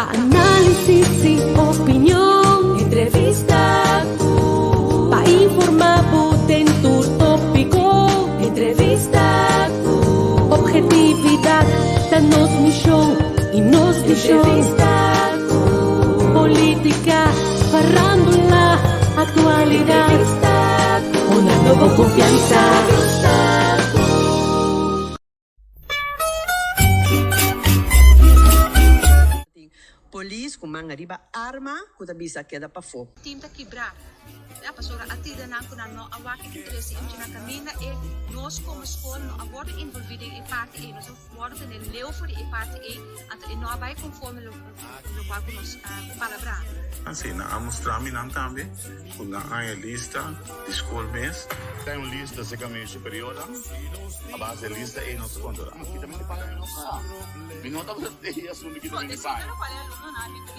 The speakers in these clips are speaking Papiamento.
Pa análisis i opinion, entrevista ku. Pa informá bo den tur tópiko, entrevista ku. Ophetividat ta nos mishon i nos vishon. Entrevista ku. Polítika, farándula, aktualidat. Entrevista ku. Honrando bo konfiansa. Entrevista ku. Tin polis ku man ariba arma ku ta bisa keda pafó. Team ta kibrá. Ya, pasobra a tira nan ku nan no a wak e interes di MG na kaminda e nos komo skol no a wòrdu envolví den e parti ei. Nos a wòrdu tene leu for di e parti ei, anto e no a bai konforme lo lokual ku nos a palabrá. Si, nan a mustra mi nan tambe ku nan haña lista di skol mes. Ta un lista serka mi superiornan. A base di e lista ei nos ta kontrolá. Kita mi ta paga mi no sa. Mi no tabata tei asuntu kita mi ta paga.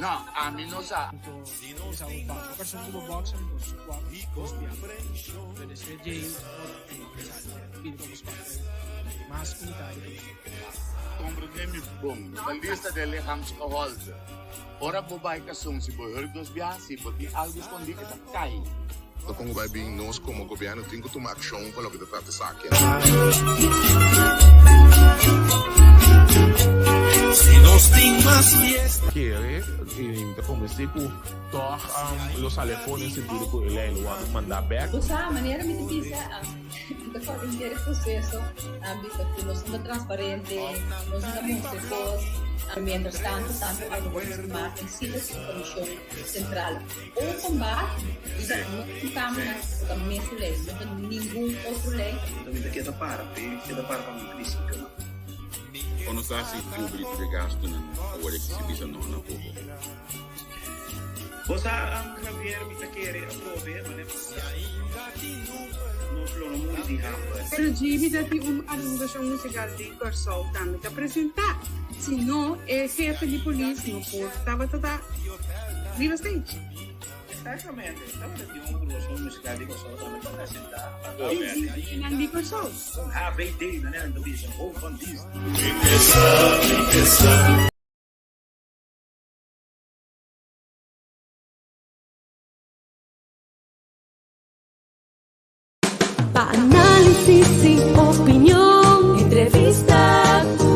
No, ami no sa. Komprendé mi bon. Ta lista di e lichaamsgehalte. Ora bo bai kason si bo hurk dos bia, si bo tin algu skondí e ta kai. Ta kon ku bai bin nos komo gobièrnu tin ku tuma akshon pa loke ta trata esaki. Kere i mi ta konvensí ku tòg lo sali afó den sentido ku e lei lo wòrdu mandá bèk. Bo sa, manera mi ta bisa, mi ta kòrda henter e proseso, a bisa ku nos no ta transparente, nos no ta mustra e kos. Mientras tanto, tantu Aruba Sint Maarten sí ta sigui Komishon Sentral Openbaar riba no tin kambionan ku ta mesun lei, no ta ningun otro lei. Mi ta keda para p'e, keda para pa mi prinsipionan. O nos ta hasi kubri tur e gastunan awor e ki si bisa no na poko? Bo sa, Javier, mi ta kere atrobe, manera bo sa, nos lo no muri di hamber. Pero Jimmy ta tin un agrupacion musical den Kòrsou tambe ta presentá. Si no, e hefe di polis no por tabata ta riba stage. Exactamente, tabata tin un agrupacion musical di Kòrsou tambe ta presentá. Sí, nan di Kòrsou. Un HVD, manera nan ta bisa, Hoofd van Dienst. Pa análisis i opinion, entrevista ku.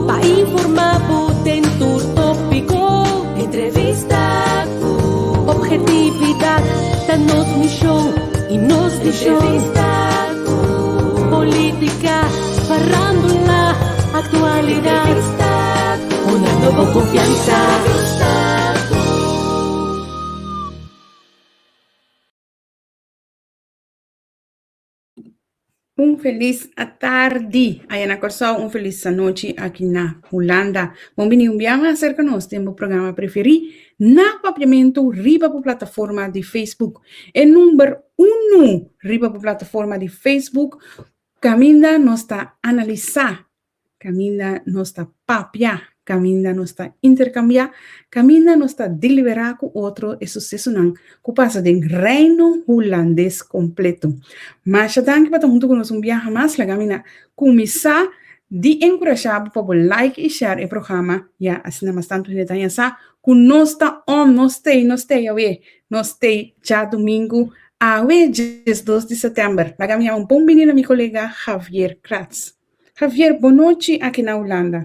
Pa informá bo den tur tópiko, entrevista ku. Ophetividat ta nos mishon i nos vishon. Entrevista ku. Polítika, farándula, aktualidat. Entrevista ku. Honrando bo konfiansa. Entrevista ku. Un felis atardi aya na Kòrsou, un felis anochi aki na Hulanda. Bon bini un bia mas serka nos den bo programa preferí na Papiamentu riba bo plataforma di Facebook. E number unu riba bo plataforma di Facebook kaminda nos ta analisá Kaminda nos ta papia, kaminda nos ta interkambiá, kaminda nos ta deliberá ku otro e susesonan ku pasa den Reino Hulandes kompleto. Masha danki pa ta huntu ku nos un biaha mas. Laga mi na kuminsá di enkurashá bo pa bo like i share e programa ya asina mas tantu hende ta haña sa ku nos ta on, nos t'ei, nos t'ei awe, nos t'ei djadumingu awe 12 di sètèmber. Laga mi yama un bon bini na mi kolega Javier Kratz. Javier, bonochi aki na Hulanda.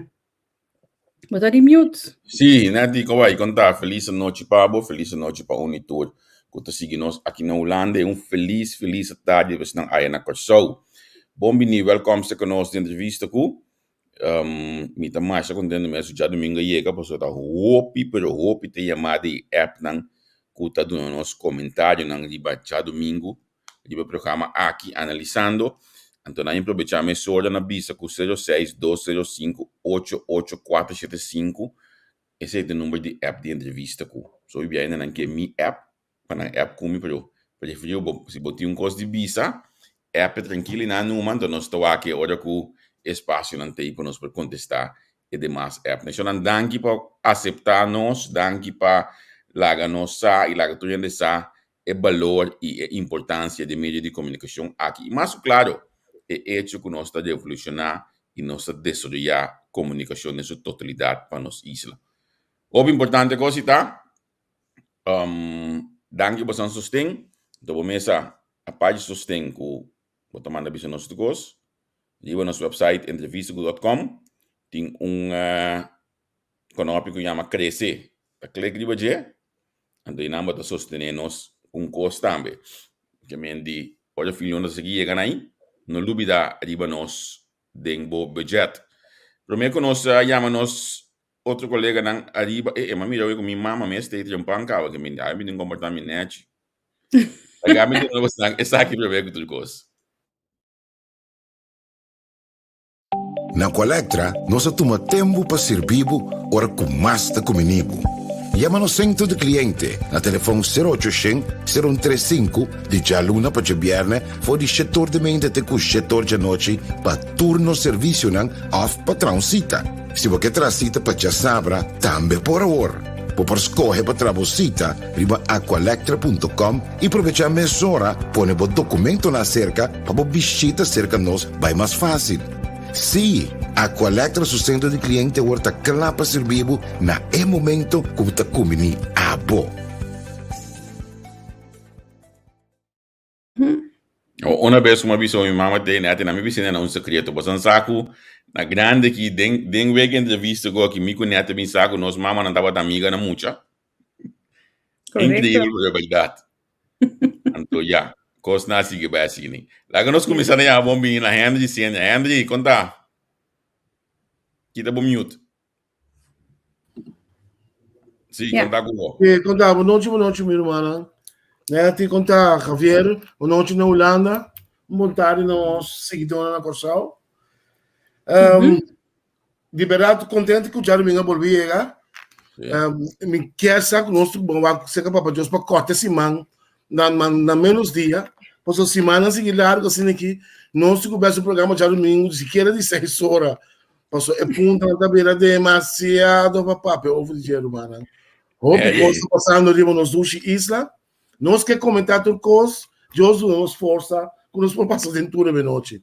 Bo ta di mute. Sí, Netty, kon bai? Kon ta? Felis anochi pa bo, felis anochi pa un i tur ku ta sigui nos aki na Hulanda i un felis, felis atardi pa esnan aya na Kòrsou. Bon bini, wèlkòm serka nos den entrevista ku mi ta masha kontentu mes ku djadumingu a yega pasobra ta hopi pero hopi ta yama di e appnan ku ta duna nos komentarionan riba djadumingu riba e programa aki analisando, anto nan improbecha mesora na bisa ku sero seis dos sero sinku ocho ocho kuater shete sinku esei ta e number di app di entrevista ku so hopi bia nan ke mi app pa nan app ku mi pero preferiu bo si bo tin un kos di bisa app e trankil i nan numa anto nos ta wak e ora ku espasionan ta ei pa nos por kontesta e demas app nan. Shownan danki pa asepta nos danki pa laga nos sa i laga tur hende sa e balor i e importansia di medio di komunikashon aki i mas ku klaro e echo ku nos ta revolushoná i nos ta desaroyá komunikashon den su totalidat pa nos isla. Hopi importante kos ta, um, danki bosan sosten, do bo mesa aparte sosten ku bo ta manda bisa nos tu kos, riba nos website entrevistaku.com tin un uh, konopi ku yama krese, ta klik riba dje, anto einan bo ta sostené nos un kos tambe. Ke men di ora fin luna ta sigui yega nai, no lubida riba nos den bo budget. Promé ku nos yama nos otro koleganan ariba, e e, m'a mira awe ku mi mama mes ta itra un pan kaba ke mi ai mi tin komportá mi nèchi. Laga mi duna boso esaki promé ku tur kos. Na Aqualectra nos a tuma tempu pa sirbi bo ora ku mas ta kumini bo. Yama nos Centro di Cliente na telefon sero ocho shen, sero un tres sinku di djaluna pa djabièrnè for di shetor di mente te ku shetor djanochi pa tur nos servisionan òf pa traha un sita. Si bo ke traha sita pa djasabra, tambe por awor. Bo por skohe pa traha bo sita riba aqualectra punto com i probechá mesora pone bo dokumentonan aserka pa bo bishita serka nos bai mas fásil. Sí, Aqualectra su sentro di kliente awor ta kla pa sirbi bo na e momento ku bo ta kumbiní abo. Una bes ku mi a bisa mi mama te nèt i nan mi bisa nèt un sekreto. Boso sa ku na grandi aki den den wek entrevista ku aki mi ku nèt a bin sa ku nos mamanan tabata amiga na mucha. Increíble pero bèrdat. Anto ya, kosnan a sigui bai asina. Laga nos kuminsá na yama bon bini na Henry Senior. Henry, kon ta? Kita bo mute. Sí, Ja. kon ta ku bo? Eh, kon ta? Bon nochi, bon nochi, mi rumannan. Netty, kon ta? Javier, bon nochi na Hulanda. Un bon tardi nos seguidornan na Kòrsou. Um, Di berdad contento cu djadomingo a bolbe yega. Um, mi kier sa cu nos bon wak cerca Papa Dios pa corta siman na, na, na menos dia. Paso simannan sigui largo asina aki, nos cu bes un programa djadomingo sikiera di seis ora. Paso e puntonan ta bira demasiado pa papia over di dje, rumannan. Hopi Hey. cos ta pasando riba nos dushi isla. Nos ke comenta tur cos, Dios duna nos forsa cu nos por pasa den tur e nochi.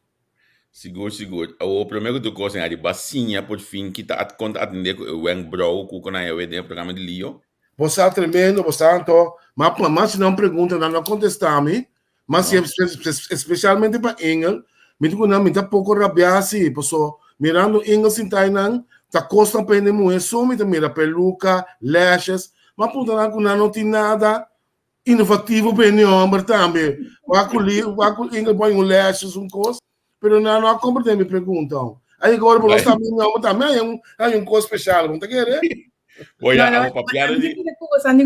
Sigur, sigur. Awor, promé ku tur kos, Henry, bo a siña por fin ki ta kon ta atendé ku e wenkbrou ku nan a wet den e programa di Lio? Bo sa tremendo, bo sa anto, ma ma si nan pregunta nan no kontestá mi, ma si espesialmente pa Engel, mi di ku nan mi ta poko rabiá si, paso mirando Engel sintá einan, ta kosnan pa hende muhé so mi ta mira, peluka, lashes, m'a puntra nan ku nan no tin nada Inovativo pa hende homber tambe. Wak ku li, wak ku Ingrid pon un lashes un kos, pero nan no a comprende mi pregunta. Ay agora bo no Bai. sabi hende homber tambe hay un hay un kos special, bo ta kere? Bo ya, No, no, abo papiando di Bo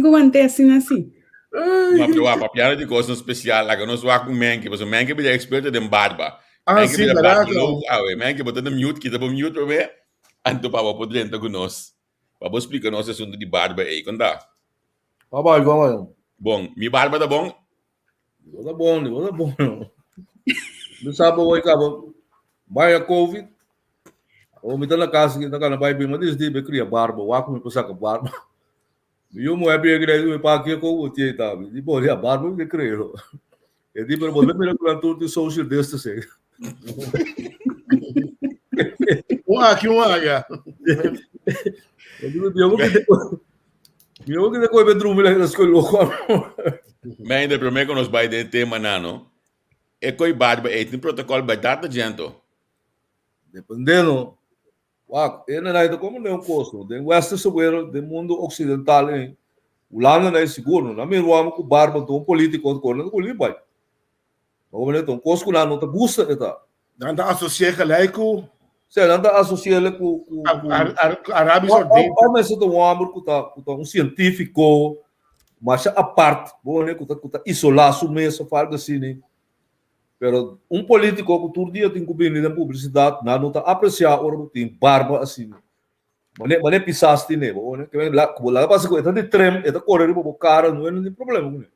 ku wante asina si. No, pero wak, papiando di kosnan spesial, laga nos wak ku Menke, pasobra Menke bira eksperto den barba. Ah, Menke sí, bira barato. barba loco awe. Menke, bo ta na mute, kita bo mute promé, anto pa bo por drenta ku nos. Pa bo splika nos e asuntu di barba ei, kon ta? Pa bai, pa bai. Bon, mi barba ta bon? Bo ta bon, bo ta bon. Mi sa bo woi kaba bai a COVID. O mi ta na casa ki na kana bai bin, ma desde be cria barba, wak mi pa saca barba. Mi yu muhe bin kre mi pa ki ko bo tie ta. Mi di bo ya barba mi creo. E di pero bo mira ku nan tur tin social distancing. Un aki, un aya. E di mi yo ki te mi yo ki te koi be drumi la na skol loko. Mijn de promé ku nos bai den tema nano. E koi barba ei tin protocol bèrdat ta gento. Dependendo. Wak, e nanay ta como den un cos no. Den westerse wereld, den mundo occidental ei, Hulanda na e sigur no. Nan mira wou ku barba anto un politico ta kore nan ta kore bai. Bo comprende? Ta un cos ku nan no ta gusta e ta. Nan ta asocia gelijk ku. Sí, nan ta asociele ku ku ku Arabia Saudita. Of mester ta un homber ku ta ku ta un cientifico masha apart, bo comprende? Ku ta ku ta isola su mes of algo asina. Pero un politico cu tur dia tin cu bini den publicidad, nan no ta aprecia ora bo tin barba asina. Mane, mane pisas tine, bo wone. Ke men la, bo laga pasa cu e ta di trim, e ta core riba bo cara, no e no tin problema cune.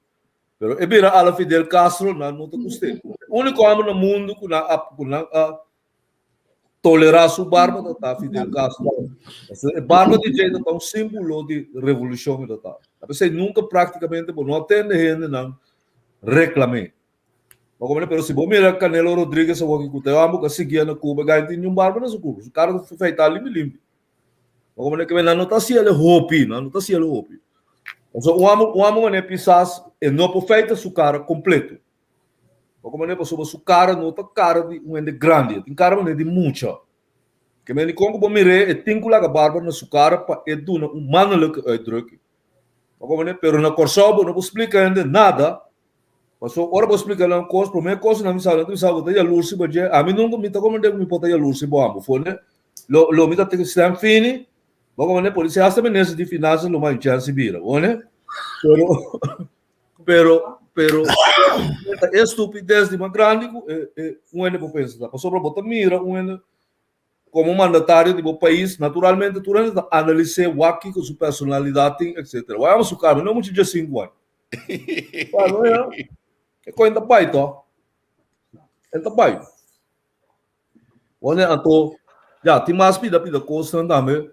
Pero e bira ala Fidel Castro, nan no ta guste. Unico homber na mundo cu nan a, cu nan a tolera su barba ta ta Fidel Castro. Pasobra e barba di dje ta ta un símbolo di revolucion e ta ta. Apesei nunca practicamente bo no a tende hendenan reclame. Bo comprende? Pero si bo mira Canelo Rodriguez awor ki ku ta e homber ku a siguia na Cuba, gai tin niun barba na su kurpo. Su kara ta feitá limpi limpi. Ma como ke nan no ta hasi el hopi, nan no ta hasi el hopi. Pasobra un amo, un amo manera pisas e no por feita su kara kompleto. Ma como pasobra su kara no ta kara di un hende grandi, e tin kara manera di mucha. Ke men di kon ku bo mir'é e tin ku laga barba na su kara pa e duna un mannelijke uitdrukking. Ma como pero na Kòrsou bo no por splika hende nada. Paso ora bo splika nan kos, promé kos nan bisa, nan ta bisa bo ta yalurs riba dje. Ami nunka mi ta komprendé ku mi por ta yalurs riba amo. Fone lo lo mi ta tene stem fini, bo komprendé, polisía hasta minister di finansa lo mai chèns di bira, bo Pero pero pero ta e estupides di mas grandi ku e e un hende por pensa ta. Pasobra bo ta mira un hende Komo mandatario di bo pais, naturalmente tur hende ta analis'é wak kiko su personalidat tin, etcetera. Wak ama su kara, no muchu djesinku aña. Wak no ya, e koin ta bai to. E ta bai. Wone anto, ya, tin mas pida pida kosnan tambe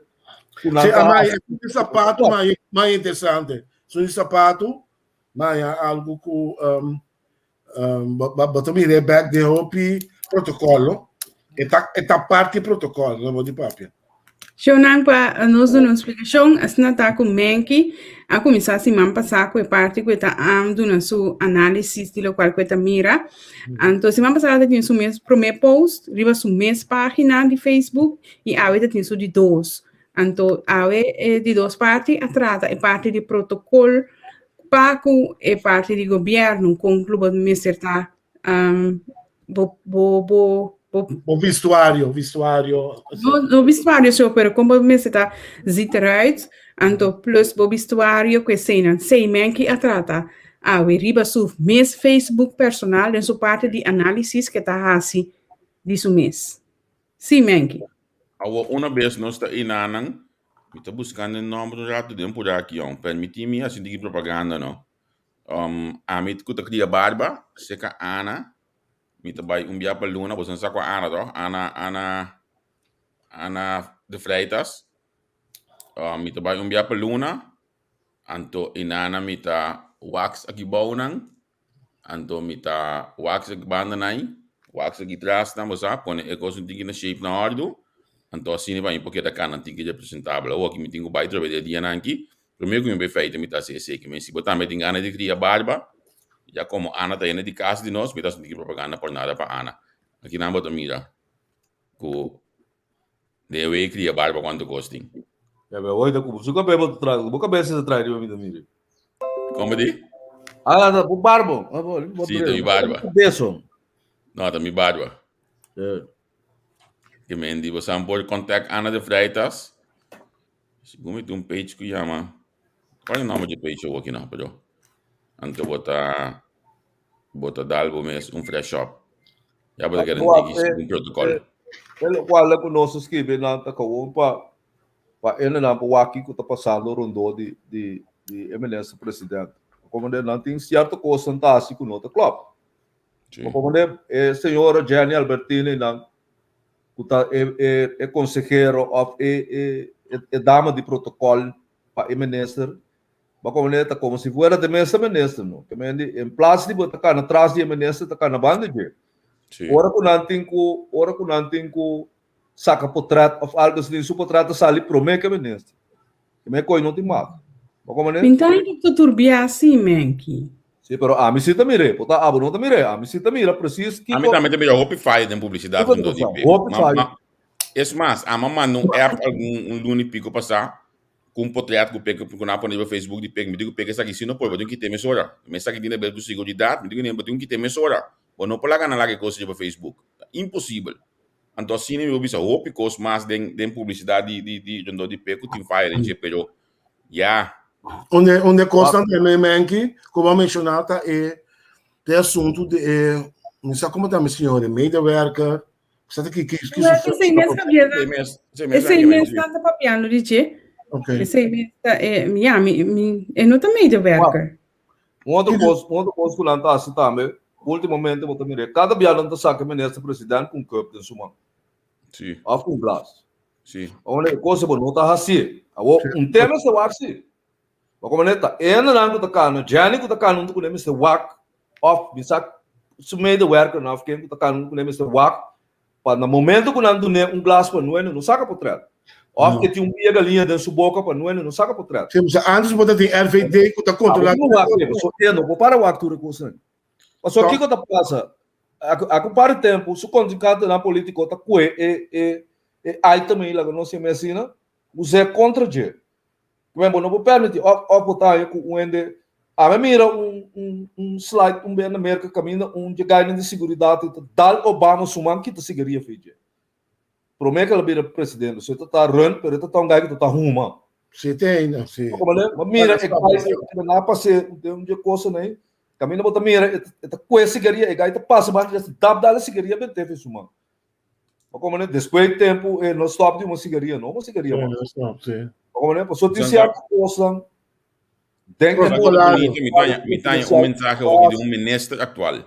ku nan ta hasi. Sí, ama e sapatu mas interesante. Su sapatu, maya algu ku Bo ta mira e bek den hopi protocolo. E ta, e ta parti protocolo, no bo di papia. Shownan pa nos duna un splikashon, asina ta ku Menki a kuminsá siman pasá ku e parti ku e ta am duna su análisis di lokual ku e ta mira. Anto siman pasá ta tin su mes promé post riba su mes página di Facebook i awe ta tin su di dos. Anto awe e di dos parti a trata e parti di protokol Pa ku e parti di gobièrnu kon ku bo mester ta bo bo bo bo Bo vestuario, vestuario. No, no vestuario so, pero kon bo mester ta ziet eruit, anto plus bo vestuario ku eseinan. Sei Menki a trata awe riba su mes Facebook personal den su parti di análisis ke ta hasi di su mes. Sí, Menki. Awor una bes nos ta einanan, mi ta buskando e nòmber un ratu den por aki yon. Permití mi hasi un tiki propaganda no. Um, ami ku ta kria barba, seka Ana, mi ta bai un bia pa luna, boso no sa kua Ana toh? Ana, Ana, Ana de Freitas. Um, mi ta bai un bia pa luna, anto einana mi ta wax aki bounan, Anto mi ta wax e bandanan ei, wax e gitrasnan, bo sa, pone e kos un tiki na shape na òrdu, anto asina pa mi por keda kana tiki representabel. Awor ki mi tin ku bai trobe di e dianan aki, promé ku mi bai feita mi ta hasi eseki. Men si bo tambe tin gana di kria barba, ya komo Ana ta hende di kas di nos, mi ta hasi un tiki propaganda por nada pa Ana. Akinan bo ta mira ku Den wei cria barba cuanto cos tin. Ya be hoy ta cu su cabeza bo ta trae, bo cabeza ta trae riba mi ta mira. Como di? Ah, ta bo barbo. Ah, bo, bo Sí, ta mi barba. Beso. No, ta mi barba. Eh. Que men di bo san por contact Ana de Freitas. Segun mi tin un page cu yama. Cual e nomber di page awo aki no, pero anto bo ta Bo ta dal bo mes un fresh up. Ya bo ta keda Wak, tiki eh, segun protocol. eh, e lokual ku nos a skibi nan ta kawon pa pa hendenan por wak kiko ta pasando rondó di di di e minister president. Komo de nan tin sierto kosnan ta hasi ku no ta klòp. Sí. Komo de e señora Jenny Albertini nan ku ta e e e konsehero òf e e e dama di protokòl pa e minister Bo komprende ta komo si fuera te mes ta minister no. Ke men di en plas di bo ta kana tras di e minister ta kana banda dje. Sí. Ora ku nan tin ku ora ku nan tin ku saka potret of algo asina su potret ta sali prome ke minister. Ke men koi no tin mag. Bo komprende? Pinta e ta turbia si menki. Sí, pero ami si ta mir'é. Por ta abo no ta mir'é. Ami si ta mira precies Ami kiko tambe ta mira hopi faya den publisidat kiko ta rondó di pasa. pe. Hopi Ma faya. ma es mas, ami a manda un app algun un luna y pico pasá ku un potret ku pek ku nan a pone riba Facebook di pek mi di ku pek esaki si no por bo tin kite mesora mi esaki tin haber ku seguridat mi di ku bo tin kite mesora bo no por laga nan laga e kos riba Facebook ta imposibel anto asina mi por bisa hopi kos mas den den publisidat di di di rondó di pek ku tin faya den dje pero ya. Un un de kosnan tambe Menki ku bo a menshoná ta e e asuntu di e mi sa komo ta mi señor e medewerker Sa ta ki ki ki su Esei mes Javier, Esei mes, esei mes esei Javier, mes sí. ta papiando di dje. Okay. Esei mes ta eh, ja, mi, mi, e no ta medewerker. Un otro kos, un otro kos ku nan ta hasi tambe, últimamente bo ta mira, kada bia nan ta saka minister president ku un cup den su man. Sí. Òf ku un glas. Sí. Awor e kos bo no ta hasi. Awor un tema mester wak si. Bo komo neta, hendenan ku ta kana, Jenny ku ta kana huntu kuné mester wak òf mi sa su medewerkernan òf ken ku ta kana huntu kuné mester wak pa na momento ku nan dun'é un glas pa nuenu no saka potrèt. Òf e tin un pia galiña den su boka pa nuende no saka potrèt. Sí, pasobra antes bo ta tin RVD ku ta kontrolá. Abo no wak e, pasobra e no por para wak tur e kosnan. Pasobra kiko ta pasa? Aku par di tempu su kontrinkantenan polítiko ta kue e e e item ei laga nos yama asina, us'é kontra dje. Kimen bo no por permití òf òf bo ta haña ku un hende ami a mira un un un slide un bia na Merka kaminda un dje gainan di siguridat ta dal Obama su man kita sigaria for dje. Promé ku el a bira presidente, so e ta ta run, pero e ta ta un gai ku ta ta huma. Si te ainda, si. Como le, ma mira e gai e na pase un un dje cosa nei, kaminda bo ta mira e e ta kue sigaria, e gai ta pasa banda dje dap dal e sigaria bent'é for su man. Ma como le, despues di tempu e no stop di huma sigaria, no huma sigaria Sí, mas. no stop, sí. Ma como le, pasobra tin sierto cosnan den e Bonito, mi ta mi ta un mensahe hopi di un minister actual.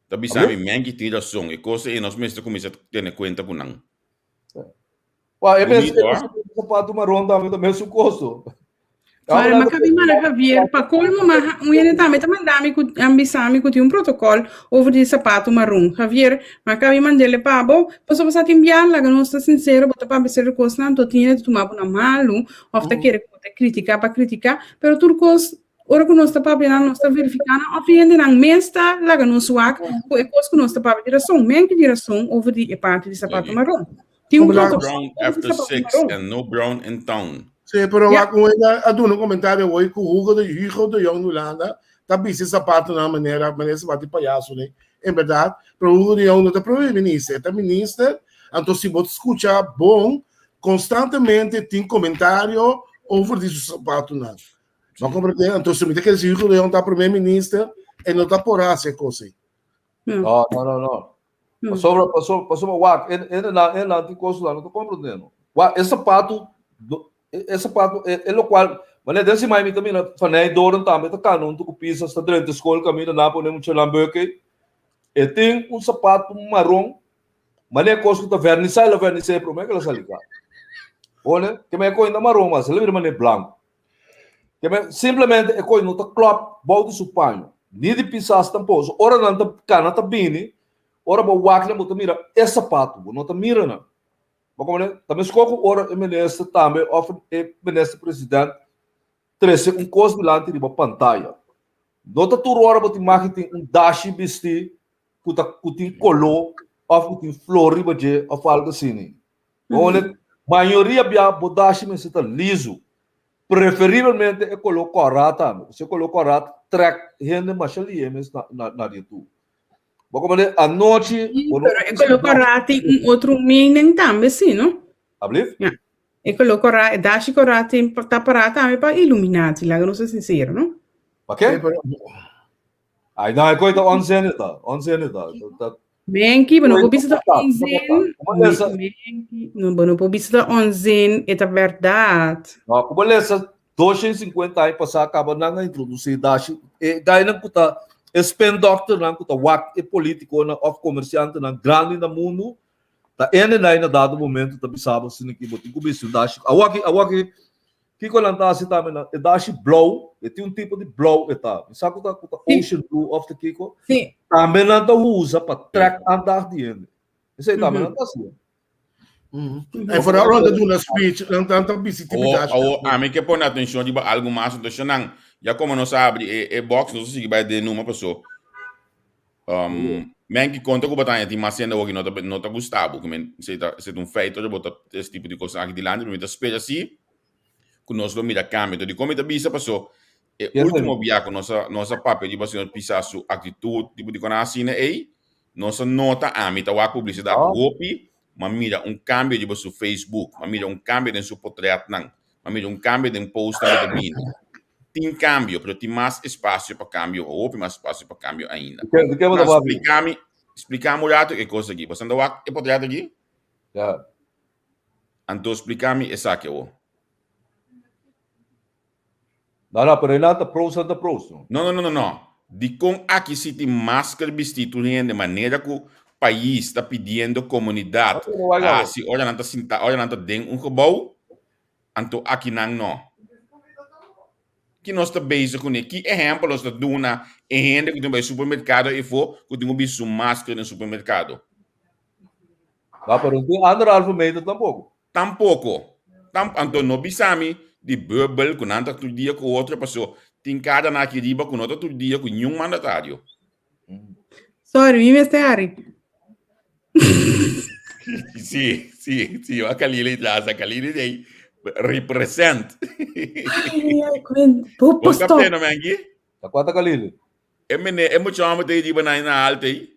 Ta bisa mi, Menki tin rason, e kos ei nos mester kuminsá tene kuenta ku nan. Wa, e mes, Bonito, e ah? mes sapato maron tambe ta mesun kosto. Ora, ma kabi manda Javier, pa colmo ma un hende tambe ta manda mi ku a bisa mi ku tin un protocol over di sapato maron. Javier, ma kabi mandele pa bo, pasobra sa tin bia laga nos ta sincero, bo ta papia cierto kosnan, anto tin hende ta tuma bo na malu, of ta kere ku bo ta critica pa critica, pero tur kos Ora ku nos ta papia nan, nos ta verifiká nan òf e hendenan mes ta laga nos wak ku e kos ku nos ta papia di rason. Men ki tin rason over di e parti di sapato maron. Tin un No protokòl brown over di after sapato six maron. and no brown in town. Sí, pero Ja. wak un hende a duna un komentario hoy ku Hugo de Hugo de Jong di Hulanda ta bisti sapatonan manera manera sapato di payaso ne. En berdad, pero Hugo de Jong no ta prome minister, e ta minister, anto si bo skucha bon, konstantemente tin komentario over di su sapatonan. No comprende? Anto si mi ta kere si Hugo de Jong ta primer minister, e no ta por hasi e kos ei. No, no, no, no. Pasobra, pasobra, pasobra, wak, e, e na, e na tin kos la, no ta comprende, no. Wak, e sapato, e, e sapato, e, e lokual, wanneer den siman mi ta mira Van Nijdoorn tambe ta kana huntu ku Pisas, ta drenta skol kaminda nan pone muchanan beuke. E tin un sapato maron, Manera kos ku ta vernisa, el a vernis'é promé ku el a sali ka. Pone, ke men e kos ta maron mas, el a bira manera blanku. Ke men simplemente e kos no ta klòp bou di su paño, ni di pisas tampoko. So ora nan ta kana ta bini, ora bo wak nan bo ta mira e sapatu, bo no ta mira nan. Bo komprende? Ta meskos ku ora e minister tambe òf e minister president trese un kos dilanti riba pantaya. No ta tur ora bo tin mag di tin un dashi bisti ku ta ku tin koló òf ku tin flor riba dje òf algu asina. Bo mayoria bia bo dashi mester ta lizu. Preferibelmente e koló kòrá tambe. Pasobra e koló kòrá ta trèk hende masha lihe mes na na na di tur. Bo komprende? Anochi bo no Pero e koló kòrá tin un otro meaning tambe si, no? Ablief? Ja. E koló kòrá, e dashi kòrá tin ta pará tambe pa Illuminati, laga nos ta sinsero, no? Pa ke? Ai no, e koi ta onzin e ta, onzin e ta. Ta Menki, bo no por bisa ta onzin. Menki, no, bo no por bisa ta onzin, e ta bèrdat. No, ku bo lesa 250 aña pasá kaba nan a introdusí dashi. E gainan ku ta e spin doctornan ku ta wak e politikonan òf komersiantenan grandi na mundu ta ende nan na dado momento ta bisa bo asina ki bo tin ku bisti un dashi. Awor aki, awor aki Kiko nan ta hasi tambe nan e dashi blou, e tin un tipo di blou e ta. Mi sa ku ta ku ta ocean blue of ta kiko. Sí. Tambe nan ta usa pa trek aandacht di hende. Esei tambe nan ta hasi. En vooral ora nan ta duna speech, nan ta nan ta bisti tipo Awor, dashi. awor, ami ke pone atencion riba algu mas, entonces nan, ya como nos a abri e, e box, nos a sigui bai den numa paso. Um, men ki konta ku batanya tin mas hende awor ki no ta, no ta gusta bo, ki men, esei ta, esei ta un feito ora bo ta es tipo di kosnan aki dilanti, pero mi ta spera si ku nos lo mira kambio. Enton dikon mi ta bisa paso e ultimo bia ku nos a, nos a papia riba señor Pisas su aktitut, tipo di kosnan asina ei, nos a nota, ami ta wak publisidat hopi, m'a mira un kambio riba su Facebook, m'a mira un kambio den su potretnan, m'a mira un kambio den postnan ku ta bini. Tin cambio, pero tin mas espacio pa cambio, hopi mas espacio pa cambio ainda. Di ke, di ke bo ta Nou, papia? splikami, splikami un rato e kos aki. Bo sa wak e potret aki? Ja. Anto splikami esaki awo. No, no, pero einan ta pros, nan ta pros, no? No, no, no, no, no. Dikon aki si tin masker bisti tur hende manera ku pais ta pidiendo komunidat hasi ora nan ta sinta, ora nan ta den un gebou? Anto akinan no. Ki nos ta bezig kuné? Ki ehèmpel nos ta duna e hende ku tin bai supermerkado efo ku tin ku bisti su masker den supermerkado? No, pero no tin anderhalve meter tampoko. Tampoko. Tam, anto no bisa mi di bubbel ku nan ta tur dia ku otro paso tin kada na aki riba ku no ta tur dia ku niun mandatario. Sorry, mi mester hari. Sí, sí, sí, a Kalili tras, a Kalili dey represent. Ai, ai, kwen, Bon popo stop. kapten, Menki? Ta kwata Kalili? E mene, e mucha homber te riba na na alto ei.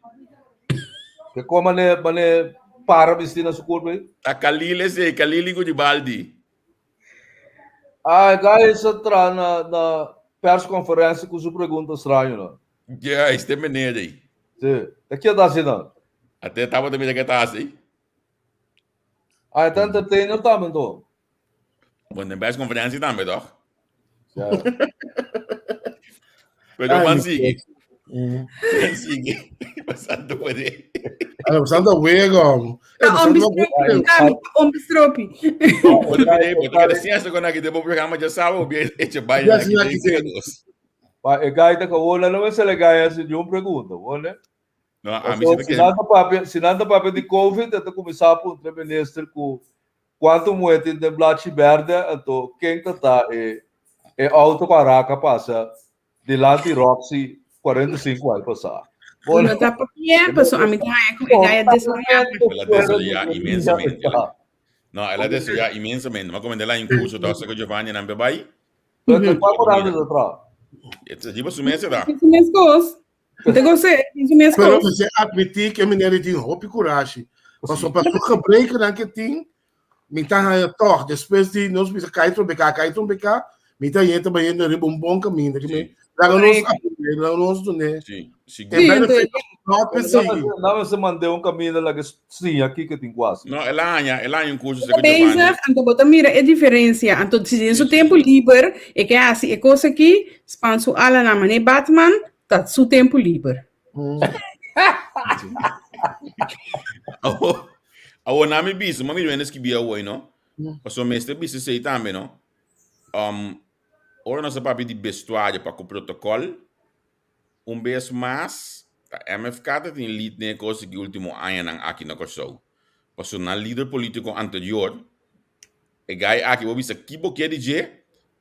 Ke ko mane mane para bisti na su kurpa ei? Ta Kalil esei, Kalil ku di baldi. Ah, e guy sa tra na na persconferencia ku su pregunta straño no. Juist, e meneer ei. Si, ta kia ta hasi nan? Ate tabata mira ke ta hasi. Ah, e ta entertainer tambe anto. Bon, den persconferencia tambe toch? Ja. Pero Ai, man mi sigui. Mm. Man sigui. Pasando por ahí. Ala, bastante wego. Eh, Ta bastante ombi wego. stropi, Tami, ombi stropi. Bo ta bine, bo ta keda siesta con aki den bo programa ya sabe, bo bien eche baile Ya aki sina den aki sega den. dos. Pa e gaita ka wola no me sele gaya sin un pregunta, wole. No, a mi Paso, si ta si kere. nan ta papia, si nan ta papia di COVID, e ta kuminsá puntra minister ku Kuantu muhé tin den blachi bèrdè, anto ken ta ta e e outo ku a raka pasa dilanti Roxy 45 aña pasá? Bo no ta papia, pasobra ami ta haña ku e gaya desaroyá. El a desaroyá inmensamente. No, el a desaroyá inmensamente. Mi a komenta el a incurso ta ora ku Giovanni nan pe bai. Pero kua por anda ta traha? E ta riba su mesa ta. Su mes kos. Te gosé, su mes Pero kos. mester admití ku e meneer ei tin hopi kurashi. Pasobra pa su gebrekennan ku e tin, mi ta haña tòg despues di nos bisa kai trompeká, kai trompeká, mi ta haña e ta bayendo riba un bon kaminda. Ki mi laga nos apoy'é, laga nos dun'é Sí, e sigur. Sí, benefit entonces, of doubt pe sigui. Nan mester mand'é un kaminda laga siña kiko tin ku hasi. No, el a haña, el a haña un kurso ta serka Giovanni. bezig, anto bo ta mira e diferensia. Anto si den Sí, su sí. tempu liber e ke hasi e kos aki, span su alanan manera Batman, Ta su tempu liber. Awo, awo na mi bisa, ma mi duende skibi awo, no? Paso mester bisa esei tambe, no? Um, ora nos a papia di vestuario pa ku protocol, un bes mas, ta MFK ta tin lead den e kos aki ultimo añanan aki na Kòrsou. Paso nan lider politico anterior, E guy aki bo bisa ki bo kier di dje,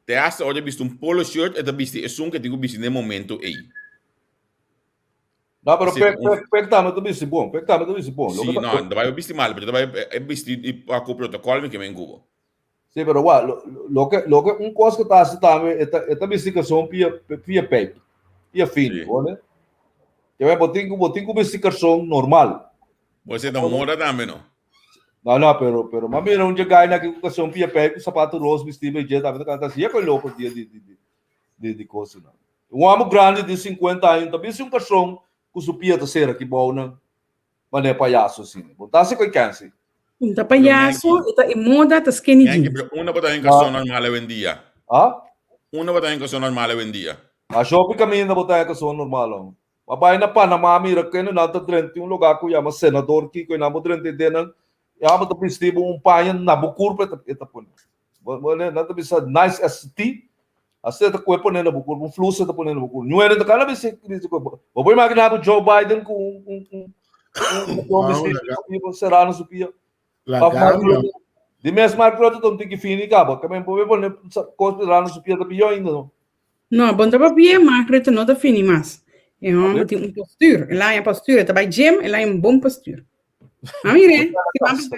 te hasta ora e bisti un polo shirt e ta bisti esun ke tin ku bisti den e momento ey. No, pero Esei ta pek, un pek, pek tambe ta bisti bon, pek tambe ta bisti bon. Loke Si, ta, no, ta bai bisti mal, pero ta bai e bisti di pa ku protocol mi ke men ku bo. Sí, pero wak, lo, loke, loke un kos ku ta hasi tambe, e ta, e ta bisti karson pia, pia pijp, pia fini, Sí. hoor. Ke men bo tin ku, bo tin ku bisti karson normal. Bo esei ta moda tambe no. No, no, pero, pero ma mira un dje na ki ocasión pia pé ku sapato roos vestí bij dje tambe ta canta así, e loco dia di, di, di, di, di cosa nan. Un amo grandi di 50 años ta bisti un carson ku su pia ta sera ki bou nan, mané payaso asina. Bon ta hasi ku e kensi. Un ta payaso, e ta e moda, ta skinny Yankee, jeans. pero unda bo ta den carson normal awendia? Ah? Unda bo ta den carson normal awendia? A shopi caminda bo ta den carson normal, hom. Ma bai na Panama mira kende nan ta drenta un lugar ku yama Senador Kiko i nan bo drenta den nan e amo ta bisti bo un paña na bo kurpa e ta e ta pone. Bo bo nan ta bisa nice ST asina e ta kohe pone na bo kurpa un flus e ta pone na bo kurpa. Ñuene ta kana bisti bisti kohe bo bo por imagina bo Joe Biden ku un un un un un bisti ku será na su pia. Of Mark Lagando. Rutte. Di mes Mark Rutte ta un tiki fini kaba. Ke men por pone kos será na su pia ta pió ainda no. No, bon ta papia, maar Rutte no ta fini mas. E homber tin un postuur. El haña postuur. E ta bai gym, el haña un bon postuur. Ma mire, si ban bisa.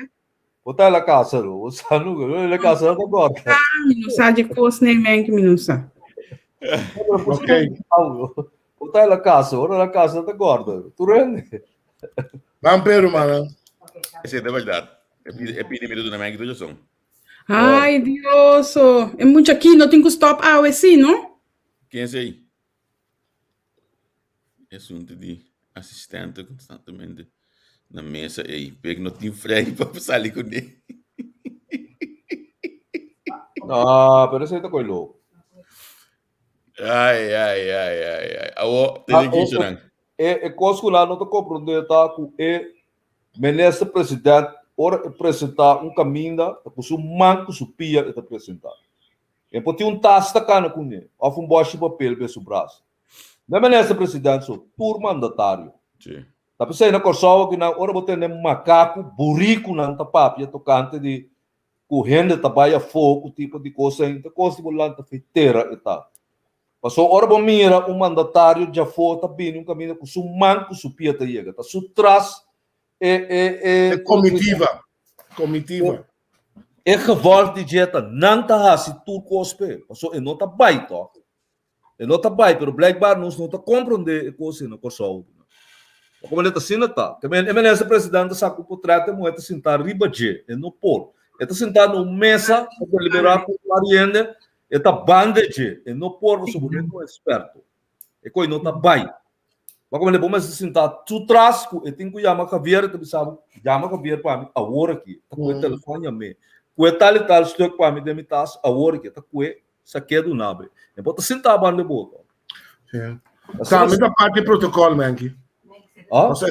Bo ta la casa, no? Bo sa no, la casa no ta gorda. Ah, mi no sa dje kos nee, men, ki mi no sa. Ok. Bo ta la casa, ora la casa ta gorda. Tu rende. Ban Pedro, mano. Esei ta bèrdat. E pidi, e pidi mi ta duna men ki tur razon. Ay, Dioso. E mucha aki no tin ku stop awe sí, no? Ken esei? E asuntu di asistente konstantemente na mesa ei. Pek no tin frei pa sali kuné. No, pero esei ta koi loko. Ai, ai, ai, ai, ai. Awo, te Ah, di e, kiso e, nan. e, e kos ku nan no ta komprondé ta ku e Minister President ora e presentá un kaminda ta ku su man ku su pia e ta presentá. E por tin un tas ta kana kuné òf un bòshi papel be su brasa. No e Minister President so, tur mandatario. Sí. Ta p'esei na Kòrsou aki nan ora bo tende makaku, burikunan ta papia tokante di. ku hende ta bai afó ku tipo di kos ei, ta kos di bo lanta fei tera e ta. Pasobra ora bo mira un mandatario djafó ta bini un kaminda ku su man ku su pia ta yega, ta su tras e e e E komitiva, komitiva. E gevolg di dje ta nan ta hasi tur kos p'e, pasobra e no ta bai tòg. E no ta bai, pero blijkbaar nos no ta komprondé e kos ei na Kòrsou. Ma komo ta asina ta. Ke men e minister president ta saka un potret e muhé ta sintá riba dje. E no por. E ta sintá na un mesa pa deliberá ku un par di hende, e ta banda dje. E no por pasobra bo no ta un eksperto. E kos ei no ta bai. Ma komo bo mester sintá su tras ku e tin ku yama Javier, e ta bisa bo, yama Javier pa mi awor aki. Ta kue telefòn yam'é. Kue tal i tal stuk pa mi den mi tas awor aki. Ta kue Sa ke duna be. E bo ta sinta banda bo to. Sí. Tambe ta parte di protocol, Menki. Ah? O sea,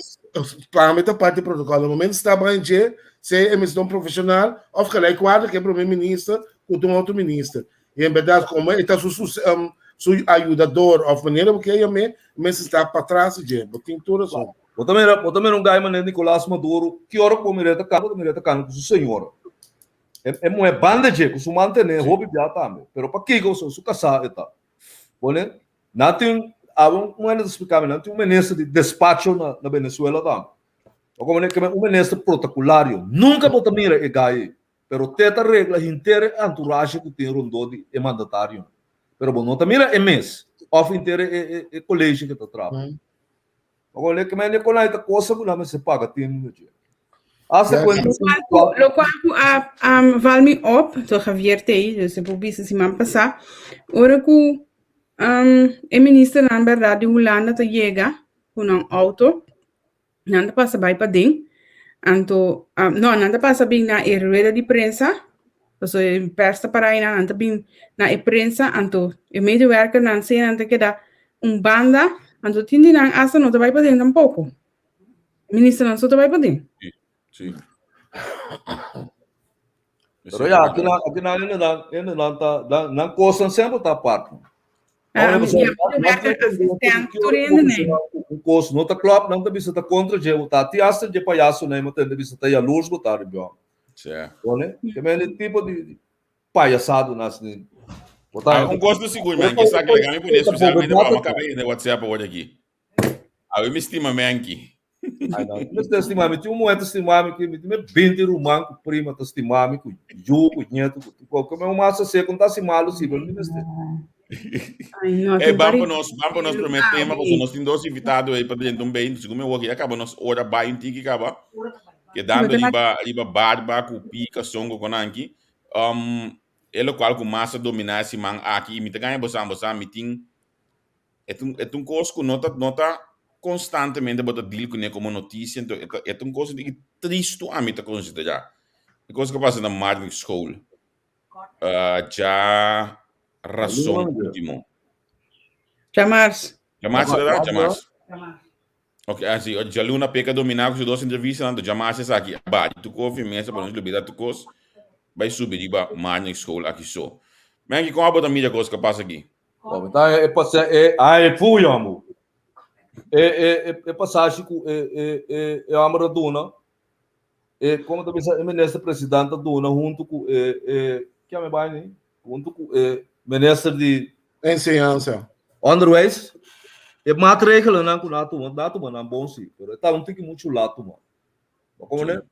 tambe ta parte di protocol. No momento sta ban dje, se e mester un profesional of gelijkwaardig ke primer minister ku un otro minister. Y en verdad, como e ta su, su, um, su ayudador of manera bo ke yam'é, mester sta patras di dje. Bo tin tur razon. Bo ta mira, bo ta mira un guy manera Nicolas Maduro, ki ora ku bo mira e ta kana, bo ta mira e ta kana ku su señora. E, e muhé banda dje ku su mantené hopi bia tambe. Pero pakiko so su kasá e ta. Bone, nan tin, awe un un hende ta splika mi, nan tin un minister di despacho na, na Venezuela tambe. Bo komprende? Ke men un minister protocolario. Nunka bo ta mira e guy ei. Pero te ta regla henter e entourage ku tin rondó di e mandatarionan. Pero bo no ta mira e mes òf henter e, e, e colegio ke ta traha. Bo ke men kon ta cosa ku nan mester paga tin dje. Hasta Lo cual ku, lo cual ku a um, val mi op, to Javier tei, dus e por bisa siman pasá, ora ku um, e ministernan berdad di Hulanda ta yega ku nan auto, nan ta pasa bai paden, anto, um, no, nan ta pasa bin na e rueda di prensa, pasobra e pers ta para einan, nan ta bin na e prensa, anto e medewerkernan sea nan ta keda un banda, anto tin di nan asta no ta bai paden tampoko. Ministernan so ta bai paden. Sí, sí. Pero ya, aki nan, aki nan hende nan, hende nan ta, nan, nan kosnan semper ta apart. Ah, mi ya medewerker asistent tur hende nee. Un kos no ta klop, nan ta bisa ta kontra dje, bo ta ti hasta dje payaso nee, bo tende bisa ta yalurs bo ta riba. Sí. Bone? Ke men e tipo di payasado nas ni. Bo ta Ah, un kos ta sigur, man, ke sa ke laga mi pone especialmente pa mi kabe hende WhatsApp awor aki. Awe mi stima Menki. Ai, no. Mi ta stima mi. Tin un mujer ta stima mi, mi tin 20 ruman ku prima ta stima mi, ku yu, ku nieto, ku ku ku mi masa seco, no ta así malo sí, pero mi mester. Ai, no, Hey, tin vamos pari pa nos, vamos pa nos primer tema, porque nos tin dos invitado aí pa dentro un bem, segun mi hoor, ya caba nos hora bai un tiki caba. Quedando riba riba barba ku pika songo con anki. Um, e locual ku mas a domina e siman aki, y mi ta gaña bosan, bosan, mi tin E ta un, e ta un kos ku no ta, no ta konstantemente bo ta deal kuné komo notisia, enton e ta, e ta un kos di tristu ami ta konsiderá. E kos ku a pasa na Marnix School, dja rason último. Djamars. Djamars era? Djamars. Ok, ah, si, djaluna peka dominá ku su dos entrevistanan, anto djamars esaki a bati tur kofi mesa pa nos lubidá tur kos, bai subi riba Marnix School aki so. Menki, kon abo ta mira kos ku a pasa aki? Bo ta e pasa e ai fuya mo. E e e e pasashi ku e e e e homber a duna e komo ta bisa e minister president a duna huntu ku e e ke ame bai ni huntu ku e minister di Enseñansa. Onderwijs. E maatregelennan ku nan a tuma nan a tuma nan bon si pero e ta un tiki muchu lat tuma. Bo komprende?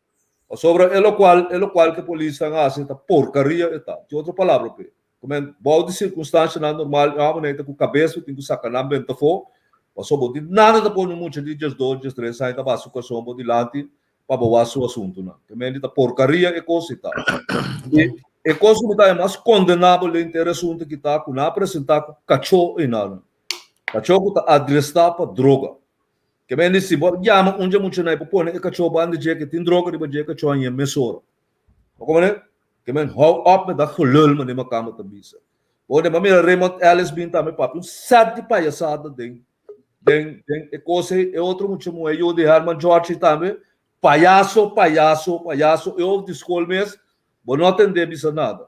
Pasobra e lokual e lokual ku e polisnan a hasi ta porkaria e ta. Tin otro palabra p'e. Komen, bou di sirkunstanshanan normal e hòmber ta ku kabes ku tin ku saka nan benta afó, pasobra bo tin nada ta pone un mucha di diesdos, diestres aña ta basa su karson bo dilanti pa bo wak su asuntunan. Kemen di ta porkaria e kos ei ta. I e kos ku mi ta haña mas kondenabel den henter e asuntu aki ta ku nan a presentá ku kachó einan. Kachó ku ta adrestá pa droga. Kemen di si bo yama un dje muchanan i bo pone e kachó banda dje ke tin droga riba dje e kachó a haña mesora. Bo komprende? Ke men hou op met dat gelul meneer Makamba ta bisa. Bo de mira Raymond Ellis bin tambe papia un set di payasada den den den e kos ei. E otro mucha muhé yu di Herman George tambe payaso payaso payaso e hof di skol mes bo no a tendé bisa nada.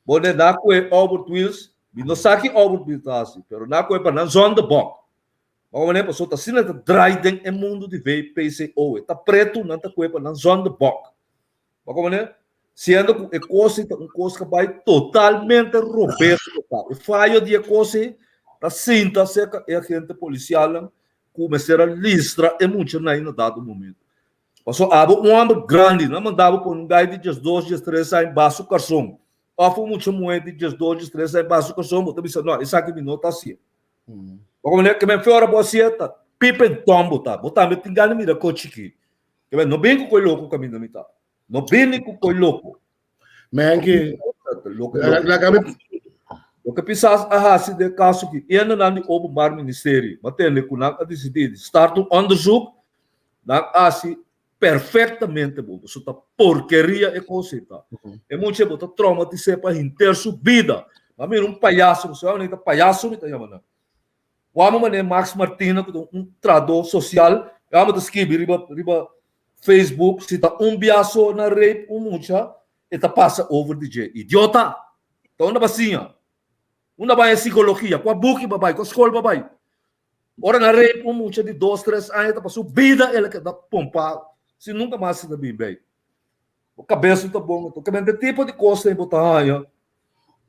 Bo de na kue Albert Wiels mi no sa ki Albert Wiels ta hasi pero na kue pa nan zondebok. Bo komprende? Pasobra ta asina ta drai den e mundu di VPCO. E ta pretu nan ta kue pa nan zondebok. Bo komprende? Siendo ku e kos ei ta un kos ku a bai totalmente robes ku ta. E fayo di e kos ei ta sinta serka e agente polisialnan ku mester a listra e muchanan ei na dado momento. Pasobra abo un hòmber grandi nan manda bo pone un gai di diesdos, diestres aña baha su karson òf un mucha muhé di diesdos, diestres aña baha su karson bo ta bisa no esaki mi no ta hasié. Bo komprende? Ke men fe ora bo hasié ta pipa en tòn bo ta. Bo tambe tin gana mira kos chikí. Ke men no bin ku koi loko kaminda mi ta. No bini ku koi loko. Menki, Loke Pisas a hasi den kaso ki endenan di Openbaar Ministerie ma tende ku nan a disidí di start un onderzoek, nan a hasi perfektamente bon. Pasobra ta porkeria e kos ei ta. E mucha bo ta traumatis'é pa henter su bida. Bo a mira un payaso, bo sa ta payaso mi ta yama nan. Wou manera Max Martina ku ta un trahadó sosial, e amo ta skibi riba riba Facebook si ta un bia so na rape un mucha e ta pasa over di dje. Idiota! Ta unda ba siña? Unda bai e psikologia? Kua buki ba bai? Kua skol ba bai? Ora na rape un mucha di dos tres aña ta pa su bida el a keda pompa si nunka mas e ta bin bei. Bo kabes no ta bon anto. Kemente tipo di kosnan bo ta haña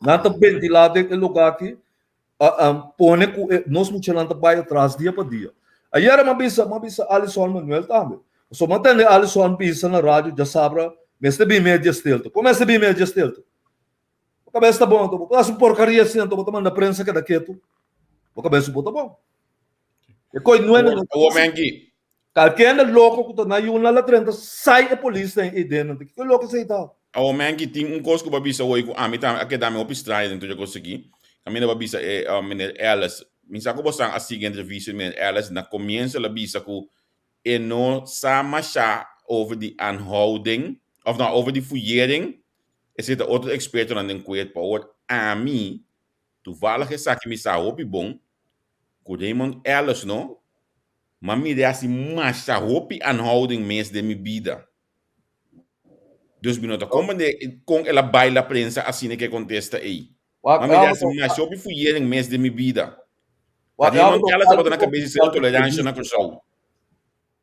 nan ta ventilá den e lugá aki a pone ku e nos muchanan ta bai atras dia pa dia. Ayera m'a bisa, m'a bisa Alison Manuel tambe. Pasobra m'a tende Alison bisa na radio djasabra mester bin media stilte. Kon mester bin media stilte? Bo kabes ta bon anto bo por hasi un porkaria asina anto bo ta manda prensa keda ketu. Bo kabes bo ta bon. E koi nuebe no. Awor Menki. Kalkende loko ku ta na yuna la drenta sai e polis den ei den. Kiko loko esei ta? Awor Menki tin un kos ku bo a bisa hoy ku ami tambe a keda mi hopi straño den tur e kos aki. Kaminda bo a bisa e meneer Ellis. Mi sa ku bo san a sigui entrevista di meneer Ellis. Na komienso el a bisa ku e no sa masha over di aanhouding of no over di fuyering. Esei ta otro ekspertonan den kuerpo. Awor ami Toevallig esaki mi sa hopi bon ku Raymond Ellis no, m'a mira e hasi masha hopi aanhouding mes den mi bida. Dus mi no ta comprende kon el a bai la prensa asina ke kontesta ei. M'a mira e hasi masha hopi fuyering mes den mi bida. Ta Raymond Ellis tabata na kabes di Sero Toleransha na Kòrsou.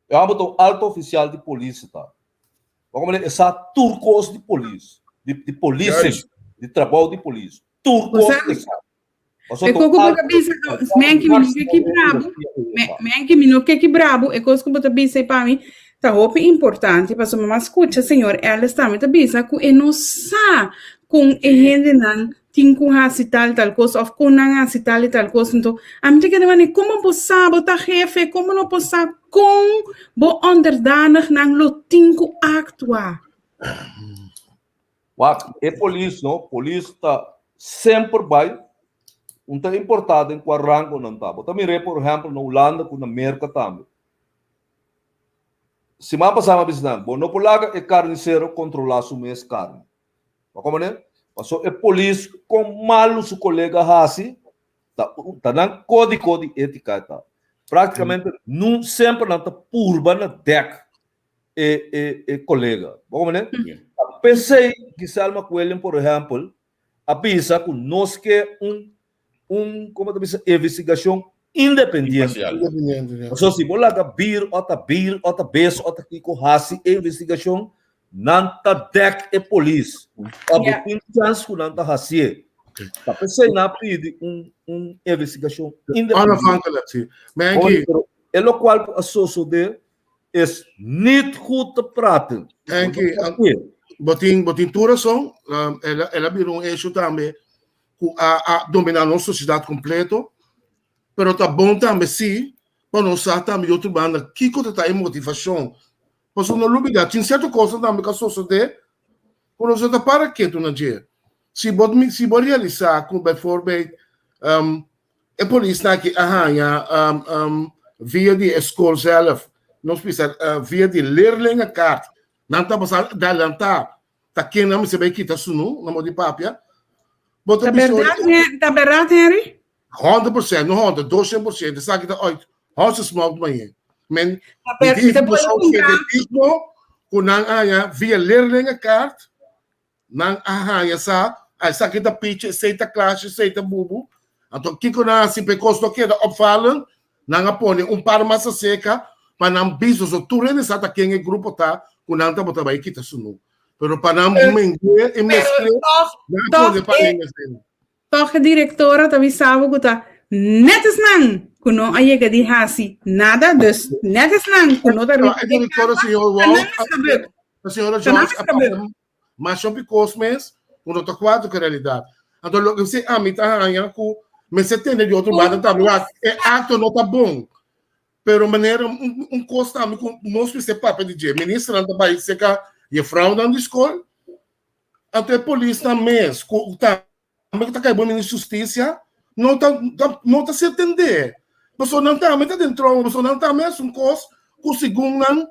E hòmber ta un alto ofisial di polis ta. Bo komprende? E sa tur kos di polis, di di policing, di trabou di polis. Tur kos e sa. E kos ku bo ta bisa, men ki mi no ke kibra bo, men ki mi no ke kibra bo, e kos ku bo ta bisa pa mi ta hopi importante, pasobra mi a skucha señor Ellis tambe ta bisa ku e no sa kon e hendenan tin ku hasi tal tal kos òf kon nan hasi tal i tal kos. Anto ami ta kere mane komo bo sa bo ta hefe, komo no por sa kon bo onderdanignan lo tin ku aktua. Wak, e polis no, polis ta semper bai, un ta importá den kua rango nan ta. Bo ta mir'é por ehèmpel na Hulanda ku na Merka tambe. Siman pasá mi a bisa nan, bo no por laga e karnisero kontrolá su mes karni. Bo komprendé? Pasobra e polis kon malu su kolega hasi, ta ta nan kódigo di étika e ta. Práktikamente nun semper nan ta purba na dèk e e e kolega. Bo komprende? P'esei Giselle McWilliam por ehèmpel a bisa ku nos ke un un komo ta bisa investigashon independiente. Independiente, Pasobra si bo laga bir o ta bir o ta bes o ta kiko hasi e investigashon nan ta dèk e polis. O bo tin chèns ku nan ta hasié. Ta p'esei nan a pidi un un investigashon independiente. Onafhankelijk, si. Menki. E lokual ku a sosodé is niet goed te praten. Henky, bo tin, bo tin tur rason. Um, el, a, el a bira un issue tambe ku a, a domina nos sociedad completo. Pero ta bon tambe sí, pa nos sa tambe di otro banda kiko ta ta e motivacion. Pasobra no lubida, tin cierto cosnan tambe ku a sosode ku nos no ta para ketu na dje. Si bo, si bo realisa ku bijvoorbeeld um, E polisnan aki a haña via di e skol zelf, nos bisa via di leerlingenkaart, nan tabata sa adelantá ta ken nan mester bai kita sunu, na modo di papia. Bo ta bisa ora. Ta bèrdat, Henry? 100%, no honderd, 200%, esaki ta uit hòsesmòk mañe. Men, mi di e ku nan a haña via leerlingenkaart, Nan a haña sa, a esaki ta pichi, esei ta klashi, esei ta bubu. Anto kiko nan a hasi pa e kos no keda opvallend? Nan a pone un par masa seka pa nan bisa so tur hende sa ta ken e grupo ta ku nan tabata bai kita sunú. Pero pa nan mengue e mezcle, nan pone pa lenga esei. Tòg e direktora ta bisa bo ku ta nèt esnan ku no a yega di hasi nada, dus nèt esnan ku no ta riba E direktora señor Wout, a señora George a papia masha hopi kos mes ku no ta kuadra ku e realidat. Anto loke si ami ta haña ku mester tende di otro banda tambe, wak e akto no ta bon, pero manera un kos tambe ku nos mester papia di dje, ministernan ta bai seka jefrounan di skol, Anto e polisnan mes ku tambe ku ta kai bo minister hustisia no ta no ta ser tendé. Pasobra nan tambe ta den trauma, pasobra nan tambe hasi un kos ku segun nan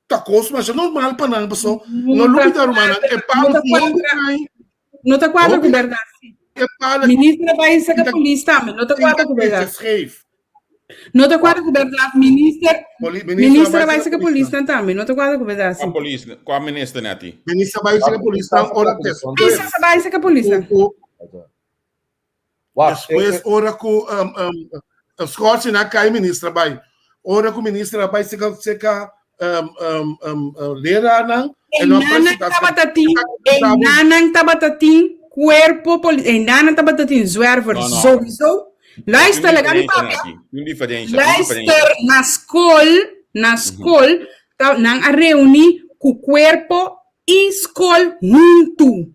ta kos masha normal pa nan, pasobra no lubida rumannan e palo hopi kai. No ta kuadra ku bèrdat si. Minister a bai saka polis tambe, no ta kuadra ku bèrdat. No ta kuadra ku bèrdat, minister, minister a bai saka polisnan tambe, no ta kuadra ku bèrdat si. Kua polis, kua minister neti? Minister a bai saka polisnan ora despues. Minister a bai saka polisnan. Despues ora ku schorsing a kai minister a bai. Ora ku minister a bai seka seka lerarnan e no a presenta. Tabata tin, enanan tabata tin kuerpo poli, enanan tabata tin zwerver sowieso. Luister, laga mi papia. Luister, na skol, na skol, nan a reuni ku kuerpo i skol huntu.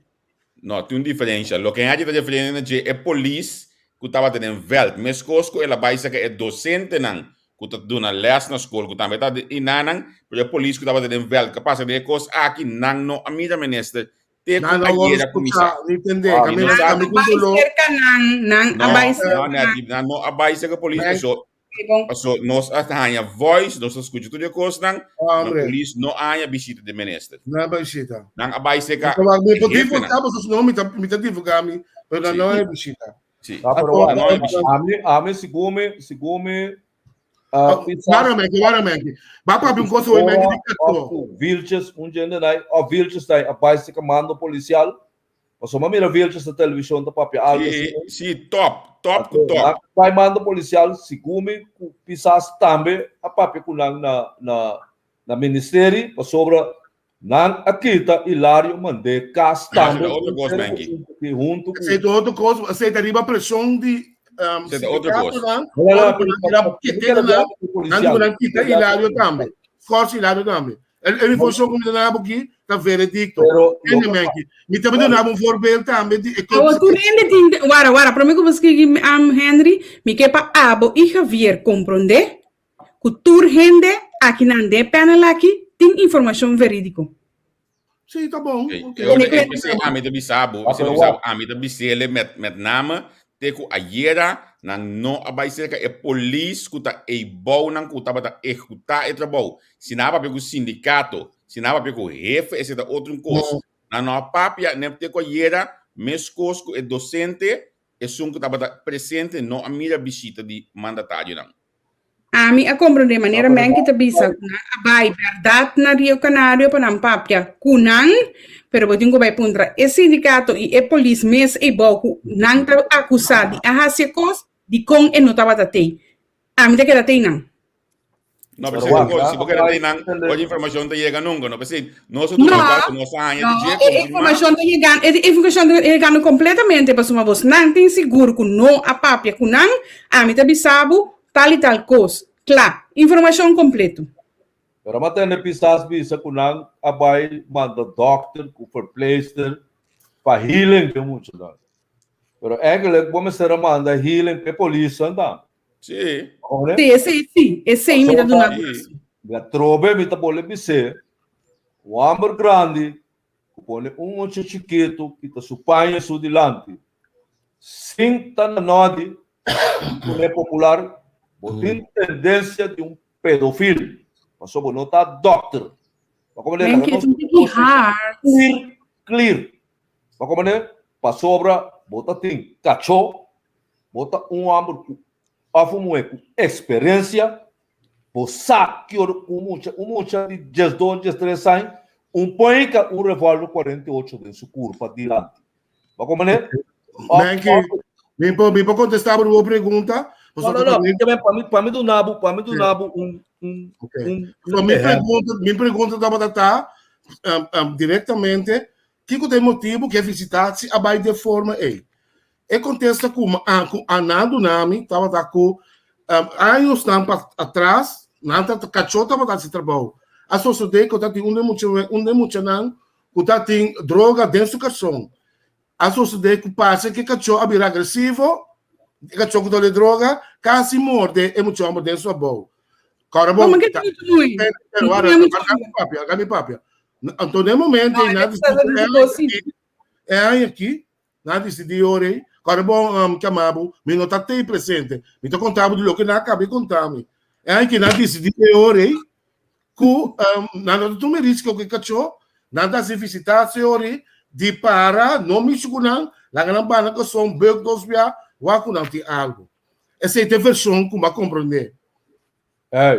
No, tin un diferencia. Loke Henry ta refiriendo na dje e polis ku tabata den veld. Meskos ku el a bai saka e dosentenan ku ta duna les na skol ku tambe ta inanan, pero e polis ku tabata den veld ku a pasa den e kos aki, nan no a mira minister te ku Nan no wòrdu ayera skuchá kuminsá. ni tendé. Mi no Kaminda sa. ami ku doló. Serka nan, nan a No, bai no, serka nan. Netty, nan no a bai serka polis Nan paso Oké, bon. paso nos a haña voice, nos a skucha tur e kosnan, ma Hombre. polis no a haña bishita di minister. Nan a bai bishita. Nan a bai serka Mi ta mi por e hefenan. divulgá pasobra si no mi ta mi ta divulgá mi, pero nan Sí. no a haña bishita. Sí. Ah, pero Anto, wak, Nan no a haña bishita. ami, ami segun mi, segun mi, ah, pisa, Wara menki, wara menki. Ba papia un cosa hoy menki di of kato. ku Vilches, un djende nai, of Vilches nai a bai serka mando polisial, Pasobra m'a mira Vilches na televishon ta papia algu Sí, asina. sí, top, top ku Anto top. nan bai manda polisial segun mi ku pisas tambe a papia ku nan na na na ministeri pasobra nan a kita Hilario mand'é kas Esei tambe ta otro kos, hunto Menki. ku hunto ku Esei ta otro kos, esei ta riba preshon di Esei ta otro kos. sindikatonan, No, no, ora no, ku nan pero kira pa- pa- mi kete kere nan, bia ku nan polisial. di ku nan Mi kita kere bia ku Hilario polisial. tambe. Skòrs Hilario tambe. E e informashon ku mi ta duna bo aki ta veredikto. Pero Ende loke menki. Mi ta duna bo un voorbeeld tambe di e Awo tur hende tin, wara, wara, prome ku bo skirbi am Henry, mi ke pa abo i Javier komprondé ku tur hende akinan den e panel aki tin informashon verídiko. Sí, ta bon. Oké, Ok. e ora e p'esei ami ta bisa bo, Ah, p'esei pero ta bisa bo, wak. ami ta bis'ele met met name te ku ayera nan no a bai serka e polis ku ta eibounan ku tabata ehekutá e trabou. Si nan a papia ku sindikato, si nan a papia ku hefe, esei ta otro un kos. Nan no a papia ne te ku ayera meskos ku e dosente, esun ku tabata presente no a mira bishita di mandatarionan. Ami a komprondé Ah, manera pero Menki ta wak. bisa ku nan a bai bèrdat na Rio Canario pa nan papia ku nan, pero bo tin ku bai puntra e sindikato i e polis mes eibou ku nan ta akusá di a hasi e kos, dikon e no tabata tei. Ami ta keda tei nan. No, Pero p'esei wak, kos, si nan bo a keda bai tei nan, tende. ora informashon ta yega nunka, no? P'esei nos a tuma No, lokual ku nos a haña no, di dje, e konfirmá. informashon ta yegando, e informashon ta yegando kompletamente pasobra bosnan tin sigur ku no a papia ku nan, ami ta bisa bo Tal i tal kos. Kla. Informashon kompleto. Pero m'a tende Pisas bisa ku nan a bai manda dòkter ku verpleegster pa healing p'e muchanan. Pero eigenlijk bo mester a manda healing p'e polisnan tambe. Sí. Sí, esei sí. Esei mi ta duna Sí. rason. Mi atrobe mi ta bole bis'é, un hòmber grandi ku pone un mucha chikitu kita su paña su dilanti sin ta na nodi Pone popular, bo tin tendencia di un pedofil, pasobra bo no ta dokter. Bo comprende? Men Laga ke nos tin pone ki cosnan hard. clear, clear. Bo comprende? Pasobra bo ta tin cacho, bo ta un homber cu of un muher cu experiencia, bo sa ki ora un mucha, un mucha di diesdos, diestres aña, un poinca un revolver 48 den su curpa dilanti. Bo comprende? Of, Menki, of, mi por, mi por contestar bo pregunta? No, no, no. Pa mi, pa mi duna bo, pa mi duna bo un, un Okay. un So, mi pregunta, mi pregunta tabata ta directamente, kiko ta e motibu ku e visitatie a bai den forma ei? E kontesta ku a ku a nan duna mi tabata ku um, añosnan pa atras nan ta kachó tabata hasi trabou. A sosodé ku ta tin un den mucha un den muchanan ku ta tin droga den su karson. A sosodé ku parse ku e kachó a bira agresivo, e kachó ku ta di droga kasi morde e mucha hòmber den su abou. Kòrda bon, Como que ta mucho muy? pero, pero, No wara, tenía mucho laga mi papia, laga mi papia. Anto den momento No, ei nan ele está disidí sí. e aña aki, nan disidí ora ei, kòrda bon um, kama bo, mi no ta tei presente, mi ta konta bo di loke nan a kaba di konta mi. E aña aki nan disidí e ora ei ku um, nan no ta tuma e risko ku e kachó, nan ta hasi visitatie ora ei di para, no mishi ku nan, laga nan banda kason, beuk dos bia, wak ku nan tin algu. Esei ta e vershon ku mi a komprondé. Hey,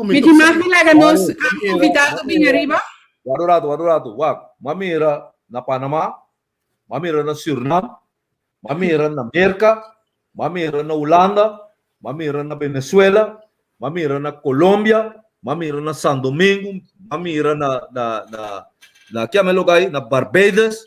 Mi tin mag di laga nos invitado bini ariba? Wak un rato, wak un rato. Wak, m'a mira na Panama, m'a mira na Surinam, m'a mira na Merka, m'a mira na Hulanda, m'a mira na Venezuela, m'a mira na Colombia, m'a mira na San Domingo, m'a mira na, na, na, na, kiami e lugar ei? Na Barbados.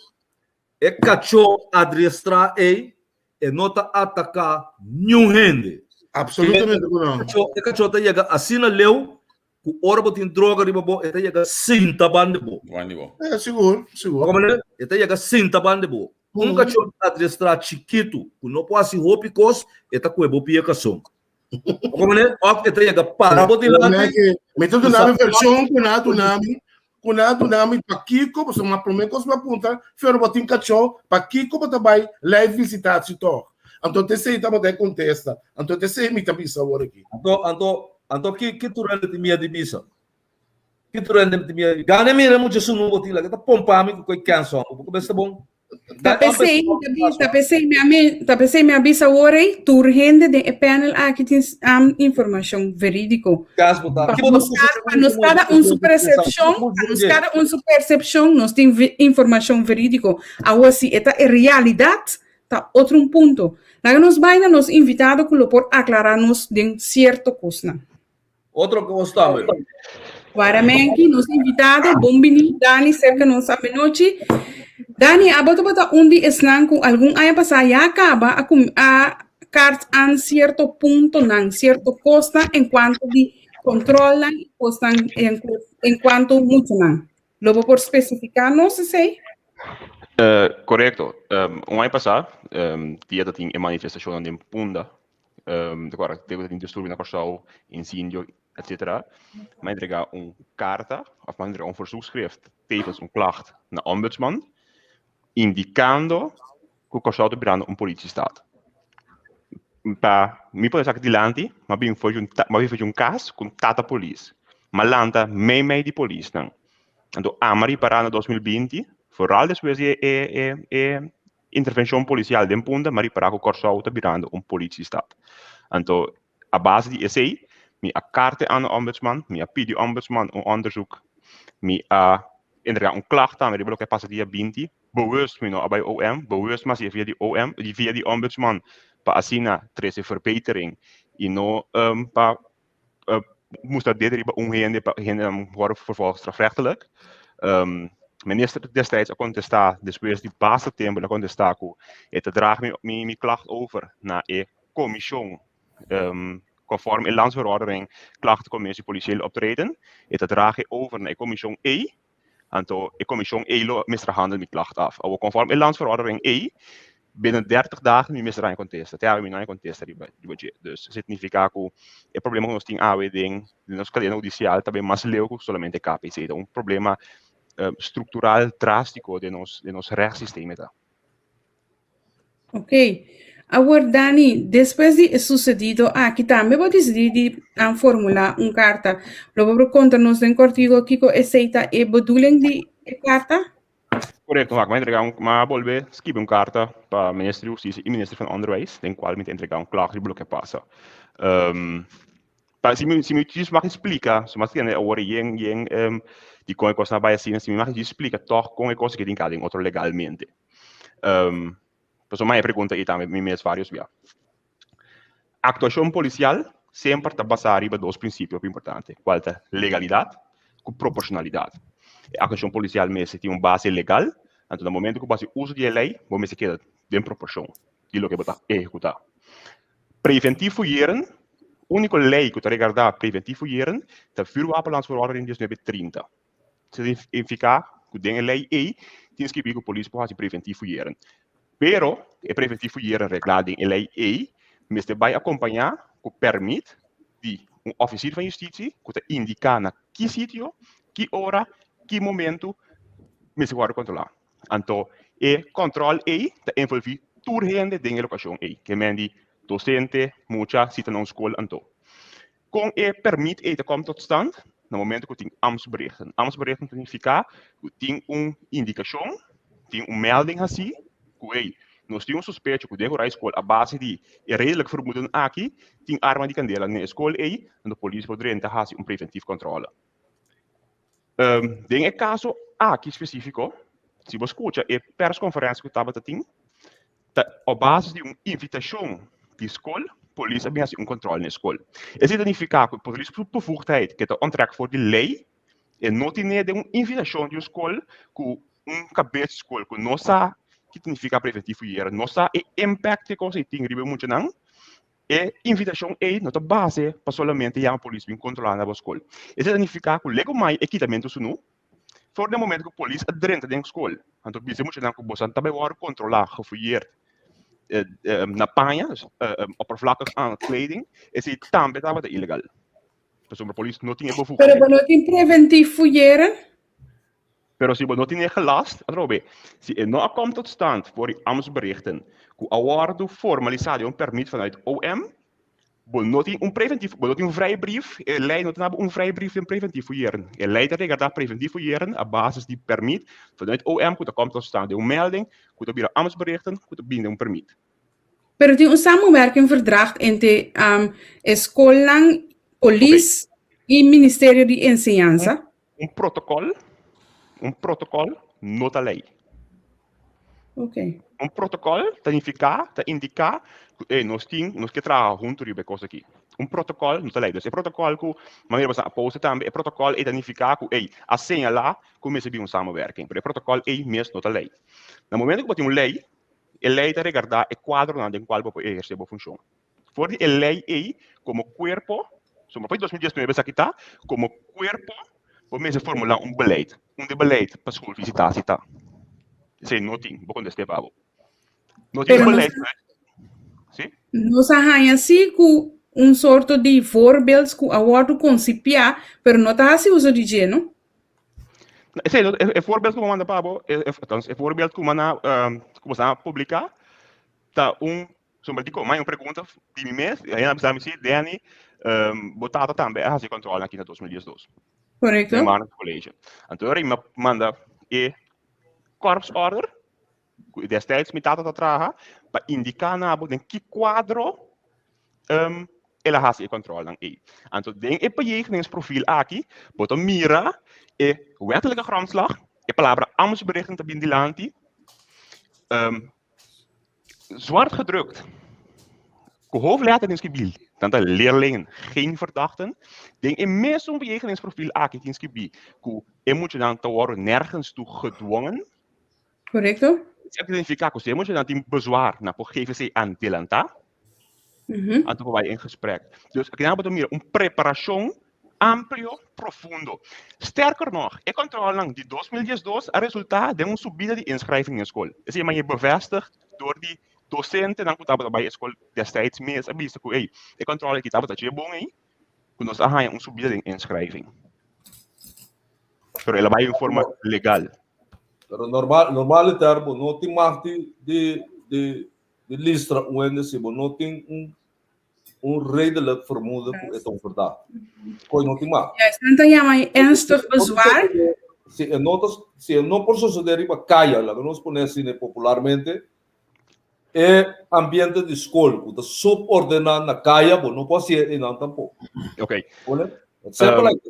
E kachó adriestrá ei, e no ta ataká niun hende. Absolutamente ku no. E kachó ta yega asina leu ku ora bo tin droga riba bo, e ta yega sinta banda bo. Banda bo. E, sigur, sigur. Bo komprende? E ta yega sinta banda bo. Un kachó adriestrá chikitu ku no por hasi hopi kos, e ta kue bo pia kason. Bo komprende? Òf e ta yega para bo dilanti. Mi ta duna mi vershon ku nan a duna mi ku nan a duna mi pakiko, pasobra ma promé kos mi a puntra, Fero bo tin kachó, pakiko bo ta bai lei visitatie tòg? Anto ta esei tabata e kontesta. Anto ta esei mi ta bisa awor aki. Anto, anto, anto ki, ki tur hende tin miedu di bisa? Ki tur hende tin miedu? Gana mira mucha sunu bo tin la, ke ta pompa mi ku koi kèns hòmber, bo kabes ta bon? Ta p'esei mi ta bisa, ta p'esei mi a men, ta p'esei mi a bisa awor ei, tur hende den e panel aki tin informashon verídiko. Kas bo ta. Pa Ki bo ta nos kada, pa nos kada un su persepshon, pa nos kada un su persepshon, nos tin informashon verídiko. Awor si e ta e realidat, ta otro un punto. Laga nos bai na nos invitado ku lo por aklará nos den sierto kosnan. Otro kos tambe. Waramenki, nos invitado, bon bini Dani serka nos amenochi. Dani, abo tabata un di esnan ku algun aña pasá ya kaba a kum a kart an sierto puntonan, sierto kosnan en kuanto di kontrolnan i kosnan en en kuanto muchanan. Lo bo por spesifiká nos esei? Uh, korekto. Um, un aña pasá, um, dia ta tin e manifestashonnan den Punda, um, de acuerdo, te tin disturbio na Kòrsou, incendio, etc. M'a entrega un karta, of m'a entrega un verzoekschrift, tevens un klacht na ombudsman, indikando ku Kòrsou ta birando un politiestaat. Pa mi por esaki dilanti, m'a bin for di un, m'a bin for di un kas ku un tata polis. M'a lanta mei mei di polisnan. Anto ami a ripará na 2020, vooral despues di e e e Intervencion policial den Punda, m'a ripara cu Corsou ta birando un politiestaat. Anto, a base di esey, mi a karte aan de ombudsman, mi a pidi ombudsman un onderzoek, mi a entrega un klacht tambe riba loke a pasa dia 20, bewust mi no a bay OM, bewust mi a haci via di OM, via di ombudsman pa asina trece verbetering y no pa mustra dedo riba un hende pa hendenan wòrdu vervolgd strafrechtelijk. Um, minister destijds a contesta, despues di basta tempo, el a contesta ku e ta draag mi, mi, mi klacht over na e commission um, conform e landsverordening klachtencommissie policieel optreden. E ta draag e over na e commission ei Anto e komishon ei lo mester handel mi klacht af. Awor konform e landsverordening ei, binnen 30 dagen mi mester haña kontesta. Te awe mi no haña kontesta riba riba dje. Dus esei signifiká ku e problema ku nos tin awe den nos kadena hudisial ta bin mas leu ku solamente KPC. Ta un problema struktural drástiko den nos den nos rechtssysteem e ta. Ok. Awor Dani, despues di e sucedido aki tambe bo dicidi di a formula un carta. Lo bo por conta nos den cortigo kico esey ta e bedoeling di e carta? Correcto, wak, mi a entrega un, mi a bolbe skibi un carta pa Minister di Husticia y Minister van Onderwijs, den cual mi ta entrega un klacht riba loke a pasa. Um, pa, si mi, si mi djis mag splika, si mi a tende awor yen, yen um, di con e cosnan a bay asina, si mi mag djis splika toch con e cos aki tin ka den otro legalmente. Um, pasobra mi a pregunta ei tambe mi mes varios bia. Actuacion policial semper ta basá riba dos prinsipio hopi importante, kual ta legalidat ku proporshonalidat. E akshon polisial mester tin un base legal, anto na momento ku bo hasi uso di e lei, bo mester keda den proporshon di loke bo ta ehekutá. Preventief fuyeren, úniko lei ku ta regardá preventief fuyeren ta Vuurwapenlandsverordening 1930. Signifiká ku den e lei ei tin skibí ku polis por hasi preventief fuyeren. Pero e preventief fuyeren reglá den e lei ei mester bai akompañá ku pèrmit di un òfisir van justisi ku ta indiká na ki sitio, ki ora, ki momentu mester wòrdu kontrolá. Anto e kòntròl ei ta envolví tur hende den e lokashon ei, ke men di dosente, mucha, si ta na un skol anto. Kon e pèrmit ei ta kòm tot stand? Na momento ku tin ambtsberichten. Ambtsberichten ta nifiká ku tin un indikashon, tin un melding hasí ku ei, nos tin un sospecho ku den horario skol a base di e redelijk vermoeden aki tin arma di kandela den e skol ei, anto polis por drenta hasi un preventief kòntròle. Den e kaso aki spesífiko, si bo skucha e perskonferensia ku tabata tin, ta op basis di un invitashon di skol, polis a bin hasi un kòntròl na e skol. Esei ta nifiká ku polis su bevoegdheid ke ta onttrek for di lei, e no tine den un invitashon di un skol ku un kabes di skol ku no sa ki ta nifiká preventief fuyera, no sa e impact ku e kos ei tin riba e muchanan, E invitashon ei no ta base pa solamente yama polis bin kontrolá na bo skol. Esei ta nifiká ku legumai e kitamentu sunú for den momento ku polis a drenta den skol. Anto bisa e muchanan ku boso ta bai wòrdu kontrolá, gefuyeerd, na paña, dus oppervlakkig aankleding, esei tambe tabata ilegal. Pasobra polis no tin e Pero bevoegdheid. bo no tin preventief fuyeren? Pero si bo no tin e gelast, atrobe, si e no a kom tot stand voor di ambtsberichten ku a wòrdu formalisá den un permit vanuit OM, bo no tin un preventief, bo no tin un vrijbrief, e lei no ta duna bo un vrijbrief den preventief fuyeren. E lei ta regardá preventief fuyeren a basis di permit vanuit OM ku ta kom tot stand den un melding ku ta bira ambtsberichten ku ta bini den un permit. Pero tin un samenwerkingverdrag entre um, e skolnan, polis i Ministerio di Enseñansa. Un protocol, un protocol no ta ley. Ok. Un protocol ta nifica, ta indica cu hey, nos tin, nos ke traha hunto riba e cos aki. Un protocol no ta ley. Dus e protocol cu manera boso a posta tambe, e protocol ei ta nifica cu hey, a señala cu mester bin un samenwerking. Pero e protocol ei mes no ta ley. Na momento cu bo tin un ley, e ley ta regarda e cuadronan den cual bo por eherce bo funcion. For di e lei ei, komo kuerpo, so pa 2019 esaki ta, komo kuerpo bo mester formulá un beleid. Un di beleid pa schoolvisitatie ta. Esei no tin, bo kontest'é pa bo. No tin Pero un nos, beleid. Sí? nos a haña sí ku un sorto di voorbeeld ku a wòrdu konsipiá, pero no ta hasi uso di dje, no? Esei, e, e voorbeeld ku bo manda pa bo, e, e, e voorbeeld ku manda, um, ku bo sa publiká, ta un Sombra dikon? Mai un pregunta di mi mes, i a bisa mi si, Danny, um, bo tata tambe a hasi controle aki na 2012. Correcto. Den Marnix College. Anto ora mi manda e korpsorder, ku destijds mi tata ta traha, pa indiká na bo den ki kuadro um, el a hasi e controlnan ei. Anto den e bejegeningsprofiel aki, bo ta mira e wettelijke grondslag, e palabra ambtsberichten ta bin dilanti, um, Zwart gedrukt. Ku hoofdletter tin skibí, nan ta leerlingen, geen verdachten. Den e mesun bejegeningsprofiel aki tin skibí ku e muchanan ta wòrdu nergens toe gedwongen. Korekto. Esaki ta signifiká ku si e muchanan tin bezwaar, nan por GVC adelantá. Anto por bai in gesprek. Dus aki nan bo ta mira un preparashon amplio, profundo. Sterker nog, e kòntròlnan di 2012 a resultá den un subida di inschrijving den skol. Esei manye bevestigd dor di dosentenan ku tabata bai e skol destijds mes a bisa ku ey, e kòntròl aki tabata dje bon ey, ku nos a haña un subida den inschrijving. Pero el a bai den forma legal. Pero normal, normaliter bo no tin mag di di di di listra un hende si bo no tin un un redelijk vermoeden ku e ta un verdachte. Koi no tin mag. Juist, nan ta yama e ernstig bezwaar. Si e no ta, si e no por sosodé riba kaya, laga nos pone asina popularmente, e ambiente di skol ku ta subordená na kaya, bo no por hasié einan tampoko. Ok. Pone? Simpel like.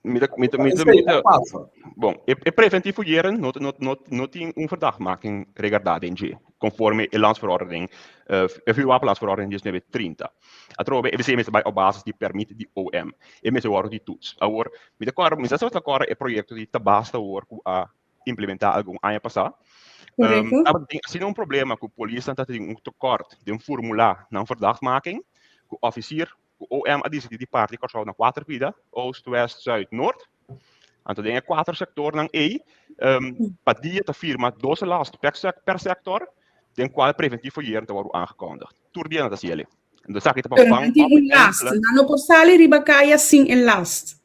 Mi ta, mi ta, mi ta, mi ta, pasa. Bon, e, e preventief fouilleren no, no, no, no tin un verdachtmaking regardá den dje, conforme e landsverordening, uh, e vuurwapenlandsverordening 1930. Atrobe, e mester mester bai op basis di permit di OM. E mester wòrdu di toets. Awor, mi ta kòrda, mi sa si bo ta kòrda e proyekto di Tabasta awor ku a implementá algun aña pasá. Correcto. Tabatin asina un problema ku polisnan ta tin un tekort den formulá nan verdachtmaking, ku officier ku OM a disidí di parti Kòrsou na kuater pida, Oost, West, Zuid, Noord. Anto den e kuater sektornan ei, pa dia ta firma dos last per per sektor, den kual preventief foyeren ta wòrdu aangekondigd. Tur dia nan ta hasi el'e. Anto esaki ta pa Pero van nan tin op un last, enkele. nan no por sali riba kaya sin e last.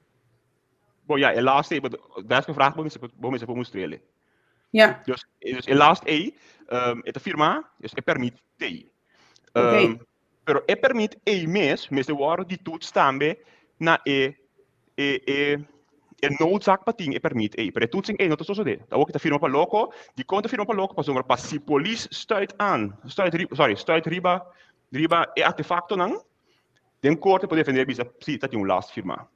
Bon ya, e last ei, best gevraagd, bo mester bo mester por mustra el'e. Ja. Dus, dus e last ei, e ta firma, dus e permit t'ei. Oké. Pero e permit ei mes mester wòrdu di toets tambe na e e e e noodzaak pa tin e permit ei. Pero e toetsing ei no ta sosodé. Ta awor ki ta firma pa loko. Dikon ta firma pa loko? Pasobra pa si polis stuit aan, stuit riba, sorry, stuit riba riba e artefaktonan, den korte por defendé bisa si ta tin un last firmá.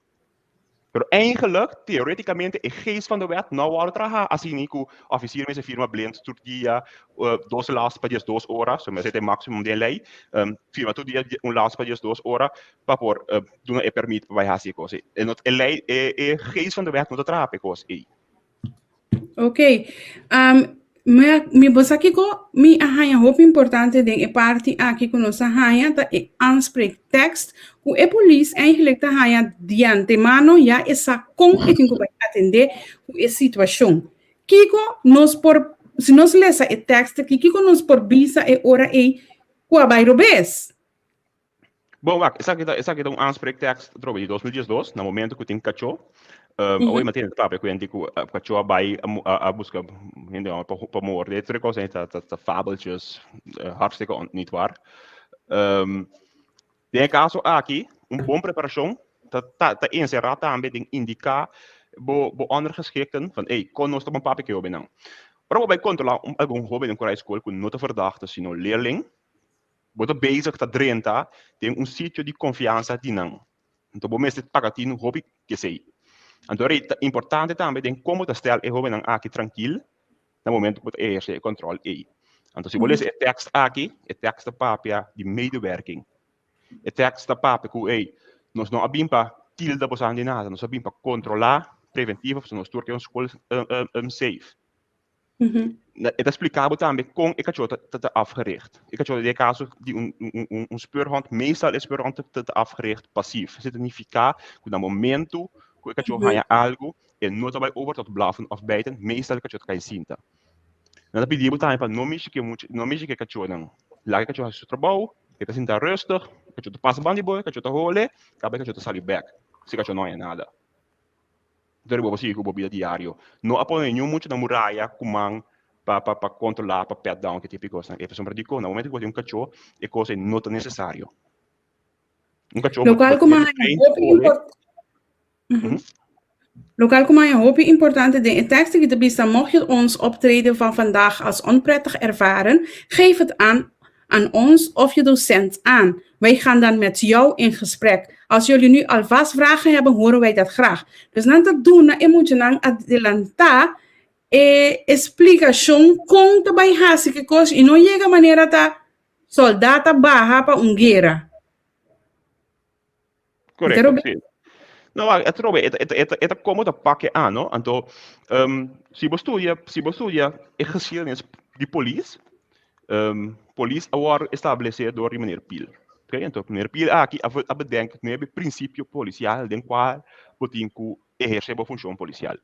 Pero eigenlijk, theoreticamente, e geest van de wet no wòrdu traha asina ku officier mester firma blind tur dia, dos last pa diesdos ora, so mester ta e maximum den lei, firma tur dia un last pa diesdos ora pa por duna e permit pa bai hasi e kos ei. E no, e lei, e e geest van de wet no ta traha pa e kos ei. Ok. Um, mi, mi bo sa kiko mi a haña hopi importante den e parti aki ku nos a haña ta e aanspreektekst ku e polis eigenlijk ta haña di antemano ya e sa kon e tin ku bai atendé ku e situashon. Kiko nos por, si nos lesa e tekst aki, kiko nos por bisa e ora ei ku a bai robes? Bon, wak, esaki ta, esaki ta un aanspreektekst atrobe di 2012, na momento ku tin kachó. Um, awor mm -hmm. papia ku hende ku uh, kachó a bai a, a, a buska hende pa, pa morde, tur kos ta, ta, ta fabeltjes, uh, hartstikke on, niet waar. Um, den e caso aki, un bon preparacion ta, ta, ta encerra tambe den indica bo, bo ondergeschikten van, hey, kon nos ta bon papia ke hobennan. Ora bo bai controla un, algun hoben ku rijschool ku no ta verdachte, sino leerling, Bo ta bezig ta drenta den un sitio di konfiansa di nan. Anto bo mester paga tinu hopi kesei. Anto rei ta importante tambe den kon bo ta stel e hobennan aki trankil na momento ku bo ta ehersé e kòntròl ei. Anto si bo lesa e tèkst aki, e tèkst ta papia di medewerking. E tèkst ta papia ku ei, nos no a bin pa tilda boso di nada, nos a bin pa kontrolá preventivo pasobra nos tur ke un skol safe. E ta spliká bo tambe kon e kachó ta ta afgericht. E kachó den e kaso di un un un speurhond, meestal e speurhond ta ta afgericht pasief. Esei ta nifiká ku na momentu ku e kachó haña algu, e no ta bai over tot blaffen òf bijten, meestal e kachó ta kai sinta. Nan ta pidi bo tambe pa no mishi ku e mucha, no mishi ku e kachónan. Laga e kachó hasi su trabou, e ta sinta rustig, e kachó ta pasa banda di bo, e kachó ta hole, kaba e kachó ta sali bèk, si e kachó no haña nada. Dor bo sigui ku bo bida diario. No a pone niun mucha na muraya ku man pa pa pa kontrolá, pa pat down, ke tipo di kosnan. E pasobra dikon na momento ku bo tin un kachó e kos ei no ta nesesario. Un kachó bo Lokual bo ku tin maya train hopi kore. impor Lokual ku maya hopi importante den e tekst aki ta bisa mocht je ons optreden van vandaag als onprettig ervaren, geef het aan aan ons of je docent aan. Wij gaan dan met jou in gesprek. Als jullie nu alvast vragen hebben, horen wij dat graag. Dus nan ta duna e muchanan adelantá e esplikashon kon ta bai hasi ki kos i no yega manera ta soldá ta baha pa un guera. Correcto, sí. No, maar het robe, het, het, het, het como ta pakke aan, no? Anto, um, si bo studia, si bo studia e geschiedenis di polis, um, polis a worden establece door die meneer Piel. Okay? Anto, meneer Piel aki a, a bedenk nueve principio policial den cual bo tin cu eherce bo funcion policial.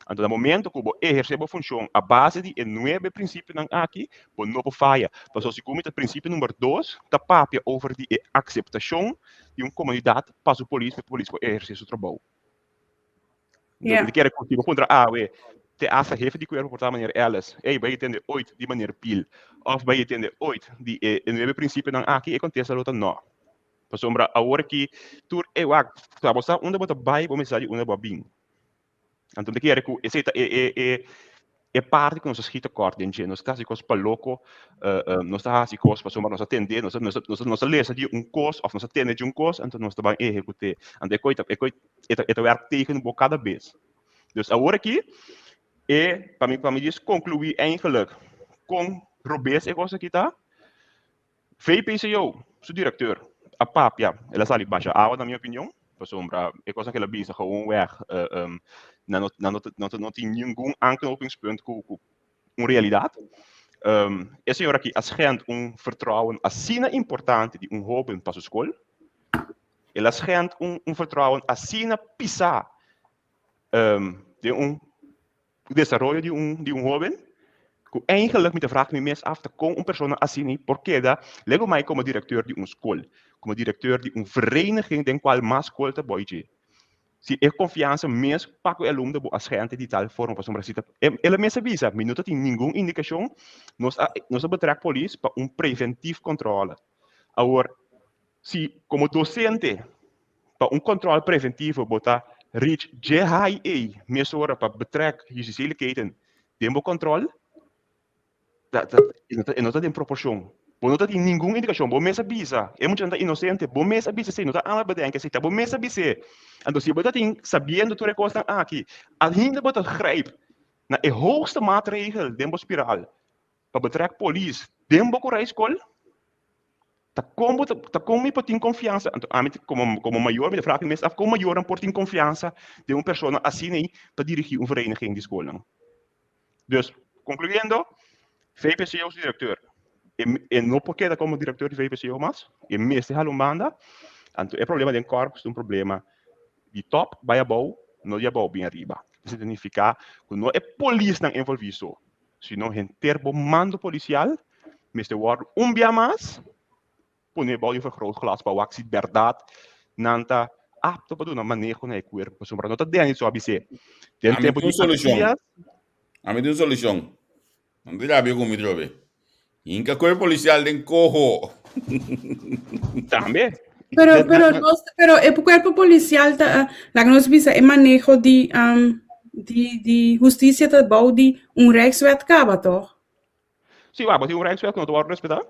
Anto na momento cu bo eherce bo funcion a base di e nuebe principionan aki, bo no por faya. Pasobra segun mi ta principio number dos ta papia over di e aceptacion di un comunidad pa su polis, pa e polis por eherce su trabou. Entonces, mi ta kere cu si bo puntra awe, te hasta hefe di cuerpo por ta meneer Ellis, ey, bay tende ooit di meneer Piel, of bay tende ooit di e nuebe principionan aki, e contesta lo ta no. Pasobra awor aki tur e wak, pa bo sa unda bo ta bai, bo mester sa di unda bo a bin. Anto mi ta kere ku esei ta e e e e parti ku nos a skita kòrt den dje. Nos ta hasi kos pa loko, nos ta hasi kos pasobra nos a tende, nos a nos a nos a lesa di un kos òf nos a tende di un kos, anto nos ta ban ehekut'é. Anto e koi ta e koi e ta e ta wèrk tegen bo kada bes. Dus awor aki. E, pa mi, pa mi dis conclui eigenlijk con robes e cos aki ta, VPCO, su directeur, a papia, el a sali basha awa na mi opinion, pasobra e cosnan cu el a bisa gewoonweg uh, um, nan no, nan no, no, no tin ningun aanknopingspunt cu, cu un realidad. Um, e señor aki a schend un vertrouwen asina importante di un hoben pa su school. El a schend un, un vertrouwen asina pisa um, den un desaroyo di un, di un hoben, ku eigenlijk mi ta vraag mi mes af ta kon un persona asina por keda lego mai komo direkteur di un skol, komo direkteur di un vereniging den kual mas skol ta boi dje. Si e konfiansa mes pa ku e alumno bo a schende di tal forma pasobra si ta el a mes a bisa mi no ta tin ningun indikashon nos a nos a betrek polis pa un preventief controle. Awor si komo dosente pa un controle preventivo bo ta reach dje high ei mesora pa betrek justitiële keten den bo controle, ta, ta, e no ta, e no ta den proporcion. Bo no ta tin ningun indicacion. Bo mes a bisa, e muchanan ta inocente. Bo mes a bisa esei, no ta ami a bedenk esei, ta bo mes a bis'é. Anto si bo ta tin sabiendo tur e cosnan aki, ainda bo ta grijp na e hoogste maatregel den bo spiraal pa betrek polis den bo korai skol, ta kon bo ta, ta kon mi por tin konfiansa? Anto ami komo komo mayor mi ta vraag mi mes af kon mayornan por tin konfiansa den un persona asina ei pa dirigí un vereniging di skolnan. Dus, konkluyendo, VPCO su direkteur e e no por keda komo direkteur di VPCO mas, e mester hala un banda. Anto e problema den kòrps ta un problema di tòp bai abou, no di abou bin ariba. Esei ta nifiká ku no e polisnan envolví so, sino henter bo mando polisial mester wòrdu un bia mas pone bou di vergrootglas pa wak si bèrdat nan ta apto pa duna maneho na e kuerpo pasobra no ta Denny so a bis'é den Ami tempu tin di un solushon. Antias Ami tin un solushon. No ta rabia ku mi trobe. Hinka kuerpo polisial den koho. Tambe. Pero, Den- pero, na- nos, pero e cuerpo policial ta, laga nos bisa, e maneho di, um, di, di justicia ta bou di un Rijkswet caba, toch? Sí, wak, bo tin un Rijkswet ku no ta wòrdu respetá.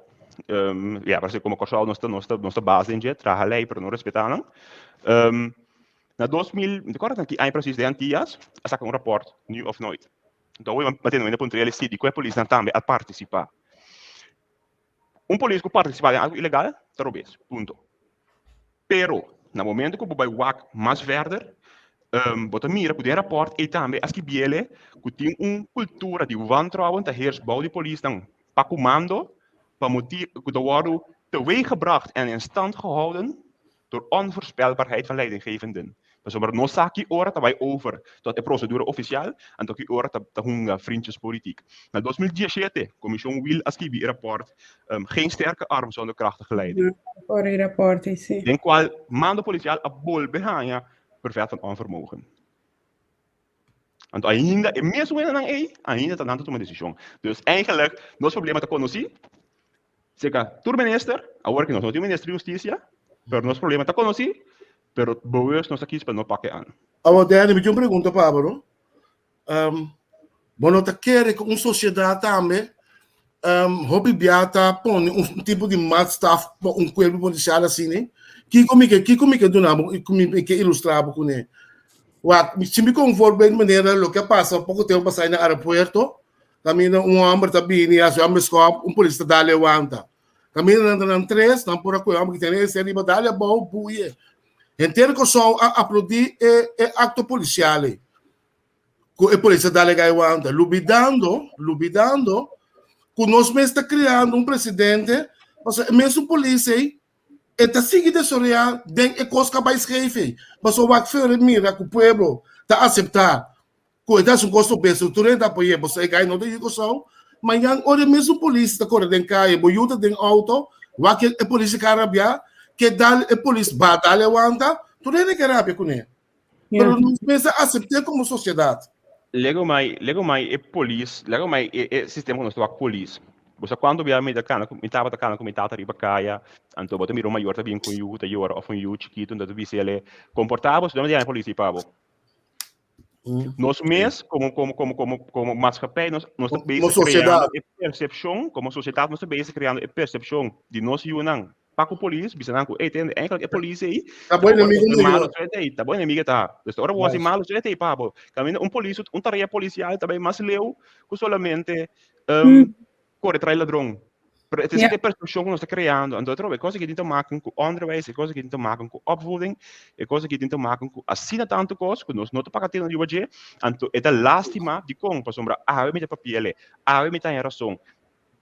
Um, ja, parse komo Kòrsou nos ta, nos ta, nos ta base den dje, traha lei pero no respetá nan. Um, na 2000, mi ta kòrda ki aña presis, den Antillas, a saka un rapòrt, Nu of Nooit. Anto awe mi a tene wende puntra el si di ku e polisnan tambe a partisipá. Un polis ku partisipá den algu ilegal ta robes, punto. Pero na momento ku bo bai wak mas verder, um, bo ta mira ku den rapòrt ei tambe a skibiele ku tin un kultura di wantrouwen ta heers bou di polisnan pa kumando pa motibu ku ta wòrdu teweeggebracht en in stand gehouden door onvoorspelbaarheid van leidinggevenden. Pasobra no sa ki ora ta bai over tot e procedura oficial, anto ki ora ta, ta hunga vriendjespolitiek. Na 2017, Commission Wiel a skibi e rapport um, Geen sterke arm zonder krachtige leiding. Por e rapport, sí. Den cual mando policial a bolbe haña vervet van onvermogen. Anto ainda e mesun hendenan ei, ainda ta nan ta tuma desishon. Dus eigenlijk, nos problema ta konosí. Seka tur minister, awor ku nos no tin minister di hustisia, pero nos problema ta konosí, pero bewust nos a kis pa no pak e an. Awor Danny, mi tin un pregunta pa bo, no? Um, bo no ta kere ku un sosiedat tambe um, hopi bia ta pone un tipo di maatstaf pa un kuerpo polisial asina? Kiko mi ke, kiko mi ke duna bo, mi ke ilustra bo kuné? Wak, si mi kon voorbeeld manera loke a pasa poko tempo pasá na aeropuerto, kaminda un hòmber ta bini hasi un beskòp, un polis ta dal e wanta. Kaminda nan ta nan tres, nan por a kohe hòmber ki tene ese riba dal e abou, buye. Henter Kòrsou a aplaudí e e akto polisial ei. Ku e polis a dal e gai wanta, lubidando, lubidando ku nos mes ta kreando un presidente, pasobra e mesun polis ei E ta sigui desaroyá den e kos ku a bai schreef ei. Pasobra wak fer e mira ku pueblo ta aseptá ku e ta hasi un kos obeso, tur hende ta apoy'é. Pasobra e gai no ta yu Kòrsou. Mañan ora e mesun polis ta kore den kaya, bo yu ta den outo, wak e polis a kara rabiá, ke dal e polis ba dal e wanta, tur hende ke rabia kuné. Pero nos mester asept'é komo sosiedat. Lego mai, lego mai e polis, lego mai e, e sistema ku nos ta wak polis. Bo sa kuantu bia mi ta kana ku, mi tabata kana ku mi tata riba kaya, anto bo ta mira un mayor ta bin ku un yu ku ta yora òf un yu chikitu, anto ta bisa el'e, komportá bo, si no mi ta yama e polis ei pa bo. Nos mes komo komo komo komo komo maatschappij nos nos ta Komo bezig sosiedat. kreando e persepshon, komo sosiedat nos ta bezig kreando e persepshon di nos yunan. pa ku polis, bisa nan ku, ey, tende, eigenlijk e polis ei, Ta bo enemigo ta mayor. malo suerte ei, ta bo enemigo ta. Dus ora bo hasi malo suerte ei pa bo. Kaminda un polis, un tarea polisial ta bai mas leu ku solamente um, kore trai ladron. Pero het is yeah. de perceptie ku nos ta creando. Anto otro, e cosa ki tin te maken ku onderwijs, e cosa ki tin te maken ku opvoeding, e cosa ki tin te maken ku asina tanto kos ku nos no ta paga tino riba dje. Anto e ta lástima di kon pasobra awe mi ta papiele, awe mi ta haña rason.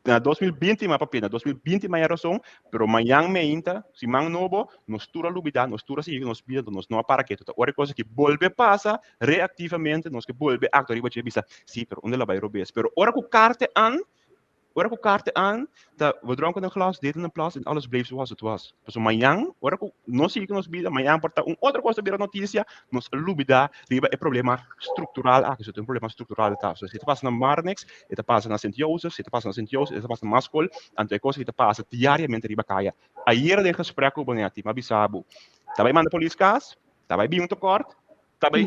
Na 2020 mi a papia, na 2020 mi a haña rason, pero mañan meinta, siman nobo, nos tur a lubida, nos tur a sigui ku nos bida, anto nos no a para ketu. Ta ora e cosa ki bolbe pasa reactivamente, nos ke bolbe actua riba dje bisa, si, pero unda el a bai robes. Pero ora ku karte an, Ora ku karte aan, ta we dronken een glas, deden een plas en alles bleef zoals het was. Pasobra mañan, ora ku nos sigui ku nos bida, mañan por ta un otro kos ta bira notisia, nos a lubida riba e problema struktural aki. So ta un problema struktural ta. So si ta pasa na Marnix, e ta pasa na Sint Jozef, si ta pasa na Sint Jozef, e ta pasa na mas skol, anto e kos aki ta pasa diariamente riba kaya. Ayera den gesprek ku bo Netty, mi a bisa bo, ta bai manda polis kas, ta bai bin un tekort, ta bai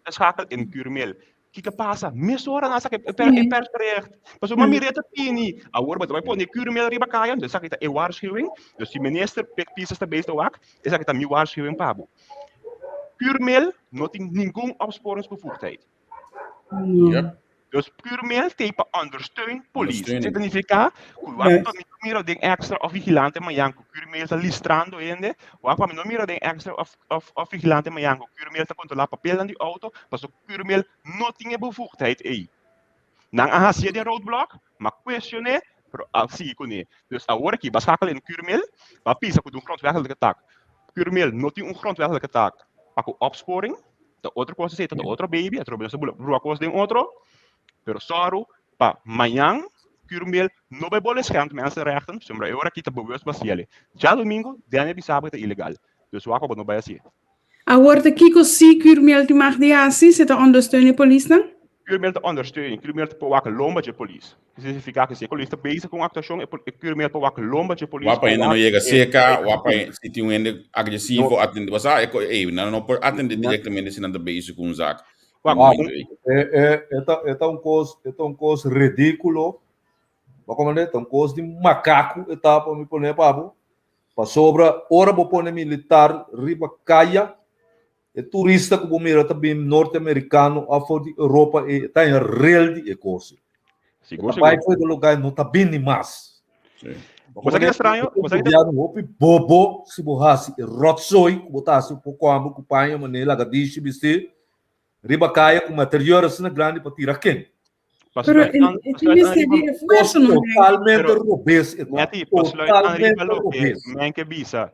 schakel in Curmel. Kiko pasa? Mesora nan saka e per e persbericht. Pasobra mi reta pini. Awor bo ta bai pone Curmel riba kaya, entonces esaki ta e waarschuwing. Dus si minister Pik Pisas ta bezig ta wak, esaki ta mi waarschuwing pa bo. Curmel no tin ningun opsporingsbevoegdheid. Yep. Dus Curmel t'ei pa ondersteun polis. Esei ta nifiká ku wak pa mi no mira den extra òf vigilante mañan ku Curmel ta listrando hende, wak pa mi no mira den extra òf òf vigilante mañan ku Curmel ta kontrolá papelnan di outo, pasobra Curmel no tin e bevoegdheid ei. Nan a hasié den roadblock, m'a cuestion'é, pero a sigui kuné. Dus awor aki, bo a skakel den Curmel, bo a pisa ku ta un grondwettelijke taak. Curmel no tin un grondwettelijke taak pa ku opsporing, ta otro kos esei, ta otro baby, atrobe nos ta bula brua kos den otro, pero sòru pa mañan Curmel no bai bole schend mensenrechten, pasobra e ora aki ta bewust basiele. Djadomingo, Danny a bisa bo ku ta ilegal, dus wak pa bo no bai hasié. Awor ta kiko si Curmel tin mag di hasi si ta ondersteun e polisnan? Curmel ta ondersteun, Curmel ta por wak lomba dje polis. Esei significa ku si e polis ta bezig ku un aktuashon, e Curmel por wak lomba dje polis Wak pa pa hende no wak yega e seka, wak pa si tin un hende agresivo atende, bo sa e ko ey nan no por atende direktamente si nan ta bezig ku un zak Wak, na momento ey. E e e ta e ta un kos e ta un kos ridíkulo, bo komprende? Ta un kos di makaku e ta pa mi pone pa bo. Pasobra ora bo pone militar riba kaya, e turista ku bo mira ta bin norteamerikano òf for di Europa e ta en rel di e kos. E Sigur, ta bai sigur. for di lugá e no ta bin ni mas. Sí. Bo Bo sa ki ta komprende? straño? E Bo sa ki ta gobièrnu hopi bobo si bo hasi e rotzooi ku bo ta hasi poko amo ku paña manera lagadishi bisti riba kaya ku material asina grandi pa tira ken. Pero Pasluit aan, e pasluit aan mester riba di refuerzo no Henk? Totalmente Pero robes e ta. Netty, pasluit aan riba Totalmente loke robes. men ke bisa.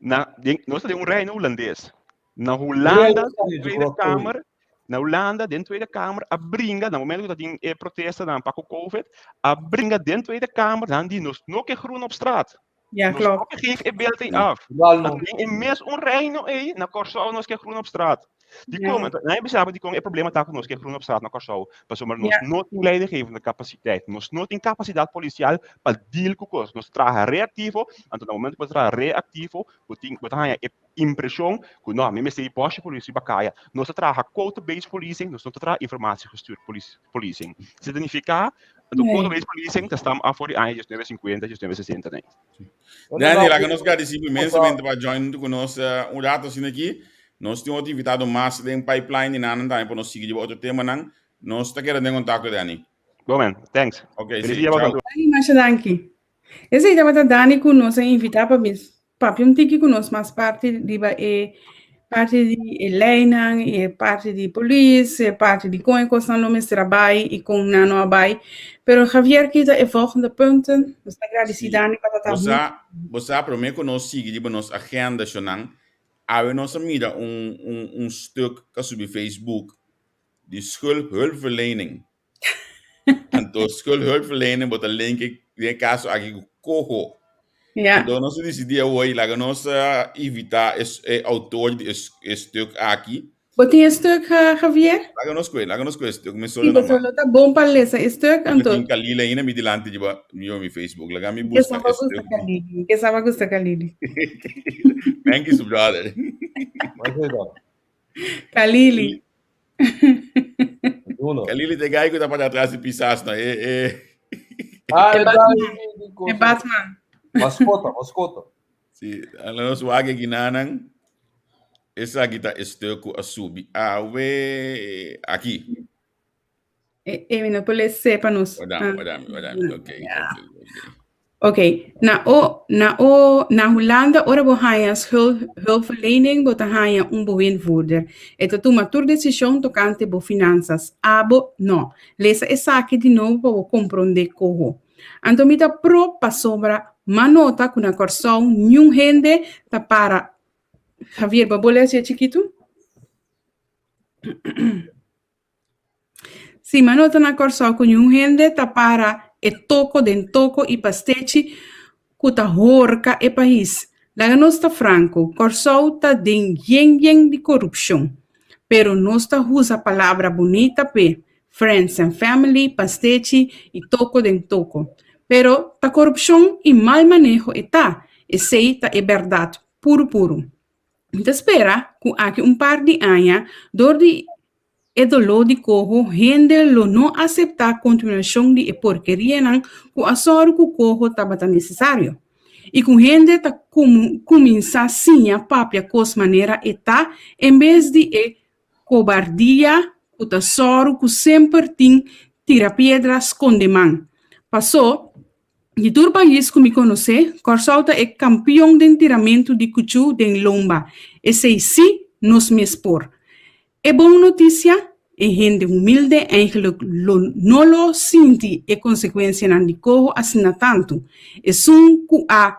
Na den nos ta den un reino hulandes. Na Hulanda, Reino den de Tweede Rotzooi. Kamer, na Hulanda den Tweede Kamer a bringa na momento ku ta tin e protestanan pa ku Covid, a bringa den Tweede Kamer nan di nos no ke groen op straat. Ja, Nos klopt. no ke geef e beeld ei af. Igual no. Anto den e mes un reino ei, na Kòrsou nos ke groen op straat. Dikon? Ja. Anto nan a bisa bo dikon e problema ta ku nos ke groen op straat na Kòrsou. Pasobra nos Ja. no tin leidinggevende kapasiteit. Nos no tin kapasidat polisial pa deal ku kos. Nos traha reaktivo, anto na momento ku bo traha reaktivo, bo tin bo ta haña e impreshon ku no, mi mester di bòshe polis riba kaya. Nos ta traha quota-based policing, nos no ta traha informatiegestuurd policing. Esei ta nifiká, anto Nee. quota-based policing ta stam af for di aña 1950, 1960 nei. Danny, laga nos gradisí bo inmensamente pa join huntu ku nos un rato asina aki. Nos tin otro invitado mas den pipeline di nan tambe pa nos sigui riba otro temanan. Nos ta keda den kontakto, Danny. Bon man, thanks. Ok, Feliz sí, dia pa chao. tur. Danny, masha danki. Esei tabata Dani ku nos a invitá pa bin papia un tiki ku nos mas parti riba e parti di e leinan, e parti di polis, e parti di kon e kosnan lo mester a bai i kon nan no a bai. Pero Javier, ki ta e volgende punten? Nos ta gradisí Sí. Dani pa ta Bo huntu. sa, bo sa promé ku nos sigui riba nos agenda shonnan, awe nos a mira un un un stuk ku a subi Facebook di schuldhulpverlening. Anto schuldhulpverlening bo ta link den e kaso aki ku koho. Ja. Anto nos a disidí awor laga nos invitá e e autor di e stuk aki. Bo tin e stuk, Javier? Laga nos kue, laga nos kue e stuk, mi Sí, solo pasobra nama. lo ta bon pa lesa e stuk, Mi anto. tin Kalila ainda mi dilanti riba mi Facebook. Laga mi Ke buska saba e gusta stuk. Kalili, ke saba gusta Kalili. Thank you, brother. Kalili. Kalili te gai ku ta para atrás di pisas no. E, e. Ah, E e Batman. dai E Batman. Mascota, mascota. Si, nos wak e ginanan. Esaki ta e stuk ku a subi awe aki. E, e mi no por lese pa nos. Wadami, ah. wadami, wadami. Ok, ok, ok. Ok, na o, na o, na Hulanda ora bo haña schuld, hulpverlening, bo ta haña un bewindvoerder. E ta tuma tur desishon tokante bo finansas. Abo no. Lesa esaki di nobo pa bo komprondé koho. Anto mi ta pro pasobra m'a nota ku na Kòrsou niun hende ta para Javier, bo bo lesa e chikitu? Si m'a nota na Kòrsou ku niun hende ta para e toko den toko i pastechi ku ta horka e pais. Laga nos ta franko, Kòrsou ta den yen yen di korupshon. Pero nos ta huza palabra bunita p'e, friends and family, pastechi i toko den toko. Pero ta korupshon i mal maneho e ta, esei ta e bèrdat puru puru. Mi ta spera ku aki un par di aña dor di e doló di koho hende lo no aseptá kontinuashon di e porkerianan ku a sòru ku koho tabata nesesario i ku hende ta kuminsá siña papia kos manera e ta en bes di e kobardia ku ta sòru ku semper tin tira piedra skonde man. Pasó Di tur pais ku mi konosé, Kòrsou ta e kampion den tiramentu di kuchú den lomba. Esei sí nos mes por. E bon notisia, e hende humilde eigenlijk lo no lo sinti e konsekuensianan di koho asina tantu. Esun ku a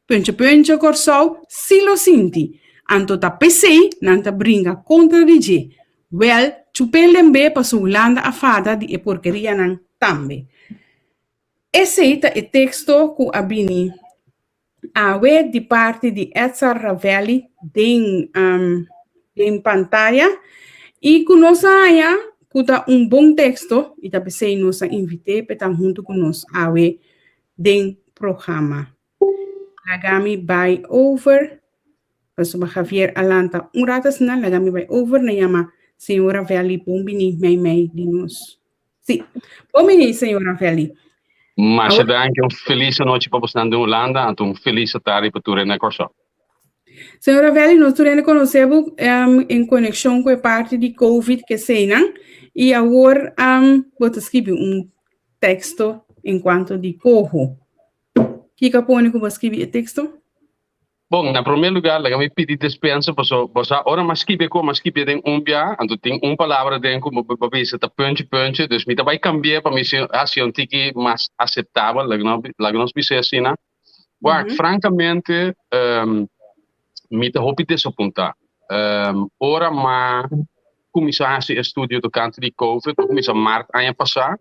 pöncha pöncha Kòrsou sí lo sinti. Anto ta p'esei nan ta bringa kontra di dje. Wèl, chup'é lemb'é paso Hulanda a fada di e porkerianan tambe. Esei ta e teksto ku a bini awe di parti di Edsar Ravelli den den pantaya i ku nos a haña ku ta un bon teksto i ta p'esei nos a invit'é p'e ta huntu ku nos awe den programa. Laga mi bai over pasobra Javier a lanta un rato asina laga mi bai over na yama señor Ravelli bon bini meimei di nos. Sí. Bon bini, señor Ravelli. Masha danki, un felis anochi pa bosnan den Hulanda, anto un felis atardi pa tur hende na Kòrsou. Señor Ravelli, nos tur hende konosé bo um, en konekshon ku e parti di COVID ke eseinan, i awor um, bo ta skibi un teksto en kuanto di koho. Kiko a pone ku bo a skibi e teksto? Bon, na promé lugá laga mi pidi despensa paso bo sa ora mi a skibi ku mi a skibi den un bia, anto tin un palabra den ku bo bisa ta punchi punchi, dus mi ta bai kambi'é pa mi hasi un tiki mas aseptabel, laga nos bis'é asina. Wak, frankamente mi ta hopi desapuntá. Ora m'a kuminsá hasi e studio tokante di covid, a kuminsá mart aña pasá,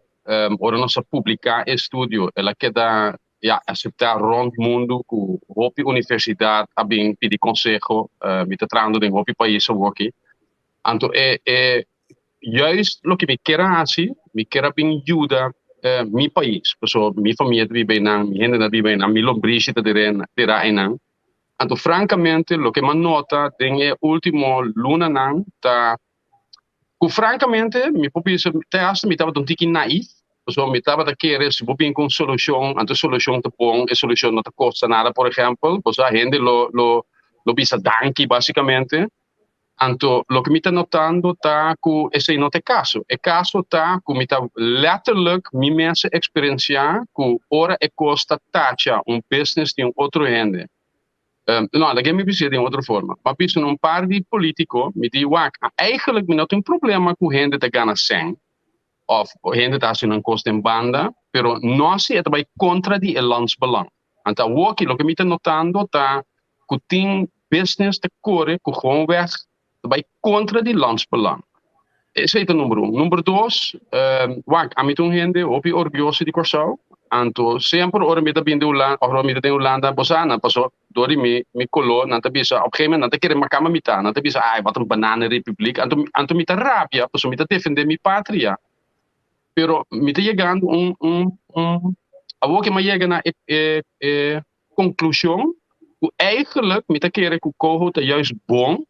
ora nos a publiká e studio el a keda ya aseptá rònt mundu ku hopi universidat a bin pidi konseho. Mi ta trahando den hopi pais awoki. Anto e e juist loke mi kier a hasi, mi kier a bin yuda mi pais, pasobra mi famia ta biba einan, mi hendenan ta biba einan, mi lombrishi ta dera einan. Anto frankamente loke mi a nota den e ultimo lunanan ta Ku frankamente mi por bisa te hasta mi tabata un tiki naïef, pasobra mi tabata kere si bo bin ku un solushon, anto e solushon ta bon, e solushon no ta kosta nada por ehèmpel, bo sa hende lo lo lo bisa danki basikamente. Anto loke mi ta notando ta ku esei no ta e kaso. E kaso ta ku mi ta letterlijk mi mes a eksperensiá ku ora e kos ta tacha un business di un otro hende, No, laga mi bis'é den otro forma. M'a bisa na un par di polítiko, mi di, Wak, eigenlijk mi no tin problema ku hende ta gana sèn òf hende ta hasi nan kos den banda, pero no si e ta bai kontra di e landsbelang. Anto awoki loke mi ta notando ta ku tin business ta kore ku gewoonweg ta bai kontra di landsbelang. Esei ta number un. Number dos, wak, ami ta un hende hopi orguyoso di Kòrsou, anto semper ora mi ta bin di Hulanda, òf ora mi ta den Hulanda, bo sa nan, paso dor di mi mi koló nan ta bisa, op gegeven moment nan ta kere makamba mi ta, nan ta bisa, ai, wat un bananenrepubliek, anto anto mi ta rabia, paso mi ta defende mi patria. Pero mi ta yegando un un un, awor ke mi a yega na e e e Konklushon, Ku eigenlijk mi ta kere ku Coho ta juist bon,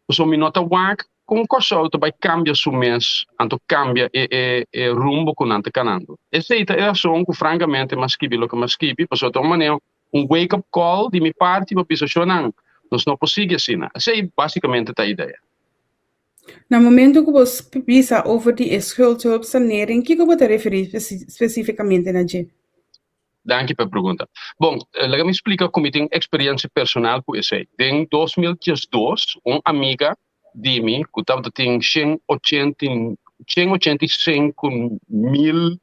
pasobra mi no ta wak kon Kòrsou ta bai kambia su mes, anto kambia e e e rumbo ku nan ta kanando. Esei ta e rason ku frankamente mi a skibi loke mi a skibi, pasobra ta un manera. un wake up call di mi parti pa bisa shownan, nos no por sigui asina. Esei basicamente ta e idea. Na momento ku bo bisa over di e schuldhulpsanering, kiko bo ta referí spesífikamente na dje? Danki pa e pregunta. Bon, laga mi splika ku mi tin eksperensia personal ku esei. Den 2012, un amiga di mi ku tabata tin 185 mil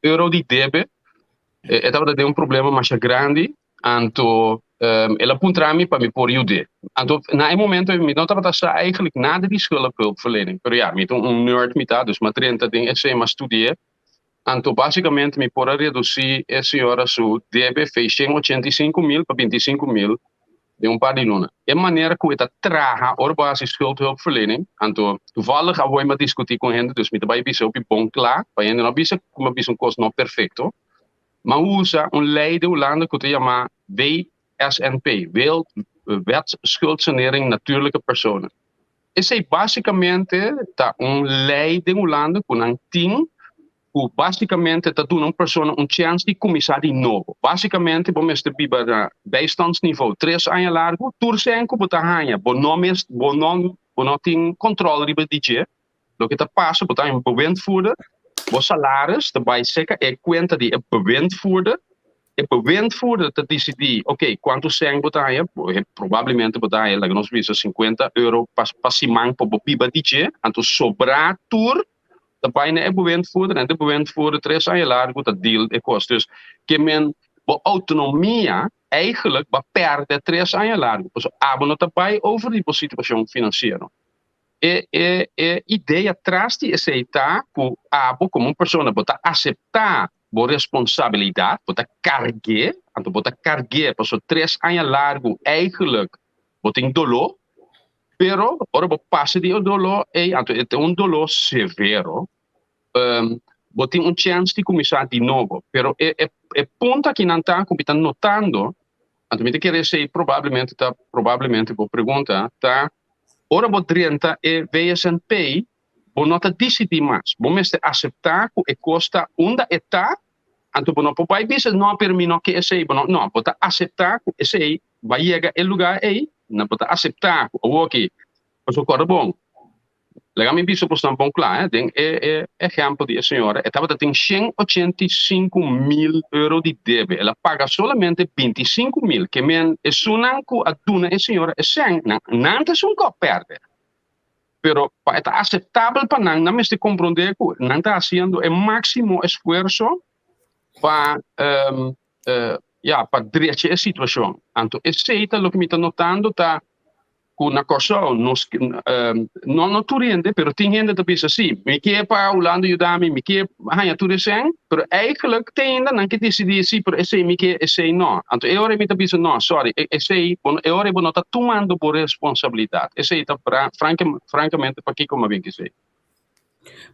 euro di debe, e tabata den un problema masha grandi, anto el a puntra mi pa mi por yud'é. Anto na e momento mi no tabata sa eigenlijk nada di schuldhulpverlening, pero ya, mi ta un nerd mi ta, dus mi a drenta den esei, mi a studi'é. Anto basicamente mi por a reduci e señora su debe fe 185 mil pa 25 mil den un par di luna. E manera ku e ta traha ora bo hasi schuldhulpverlening, anto toevallig awoy mi a discuti ku hende, dus mi ta bai bisa hopi bon kla, pa hende no bisa ku mi a bisa un kos no perfecto. Mi a usa un lei den Hulanda ku ta yama WSNP, Wet Schuldsanering Natuurlijke Personen. Esei basicamente ta un lei den Hulanda ku nan tin ku basicamente ta duna un persona un chance di kuminsá di nobo. Basicamente bo mester biba na bijstandsniveau 3 aña largu, tur sèn ku bo ta haña, bo no mes bo no tin control riba di dje. Loke ta pasa, bo ta un bewindvoerder, bo salaris ta bai serka e kuenta di e bewindvoerder. E bewindvoerder ta disidí, ok, kuantu sèn bo ta haña, probablemente bo ta haña, laga nos bisa, €50 pa siman pa bo biba di dje, anto sobrá tur ta bai na e bewindvoerder en e bewindvoerder 3 aña largu ta deal e kos. Dus ke men bo outonomia eigenlijk bo a pèrdè 3 aña largu, pasobra abo no ta bai over di bo situashon finansiero. E idea tras di esei ta ku abo komo un persona bo ta aseptá bo responsabilidat, bo ta karg'é, anto bo ta karg'é pasobra 3 aña largu eigenlijk bo tin doló, pero ora bo pasa di e doló ei, anto e ta un doló severo, bo tin un chèns di kuminsá di nobo. Pero e punto akinan ta ku mi ta notando, anto mi ta kere esei probablemente ta probablemente bo pregunta, ta ora bo drenta e WSNP, bo no ta disidí mas. Bo mester aseptá ku e kos ta unda e ta, anto bo no por bai bisa, no, pero mi no ke esei, bo no, no, bo ta aseptá ku esei bai yega e lugá ei, na bo ta aseptá ku awoki, pasobra kòrda bon, laga mi bisa bosnan bon kla, eh, den e ehèmpel di e señora, e tabata tin 185 mil euro di debe, el a paga solamente 25 mil, ke men esunnan ku a duna e señora e sèn, nan, nan ta esun ku a pèrdè. Pero pa e ta aseptabel pa nan, nan mester komprondé ku nan ta hasiendo e máksimo esfuerso pa ya, pa drecha e situashon. Anto esei ta loke mi ta notando ta ku na Kòrsou nos no no tur hende, pero tin hende ta bisa si, mi ke pa Hulanda yuda mi, mi ke haña tur e sèn, pero eigenlijk te ainda nan ke disidí si, pero esei mi ke, esei no. Anto e ora mi ta bisa no, sorry, esei bo e ora bo no ta tumando bo responsabilidat. Esei ta frankamente pakiko mi a bin kisei.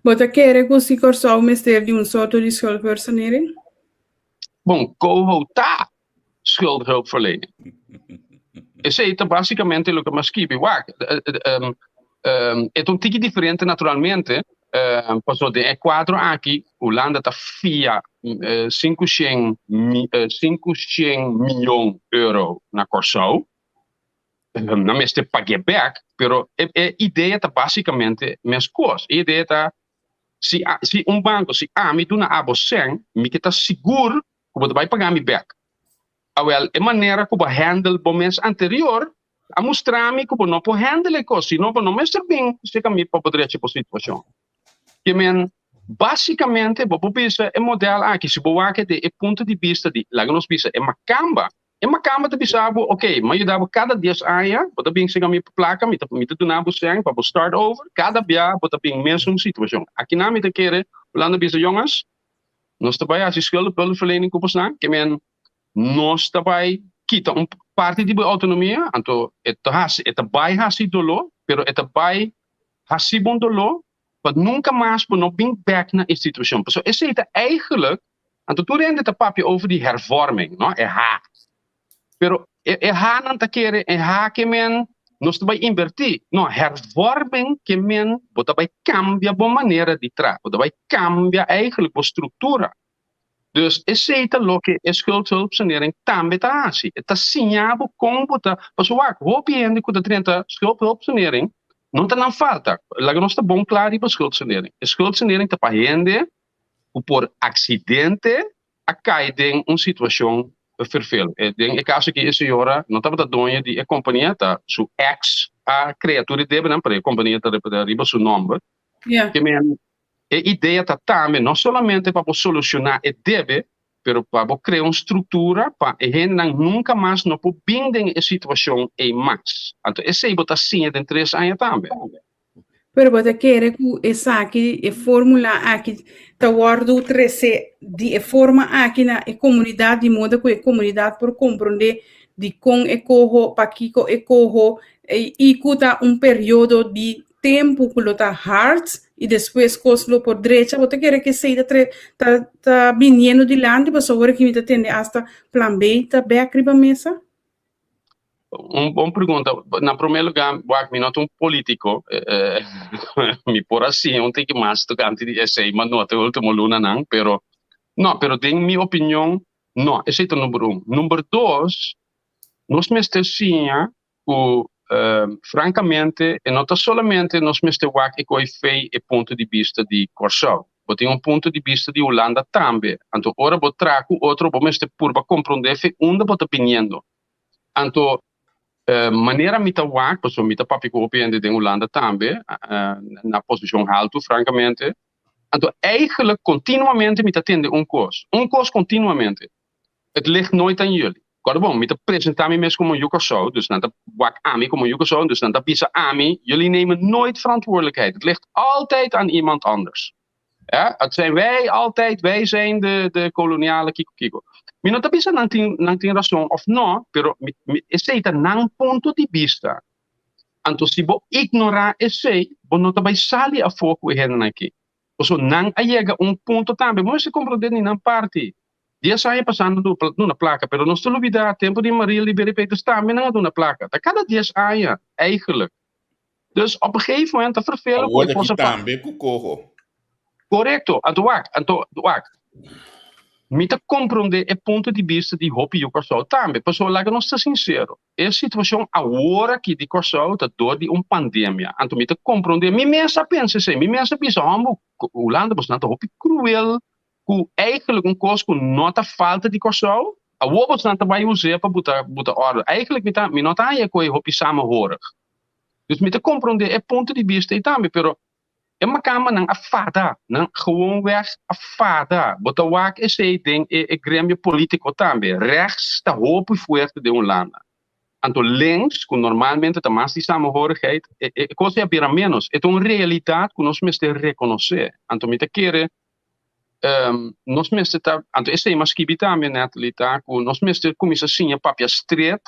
Bo ta kere ku si Kòrsou mester di un sorto di schuldhulpsanering? Bon, coho ta schuldhulpverlening. Esei ta basicamente loke mi a skibi. Wak, e ta un tiki diferente naturalmente, pasobra den e kuadro aki Hulanda ta fia 500 mion euro na Kòrsou. Nan mester pag'é bèk, pero e idea ta basicamente meskos. E idea ta si un banko, si ami duna abo sèn, mi ke ta sigur ku bo ta bai paga mi bèk. Awèl, e manera ku bo handle bo mes anterior a mustra mi ku bo no por handle e kos, si no bo no mester bin serka mi pa bo drecha bo situashon. Ke men, basikamente bo por bisa e modèl aki, si bo wak e den e punto di bista di, laga nos bisa, e makamba, e makamba ta bisa bo, ok, mi a yuda bo kada 10 aña, bo ta bin serka mi pa plaka, mi ta duna bo sèn pa bo start over, kada bia bo ta bin mesun situashon. Akinan mi ta kere, Hulanda bisa, yonges, nos ta bai hasi schuldhulpverlening ku bosnan, ke men nos ta bai kita un parti di bo outonomia, anto e ta hasi, e ta bai hasi doló, pero e ta bai hasi bon doló pa nunka mas bo no bin bèk na e situashon. Pasobra esei ta eigenlijk, anto tur hende ta papia over di hervorming, no, e H. Pero e H nan ta kere, e H ke men nos ta bai invertí. No, hervorming ke men bo ta bai kambia bo manera di traha, bo ta bai kambia eigenlijk bo struktura. Dus esei ta loke e schuldhulpsanering tambe ta hasi. E ta siña bo kon bo ta, pasobra wak, hopi hende ku ta drenta schuldhulpsanering no ta nan falta. Laga nos ta bon kla riba schuldsanering. E schuldsanering ta pa hende ku por aksidente a kai den un situashon fervel. Den e kaso aki e señora no tabata doño di e kompania, ta su eks a krea tur e debenan, pero e kompania ta riba su nòmber. Ke men E idea ta tambe no solamente pa bo soluciona e debe, pero pa bo crea un structura pa e hendenan nunca mas no por bin den e situacion ey mas. Anto esey bo ta siña den tres aña tambe. Pero bo ta kere cu esaki, e formula aki ta wordo trece di e forma aki na e comunidad di modo cu e comunidad por comprende dicon e coho, pakico e coho y cu ta un periodo di tempu ku lo ta hard i despues kos lo por drecha, bo ta kere ku esei ta tre ta ta biniendo dilanti pasobra ora ku mi ta tende asta plan B ta bèk riba mesa? Un bon pregunta. Na promé lugá, wak, mi no ta un polítiko. Mi por a siña un tiki mas tokante di esei, ma no ta e último lunanan, pero no, pero den mi opinion, no. Esei ta number un. Number dos, nos mester siña ku frankamente e no ta solamente nos mester wak e koi fei e punto di bista di Kòrsou. Bo tin un punto di bista di Hulanda tambe. Anto ora bo traha ku otro bo mester purba komprondé fe unda bo ta biniendo. Anto manera mi ta wak, pasobra mi ta papia ku hopi hende den Hulanda tambe na posishon haltu frankamente, anto eigenlijk kontinuamente mi ta tende un kos, un kos kontinuamente. Het ligt nooit aan jullie. Kòrda bon, mi ta presentá mi mes komo yu Kòrsou, dus nan ta wak ami komo yu Kòrsou, dus nan ta bisa ami, jullie nemen nooit verantwoordelijkheid. Het ligt altijd aan iemand anders. Ja, het zijn wij altijd, wij zijn de, de koloniale kiko kiko. Mi no ta bisa nan tin, nan tin rason of no, pero mi, mi, esei ta nan punto di bista. Anto si bo ignorá esei, bo no ta bai sali afó ku e hendenan aki. Pasobra nan a yega un punto tambe, bo mester komprondé di nan parti. Dies aña pasá nan a duna plaka, pero nos ta lubidá tempu di Maria Liberia Peters tambe nan a duna plaka. Ta kada dies aña, eigenlijk. Dus op een gegeven moment ta vervelen ku Awor e aki kos a tambe ku koho. Korekto. Anto wak, anto wak. Mi ta komprondé e punto di bista di hopi yu Kòrsou tambe, pasobra laga nos ta sinsero, e situashon awor aki di Kòrsou ta dor di un pandemia. Anto mi ta komprondé, mi mes a pensa esei, mi mes a bisa, hòmber, Hulanda boso nan ta hopi kruel ku eigenlijk un kos ku no ta falta di Kòrsou, awor boso nan ta bai us'é pa buta buta òrdu. Eigenlijk mi ta mi no ta haña ku e hopi samenhorig. Dus mi ta komprondé e punto di bista ei tambe, pero E makamanan a fada, nan gewoonweg a fada. Bo ta wak esei den e e gremio politico tambe. Rechts ta hopi fuerte den Hulanda. Anto links, ku normalmente ta mas di samenhorigheid, e e kos ei a bira menos. E ta un realidat ku nos mester rekonosé. Anto mi ta kere nos mester ta, anto esei mas skibi tambe Natalie, ta ku nos mester kuminsá siña papia stret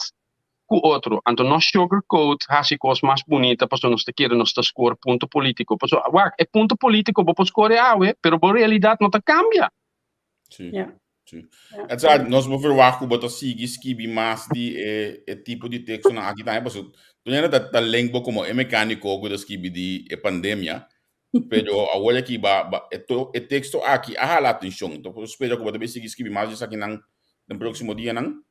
ku otro. Anto no sugar coat hasi kos mas bunita pasobra nos ta kere nos ta score punto politico. Pasobra wak, e punto politico bo por score awe, pero bo realidad no ta cambia. Sí. Ja. Sí. Edzard, nos por verwacht ku bo ta sigui skibi mas di e, e tipo di tekstonan aki tambe, pasobra tur hende ta, ta link bo komo e mekániko ku ta skibi di e pandemia, pero awor aki ba, ba, e, to, e teksto aki a hala atenshon. Enton por spera ku bo ta bai sigui skibi mas di esakinan den próksimo dianan.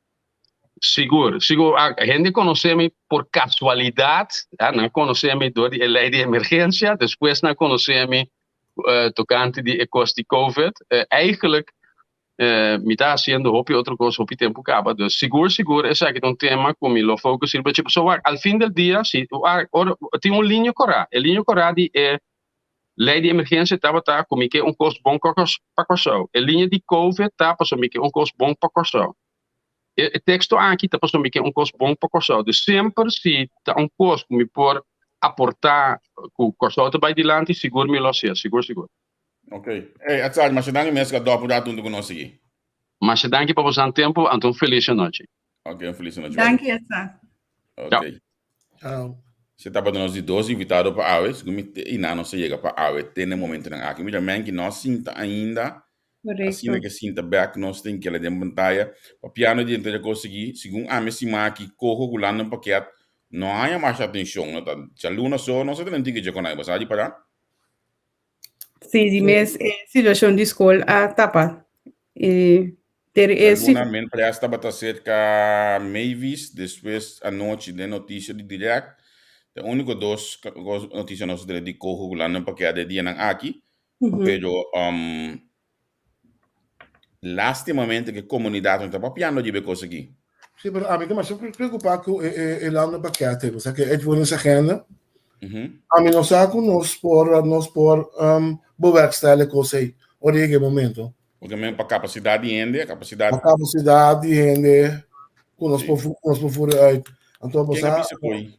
Sigur, sigur. Ah, hende conoce mi por casualidad, ja, nan conoce mi door di e ley di emergencia, despues nan conoce mi uh, tocante di e cos di COVID. Uh, eigenlijk, uh, mi ta haciendo hopi otro cos, hopi tempo caba. Dus sigur, sigur, esaki ta un tema cu mi lo focus riba dje. So, wak, al fin del dia, si, wak, ora, tin un linea cora, e linea cora di e ley di emergencia tabata cu mi ke un cos bon pa Curaçao. E linea di COVID ta pasobra mi ke un cos bon pa Curaçao. E teksto aki ta pasobra mi ke un kos bon pa Kòrsou. Dus semper si ta un kos ku mi por aportá ku Kòrsou ta bai dilanti, sigur mi lo hasié, sigur sigur. Ok. Ey, Atsari, masha danki mes ku a dòp un ratu huntu ku nos aki. Masha danki pa boso nan tempu, anto un felis anochi. Ok, un felis anochi. Danki, Atsari. Ok. Ciao. Se tabata nos di dos invitado pa awe, segun mi te i nan nos a yega pa awe te na e momentonan aki. Mira, Menki no a sinta ainda, asina Correcto. ke sinta bek nos tin kela den pantaya. Papiando di henter a konsegui, segun ami stima aki, koho hulando un paket no a haña masha atenshon. No ta djaluna so nos a tene un tiki dje konai, bo sa di para? Sí, di mes e situacion di school a tapa. E ter e Luna men pres tabata cerca Mavis, despues anochi den noticia di Direct. Ta unico dos noticia nos a di coho cu landen pakea den dianan aki. Pero um, lastimamente cu e comunidad no ta papiando riba e cos aki. Sí, pero ami ta masha preocupa cu e, e, e landenpakket ei. Bo sa cu e uitvoerings agenda. Ami no sa cu nos por, nos por um, bewerkstellig e cos ei ora yega e momento. Porque men pa capacidad di hende, capacidad... Pa capacidad di hende cu nos por, nos por voeren uit. Anto, bo Ken a sa... bisa koe?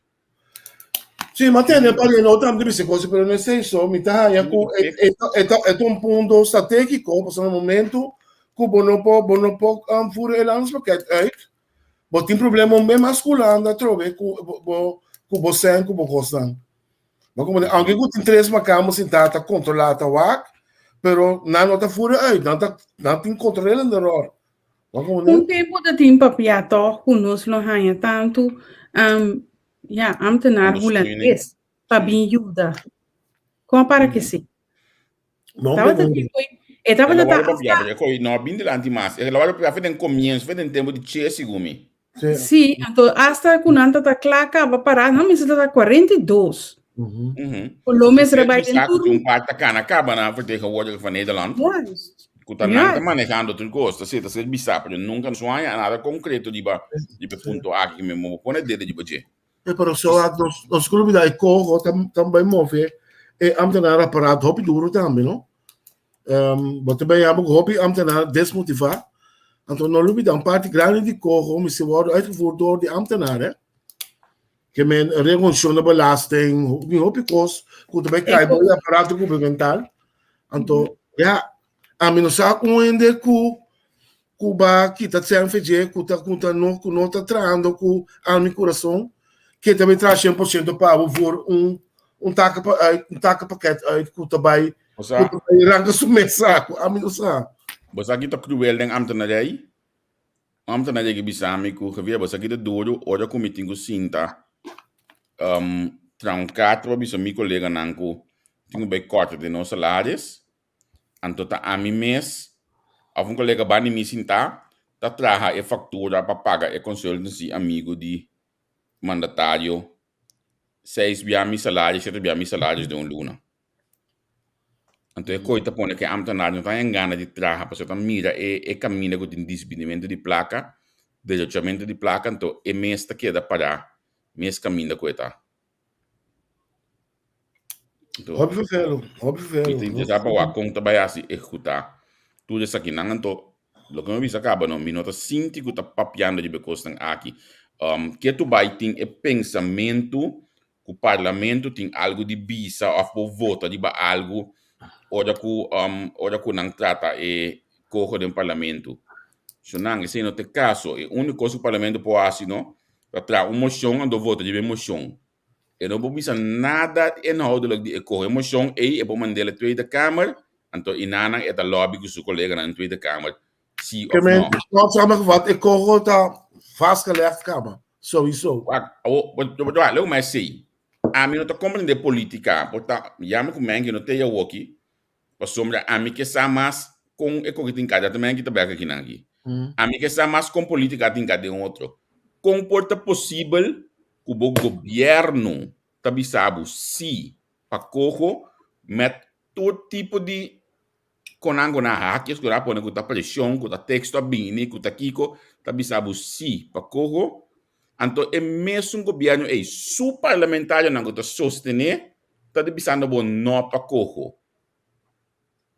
Sí, ma tende pa no tam di bisa cos, pero no es eso. Mi ta haya cu e, e, e, ta, e ta un punto strategico, pasobra na momento cu bo no por, bo no por um, voeren e landspakket uit, bo tin problema un be mas cu Hulanda atrobe cu bo, bo, cu bo sen, cu bo cosnan. Ma como de, aunque cu tin tres macambo sintá ta controlá ta wak, pero nan no ta voeren uit, nan ta, nan tin controlende rol. Ma como de, Un tempu ta tin papia tòg ku nos lo haña tantu um, ja, ambtenaar Ondersteuning. hulandes pa bin yuda. Kon a para ke si? No, Tabata pregunta. tin koe, e tabata El a ta wòrdu papia, hasta pero e koe no a bin dilanti mas. El a wòrdu papia den komienso, fe den tempu di Che, segun mi. Sí. Sí, anto hasta ku nan ta kla kaba pará, nan mester ta 42. Ku lo mester a bai den tur. tur. Un par ta kana kaba na vertegenwoordiger van Nederland. Juist. Ku ta nan ta Juist. manehando tur kos, ta ser ta ser bisá, pero nunka no haña nada konkreto riba riba e punto aki ku mi mo pone dede riba dje. E pero so at nos nos ku lubida e coho tam tam bai move e ambtenaar apparaat hopi duro tambe no. Um, bo te bai abo hopi ambtenaar desmotivá. Anto no lubida un parti grandi di coho mester worden uitgevoerd door di ambtenaar hè. Ke men regonshon de belasting, di hopi kos ku te bai kai bo e apparato gubernamental. Anto ja, ami no sa un hende ku ku ba kita tsen feje ku ta ku ta no ku no ta trahando ku alma i kurason ke ta bai traha 100% pa bo voor un un taka pa uit un taka pakket uit ku ta bai Bo sa- ku ta bai ranka su mes saku ami no sa. Bo sa ki ta kruel den ambtenarij? Un ambtenaar yega bisa mi ku Javier bo sa ki ta duru ora ku mi tin ku sinta um traha un karta pa bisa mi koleganan ku tin ku bai kòrta den nos salaris. Anto ta ami mes of un kolega banda di mi sintá ta traha e faktura pa paga e consultancy amigu di mandatario seis bia mi salario, shete bia mi salario den un luna. Anto e koe ta pone ku e ambtenaar no ta haña gana di traha pasobra ta mira e e kaminda ku tin disbinimentu di plaka, derochamento di plaka, anto e mes ta keda pará mes kaminda ku e ta. Hopi vervelo, hopi vervelo. Mi ta interesá pa wak kon ta bai hasi ehekutá tur esakinan. Anto, loke mi a bisa kaba no, mi no ta sinti ku ta papiando riba e kosnan aki. Ke tu bai tin e pensamentu ku parlamento tin algu di bisa òf por vota riba algu ora ku ora ku nan trata e koho den parlamento. So nan, esei no ta e kaso. E úniko kos ku parlamento por hasi no, ta traha un moshon anto vota riba e moshon. E no por bisa nada inhoudelijk di e koho. E moshon ei e por mand'el e Tweede Kamer, anto inanan e ta lobby ku su koleganan den Tweede Kamer si Ke of men, no. kort samengevat, e koho ta vastgelegd kaba, sowieso. Wak, awo, bo, bo, bo, leu mi esei. Ami no ta komprendé politika, por ta, yama ku men ke no te awoki, Pasobra ami ke sa mas kon e koki tin kada, ta men ki ta bek akinan aki. Ami ke sa mas kon politika tin kada den otro. Kon por ta posibel ku bo gobièrnu ta bisa bo si pa koho met tur tipo di konan ku nan hakjes ku nan a pone ku ta preshon, ku ta teksto a bini, ku ta kiko, ta bisa bo si pa koho. Anto e mesun gobièrnu ei, su parlamentarionan ku ta sostené ta di bisando bo no pa koho.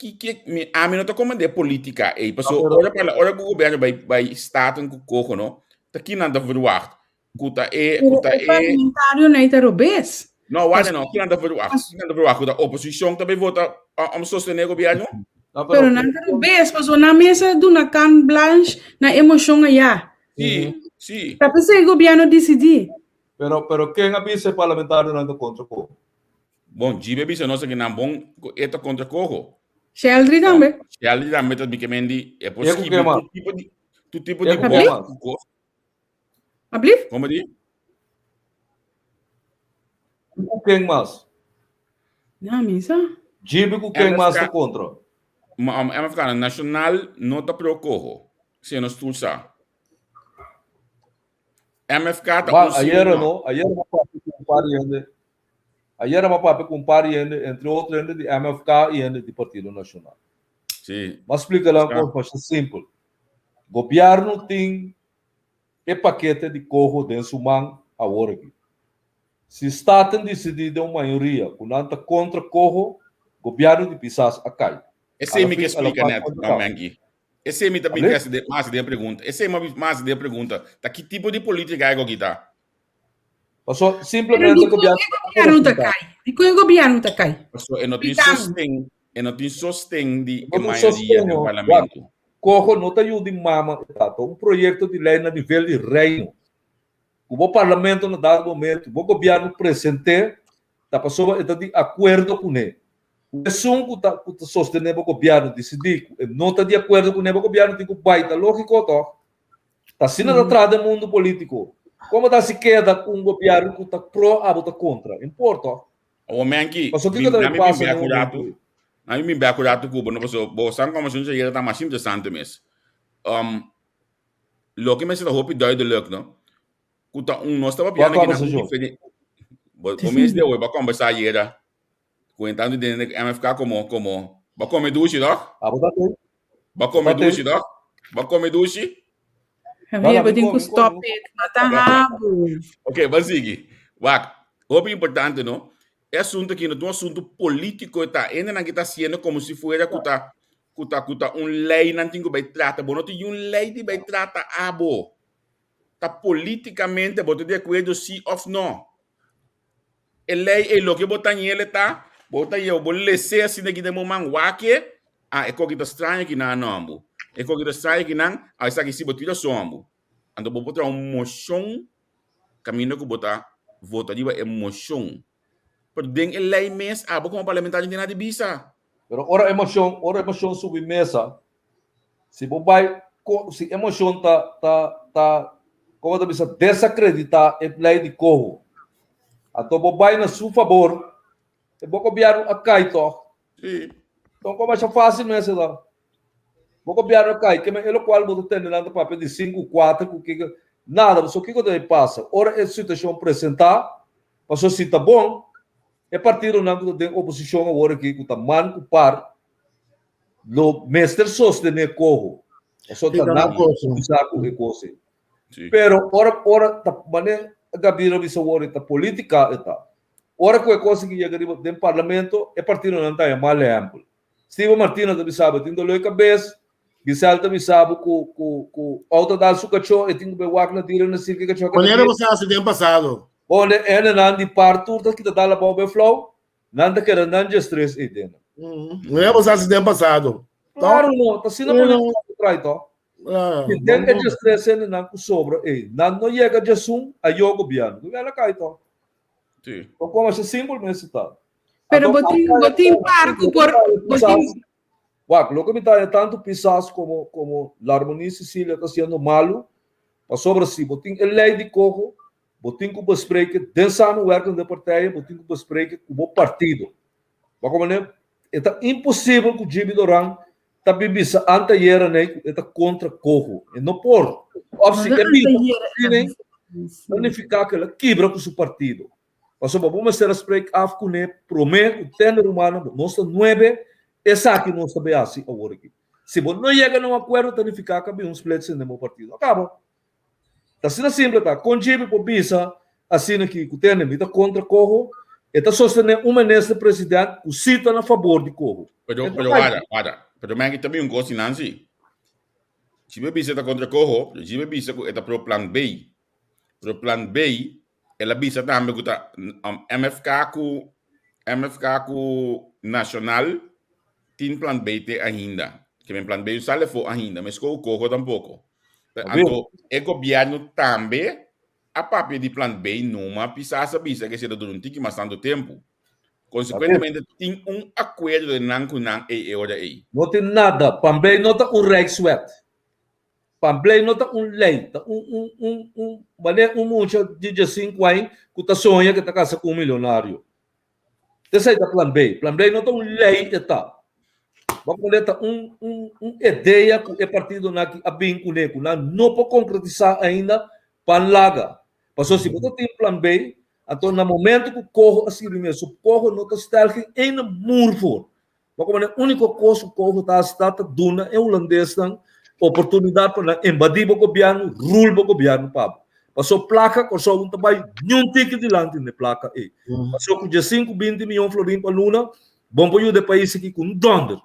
Ki ki mi ami no ta komprende politika ei, paso Ah, pero- ora parla ora ku gobierno bai bai staten ku koho no, ta ki nan ta verwacht? Ku ta e ku Pero ta e e parlamentario nei ta robes. No, warte no, ki nan ta verwacht? Ki nan ta verwacht? Ku ta oposishon ta bai vota ah, om sostené gobierno? No, Pero nan ta robes, paso nan mes a duna carte blanche na e moshon ayá. Sí, sí. Ta p'esei gobierno disidí. Pero, pero ken a bisa e parlamentarionan ta kontra Coho? Bon, Jibe a bisa nos aki nan bon ku e ta kontra Coho. Sheldry tambe. Sheldry tambe ta bike men di e por E ku skibi ke mas? tur tipo di tur tipo E di ku ke bòk mas? ku kos. Ablief? Komo di? Ku ken mas? Na mi sa. Jibe ku ken mas ta MFK kontra? MFK Nashonal no ta pro coho, si nos tur sa. MFK ta Ba, un sí ayera un no. no, ayera m'a papia ku un par di hende, ayera m'a papia ku un par di hende, entre otro hende di MFK i hende di Partido Nashonal. Sí. M'a splika nan Sa. kos masha simpel. Gobièrnu tin e pakete di koho den su man awor aki. Si Staten disidí den un mayoria ku nan ta kontra koho, gobièrnu di Pisas a kai. Esei mi ke Alafin, splika alafan nèt, kontra Don kaba. Menki. Esei mi ta mi Alé? ke hasi den mas den pregunta. Esei mi a hasi den pregunta. Ta ki tipo di politica e ta? Paso Pero simplemente dikon gobièrnu e gobièrnu ta kai? Dikon e gobièrnu ta kai? Paso e no tin Splika mi. sosten, e no tin sosten di No e tin mayoria sosten, den no. Wak, parlamento. Coho no ta yu di mama e tata. Un proyekto di lei na nivel di reino. Ku bo parlamento na dado momento, bo gobièrnu present'é, ta pasobra e ta di akuerdo kuné. Ku esun ku ta ku ta sostené bo gobièrnu disidí ku e no ta di akuerdo kuné, bo gobièrnu tin ku bai. Ta lógiko tòg? Ta asina ta traha den mundu polítiko. Komo ta si keda ku un gobièrnu ku ta pro abo ta kontra? Impor tòg? Awor Menki, Pasobra mi kiko ta na bin mi bin pasa bek den un un ratu. momento ei? Na mi bin bek un ratu ku bo, no pasobra bo san kòmbersashon djayer ta masha interesante mes. Um, loke mester ta hopi duidelijk, no? Ku ta un nos ta Kua papiando aki na un kòmbersashon? diferente. Bo, bo mes de hoy ba kòmbersá ayera ku entrando den MFK komo komo ba kome dushi, toch? Ah, bo ta te? Ba Bo kome ta te? dushi, toch? Ba kome dushi? No, Javier, no, bo mi tin kome, ku mi kome, stop mi it. Mata rabo. Ok, ba sigui. Wak, hopi importante, no? E asunto aki no ta un asunto polítiko e ta. Hendenan ki ta hasiendo komo si fuera ku ta ku ta ku ta un lei nan tin ku bai trata. Bo no tin un lei di bai trata abo. Ta polítikamente bo ta di akuerdo si òf no. E lei ei loke bo ta ñele ta, bo ta yeu bo les'é asina aki den bo man wak e, ah e koki ta straño aki nan a nòmbu. E koki ta straño aki nan, ah esaki si bo tira sombu. Anto bo por traha un moshon kaminda ku bo ta vota riba e moshon. Pero den e lei mes abo komo parlamentario no tin nada di bisa. Pero ora e moshon, ora e moshon subi mesa, si bo bai ko, si e moshon ta, ta, ta, komo ta bisa, desakreditá e lei di koho, anto bo bai na su fabor, e bo gobièrnu a kai tòg. Sí. Enton komo masha fásil mes e ta. Bo gobièrnu a kai, ke men e lokual bo ta tende nan ta papia di sinku, kuater ku kiko, nada, pasobra kiko ta bay pasa? Ora e situashon presentá, pasobra si ta bon, E partidonan ku ta den oposishon awor aki ku ta man ku par lo mester sostené Coho. Pasobra ta nan ku kuminsá ku e kos ei. Pero ora ora ta manera Gabriel a bisa awor ta polítika e ta. Ora ku e kos aki yega riba den parlamento e partidonan ta haña mal ehèmpel. Steven Martina ta bisa bo tin doló e kabes, Giselle ta bisa bo ku ku ku outo a dal su kachó e tin ku bai wak na tira na sirka e kachó a keda Manera bira. bo sa hasi den pasado. Bon de hendenan di par tur ta kita dal abou be flou, nan ta keda nan djestres ei den. Manera bo sa hasi den pasado. Claro no, ta asina política ta trai to. Si den e djestres hendenan ku sobra ei, nan no yega djesun, ayo gobièrnu. Gobièrnu a kai to. Sí. Kon komo asina simpel mester ta. Pero bo tin, bo tin par ku por, bo tin... Wak, loke mi ta haña tantu Pisas komo komo Larmonie Cecilia ta hasiendo malu, pasobra si bo tin e lei di koho, bo tin ku bespreken den samenwerkende partijen, bo tin ku bespreken ku bo partido. Bo komprende? E ta imposibel ku Jimmy Doran ta bin bisa anteayera nei ku e ta kontra koho. E no por. Òf si e bisa asina, ta nifiká ku el a kibra ku su partido. Pasobra bo mester a spreek af kuné promé ku tende rumannan, bo nos ta nuebe, esaki nos ta bay hasi awor aki. Si bo no yega na un akuerdo ta nifiká ku a bin un splitsing den bo partido. A kaba. Ta asina simple ta. Kon Jimmy por bisa asina aki ku tende mi ta kontra Coho, e ta sostené un minister president ku sí ta na fabor di Coho. Pero, E ta pero bai. wara, wara. Pero men aki ta bin un kos di Nancy. Jimmy bisa e ta kontra Coho, pero Jimmy bisa ku e ta pro plan B. Pero plan B, el a bisa tambe ku ta MFK ku MFK ku Nacional tin plan B te ainda. Ke men plan B no sale afó ainda, meskos ku Coho tampoko. Anto e gobièrnu tambe a papia di plan B numa Pisas a bisa ke si ta dura un tiki mas tantu tempu. Konsekuentemente tin un akuerdo den nan ku nan ei e ora ei. No tin nada. Plan B no ta un rijkswet. Pan blei no ta un lei, ta un un un un manera un mucha di diesinku aña ku ta soña ku ta kasa ku un milionario. Esei ta plan B. Plan B no ta un lei e ta. Bo a ta un un un idea ku e partidonan aki a bin kuné ku nan no por konkretisá ainda pa laga. Pasobra si bo ta tin plan B, anto na momento ku Coho a sirbi mes, su Coho no ta stel geen ene muur voor. Bo a komprendé? Úniko kos ku Coho ta hasi ta ta duna e hulandesnan oportunidat pa nan invadí bo gobièrnu, rule bo gobièrnu pa bo. Pasobra plaka Kòrsou no ta bai niun tiki dilanti n'e plaka ei. Pasobra ku diesinku, binti mion florin pa luna, Bon por yuda e pais aki ku un dònder.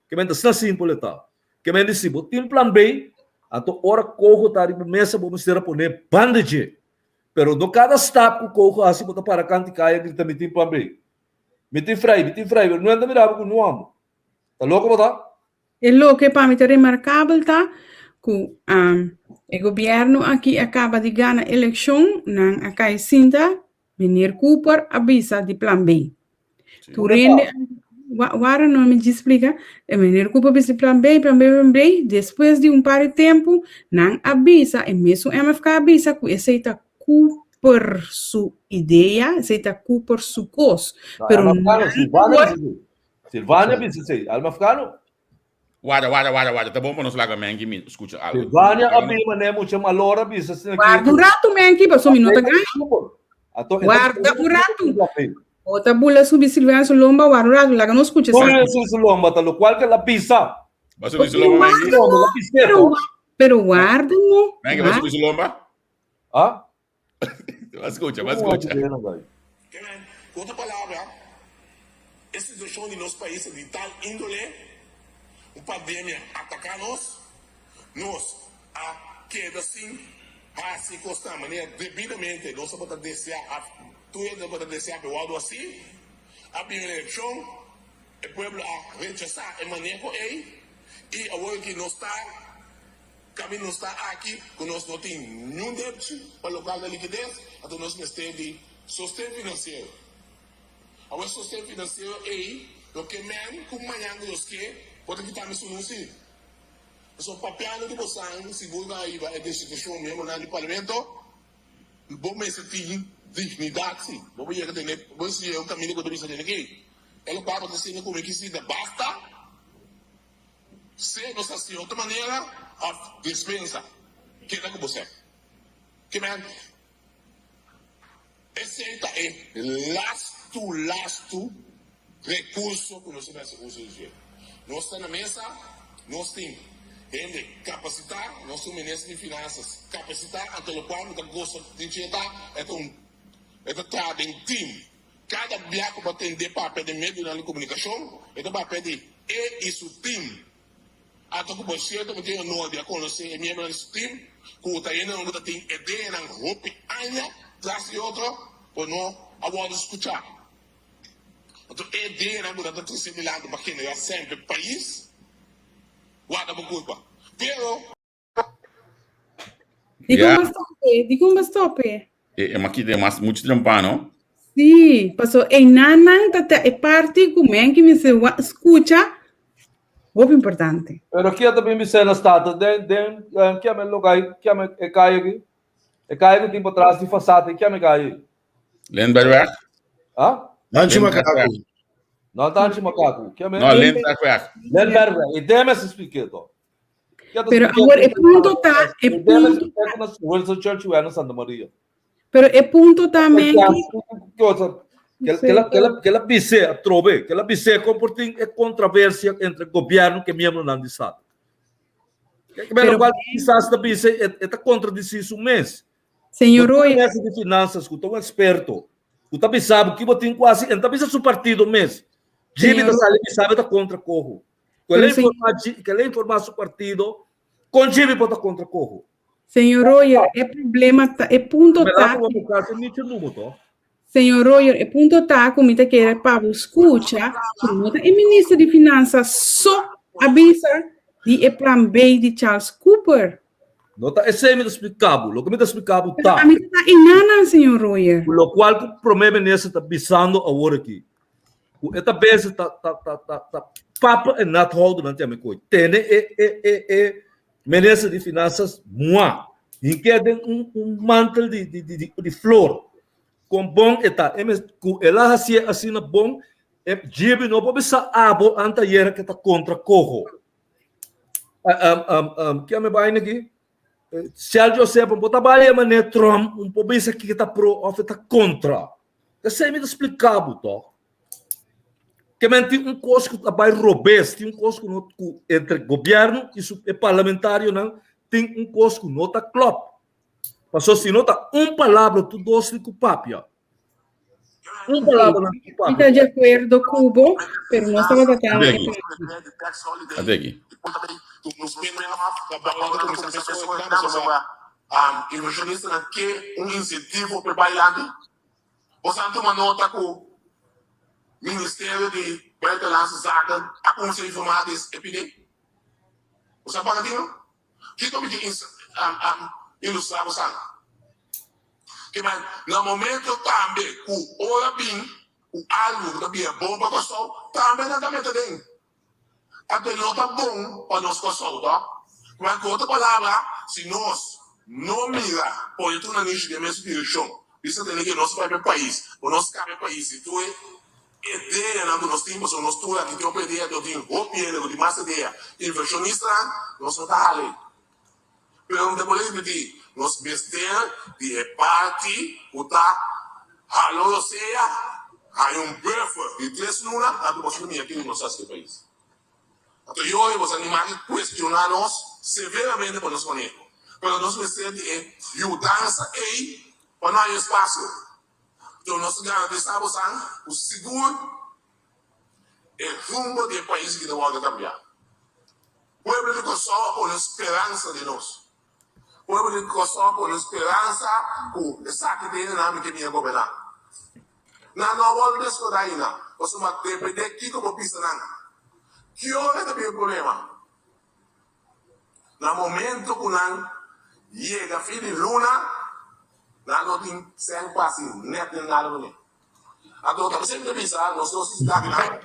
Ke men ta asina simpel e ta. Ke men di si bo tin plan B, anto ora koho ta riba mesa bo mester a pone banda dje. Pero no kada stap ku koho hasi bo ta para kanti kaya grita mi tin plan B. Mi tin frei, mi tin frei, pero no hende mira bo ku no amo. Ta loko bo ta? E loke pa mi ta remarkabel ta ku e gobièrnu aki a kaba di gana elekshon, nan a kai sinta Meneer Cooper a bisa di plan B. Tur hende wara no mi djis splika. E meneer Cooper bisa di plan B, plan B, plan B. Despues di un par di tempu, nan a bisa, e mesun MFK a bisa ku esei ta Cooper su idea, esei ta Cooper su kos. Pero MFK no, nan Silvania por bisa esei. Silvania bisa esei, al MFK no. Warda, warda, warda, warda. Ta bon pa nos laga Menki mi skucha algo. Silvania a bin mané mucha malora bisa asina ki. Warda un ratu, Menki, paso mi no ta gana. Warda un ratu. Bo ta bula subi Silvania su lomba, warda un ratu, laga nos skucha esaki. Subi su lomba ta lokual ke la bisa. Ba subi su lomba, Menki? Pero, pero warda no. Menki, ba subi su lomba? Ah? Ba skucha, ba skucha. Ku otro palabra, e situashon di nos pais ta di tal índole, un pandemia ataká nos, nos a keda sin hasi kosnan manera debidamente nos tabata deseá òf tur hende tabata deseá pa e wòrdu hasí. A bini un elekshon, e pueblo a rechasá e maneho ei i awor aki nos ta. Kaminda nos ta aki ku nos no tin niun depchi pa lokal na likides, anto nos mester di sosten finansiero. Awor e sosten finansiero ei no ke men ku mañan ku nos ke por ta kita mi sunu si. Pasobra papiando di bosan sigur ku a hiba e destitushon miembronan di parlamento, bo mester tin dignidat si. Bo por yega tene, bo mester yega un kaminda ku bo ta bisa tene ki e lokual bo ta sinti ku mi kisita basta. Sea nos hasi di otro manera of despensa keda ku bo sèk. Ke men esei ta e lastu lastu rekurso ku nos a mester usa di dje. Nos ta na mesa, nos tin hende kapasitá, nos tin un minister di finansas kapasitá, anto lokual mi ta gosta di dje ta e ta un e ta traha den team. Kada bia ku bo tende papia den medionan di komunikashon, e ta papia di e i su tim. Ata ku por sierto mi tin honor di a konosé e miembronan di su tim, ku ta hendenan ku ta tin ideanan hopi aña tras di otro, ku no a wòrdu skuchá. Anto e ideanan ku nan ta trese dilanti pa generá semper pais, warda bo kulpa. Pero. Dikon yeah. Stop Dikon ba stop E, e makita mas mucho trempa, no? Sí, paso e nanan ta ta e parte ku men ki mi se wa escucha hopi importante. Pero kia ta bin bisena stata den den eh, kia me lokai kia me e kaya ki e kaya ki tin patras di fasate kia me kaya. Lindbergweg? Ah? Nanchi Makaku. No, Nanchi Makaku. Kia me? No, Lindbergweg. Lindbergweg. E deme se expliqueto. Pero awor e punto ta, e punto ta. Wilson Church na Santa Maria. Pero e punto ta men Que la bise atrobe, que la bise con por tin e controversia entre gobierno que miembronan di Estado. Pero cual quizás ta bise e ta contradicir su mes. Señor Roy. Minister di Finanzas, ku ta un experto, ku ta bisa bo ki bo tin ku hasi, en ta bisa su partido mes. Jimmy ta sali bisa bo ta contra coho. Ku el informa, ku el informa su partido, kon Jimmy por ta kontra Coho? Señor Royer, e problema ta, e punto ta. Señor Royer, e punto ta ku mi ta kere pa bo skucha ku no ta e minister di finansa so a bisa di e plan B di Charles Cooper. No ta esei mi ta splika bo. Loke mi ta splika bo ta. Pero ami ta inanan, señor Royer. Ku lokual ku prome minister ta bisando awor aki. Ku e ta bezig ta ta ta ta ta papa e nat houdernan te ami koi. Tene e e e e minister di finanzas mua. Hink'é den un un mantel di di di di flor. Kon bon e ta. E mes ku el a hasié asina bon. E Gibi no por bisa abo anteayer ku ta kontra Coho. Ke mi bai aki? Shell Joseph un por ta bai manera Trump, un por bisa ki ta pro òf ta kontra. Esei mi ta splika bo tòg. Ke men tin un kos ku ta bai robes, tin un kos ku no ku entre gobièrnu i su e parlamentarionan tin un kos ku no ta klòp. Pasobra si no ta un palabra tur dos tin ku papia. Un palabra nan tin ku Mi papia. ta di akuerdo ku bo, pero nos tabata ta Ate aki. Ate aki. Invershonistanan ke un insentivo pa e bai lanti. Boso a tuma nota ku Ministerio di Buitenlandse Zaken a kuminsá informá des e pidi? Boso a paga tino? Kiko mi ke ilustrá bosan? Ke men na momento tambe ku ora bin ku algu ku ta bira bon pa Kòrsou, tambe nan ta mete den. Anto no ta bon pa nos Kòrsou, tò? Ku ku otro palabra, si nos no mira pone tur nanishi den mesun direkshon, bisa tene ke nos bai pa e pais, ku nos kaba e pais di tur e ideanan ku nos tin, pasobra nos tur aki tin hopi idea, pero tin hopi hende ku tin mas idea, invershonistanan, nos no ta hala ei. Pero mi ta por ripití, nos mester di e parti ku ta hala rosea, haña un buffer di tres luna, anto boso ta mira kiko nos hasi e pais. Anto yori boso a animá di kuestioná nos severamente pa nos maneho. Pero nos mester di e yudansa ei pa no haña espasio. Anto nos ta garantisá bosan ku sigur E rumbo di e pais aki ta wòrdu kambiá. Pueblo di Kòrsou a pone speransa den nos. Pueblo di Kòrsou a pone speransa ku esaki ta hende nan mi ke bini a goberná. Nan no a wòrdu deskordá ainda, pasobra dependé kiko bo bisa nan. Ki ora ta bin e problema? Na momento ku nan yega fin di luna, nan no tin sèn pa hasi nèt den nada kuné. Anto ta semper bisa nos nos isdagnan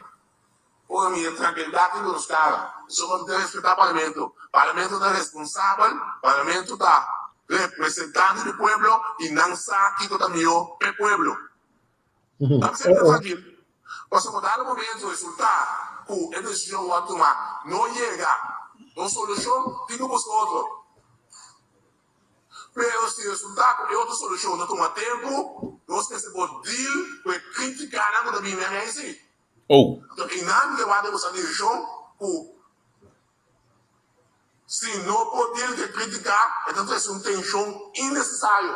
ora mira trankilidat riba nos kara. Pasobra mi ta respetá Parlamento. Parlamento ta responsabel, Parlamento ta representante di pueblo i nan sa kiko ta mihó p'e pueblo. Ta semper trankil. Pasobra dado momento resultá ku e desishon ku a tuma no yega na un solushon, tin ku buska otro. Pero si resultá ku e otro solushon ta tuma tempu, nos mester por deal ku e krítikanan ku ta bini na mei si. Oh. Anto einan mi ta wak den boso direkshon ku si no por deal ku e krítika e ta trese un tenshon innesesario.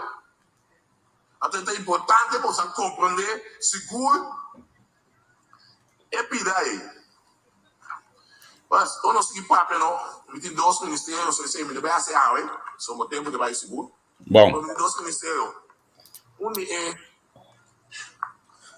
Anto e ta importante pa boso a komprondé sigur E pida ei. Pues, ora nos sigui papia no, mi tin dos ministerio, so esei mi ta bai hasi awe, so bo tempu ta bai sigur. Bon. Pero mi tin dos ministerio. Un di e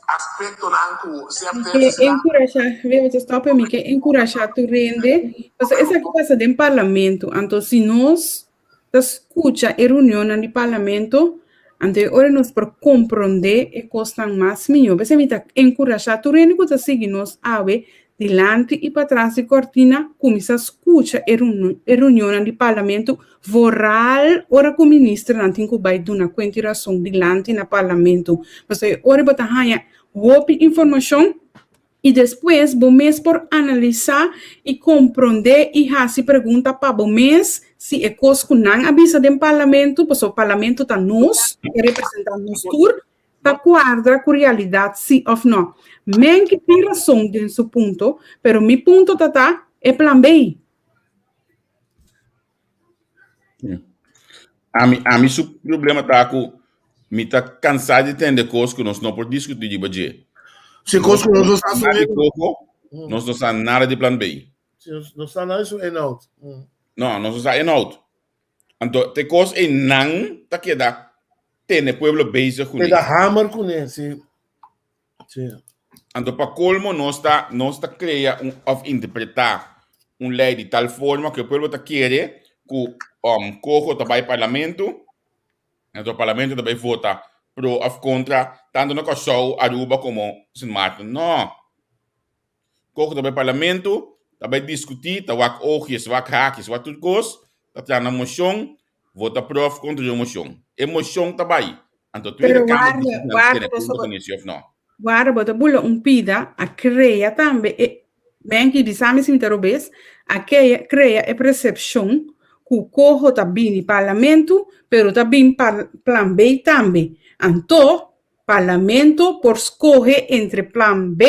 aspektonan ku Mi ke enkurashá, wee bo stòp mi ke enkurashá tur hende, pasobra esaki pasa den parlamento, anto si nos ta skucha e reunionnan di parlamento, anto e ora nos por komprondé e kosnan mas mihó. P'esei mi ta enkurashá tur hende ku ta sigui nos awe dilanti i patras di kòrtina kuminsá skucha e e reunionnan di parlamento, vooral ora ku ministernan tin ku bai duna kuenta i rason dilanti na parlamento. Pasobra e ora bo ta haña hopi informashon. I despues bo mes por analisá i komprondé i hasi pregunta pa bo mes si e kos ku nan a bisa den parlamento, pasobra parlamento ta nos, e representá nos tur, ta kuadra ku realidat sí òf nò. Menke tin rason den su punto, pero mi punto ta ta e plan B. Ami, ami su problema ta ku mi ta kansá di tende kos ku nos no por diskutí riba dje. Si kos ku nos no sa su Nada di koko, nos no sa nada di plan B. Si nos no sa nada di su inhoud. No, nos no sa inhoud. Anto te kos ei nan ta keda tene pueblo bezig kuné. Keda hamer kuné, si. Sí. Anto pa colmo nos ta nos ta crea un of interpreta un ley di tal forma que el pueblo ta kere cu um, coho ta bay parlamento, anto parlamento ta bay vota pro of contra tanto na Curaçao, Aruba como Sint Maarten. No. Coho ta bay parlamento, ta bay discuti, ta wak oogjes, wak haakjes, wak tur cos, ta traha na mocion, Vota pro of contra di un mocion. E mocion ta bay. Anto Tweede Pero Kamer warda, dici si nan warda, tene punto pasobra con esey of no. Warda, bo ta bula un pida, a krea tambe e, Menki, bisa mi si mi ta robes, a kea, krea e persepshon ku koho ta bini parlamento, pero ta bin par, plan B tambe. Anto, parlamento por skohe entre plan B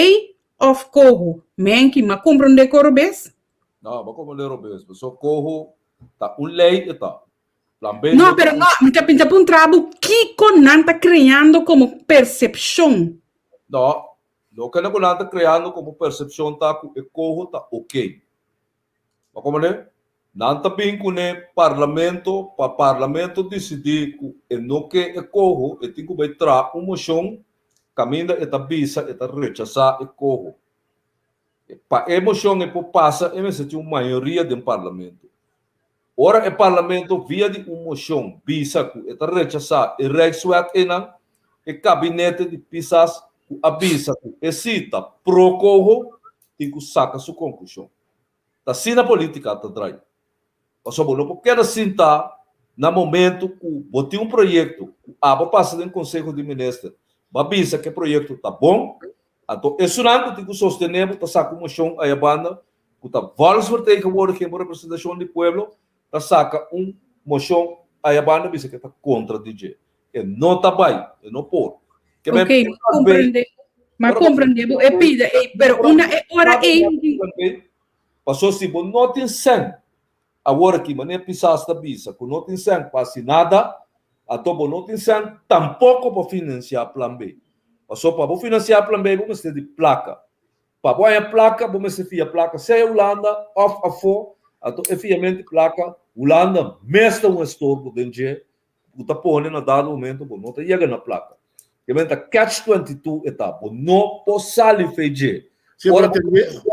òf koho. Menki, m'a komprondé ko robes? No, bo a komprondé robes, pasobra koho ta un lei e ta. Plan B No, pero no, mi ta pinta puntra bo kiko nan ta kreando komo persepshon. No, loke nan ku nan ta kreando komo persepshon ta ku e koho ta oké. Bo komprendé? Nan ta bin kuné parlamento pa parlamento disidí ku e no ke e koho, e tin ku bai traha un moshon kaminda e ta bisa e ta rechasá e koho. Pa e moshon e por pasa e mester tin un mayoria den parlamento. Ora e parlamento via di un moshon bisa ku e ta rechasá e Rijkswet einan, e kabinete di Pisas ku a bisa ku e si ta pro koho tin ku saka su konklushon. Ta asina politika ta drai. Pasobra bo no por keda sinta na momento ku bo tin un proyekto ku abo pasa den Konseho di Minister, bo a bisa ku e proyekto ta bon, anto esunnan ku tin ku sostené bo ta saka un moshon aya banda ku ta volksvertegenwoordiging, bo representashon di pueblo, ta saka un moshon aya banda bisa ku e ta kontra di dje. E no ta bai, e no por. Ke men Ok, ma komprende, ma komprende bo e pida ei, pero una e ora ei. Paso si bo no tin sèn, awor aki manera Pisas ta bisa ku no tin sèn pa hasi nada, anto bo no tin sèn tampoko pa finansiá Plan B. Paso pa bo finansiá Plan B bo mester di plaka. Pa bo haña plaka bo mester fia plaka sea Hulanda òf afó, anto e fiamentu di plaka Hulanda mes ta un estorbo den dje ku ta pone na dado momento bo no ta yega na plaka. Ke men ta catch 22 e ta, bo no por sali fe dje. Si bo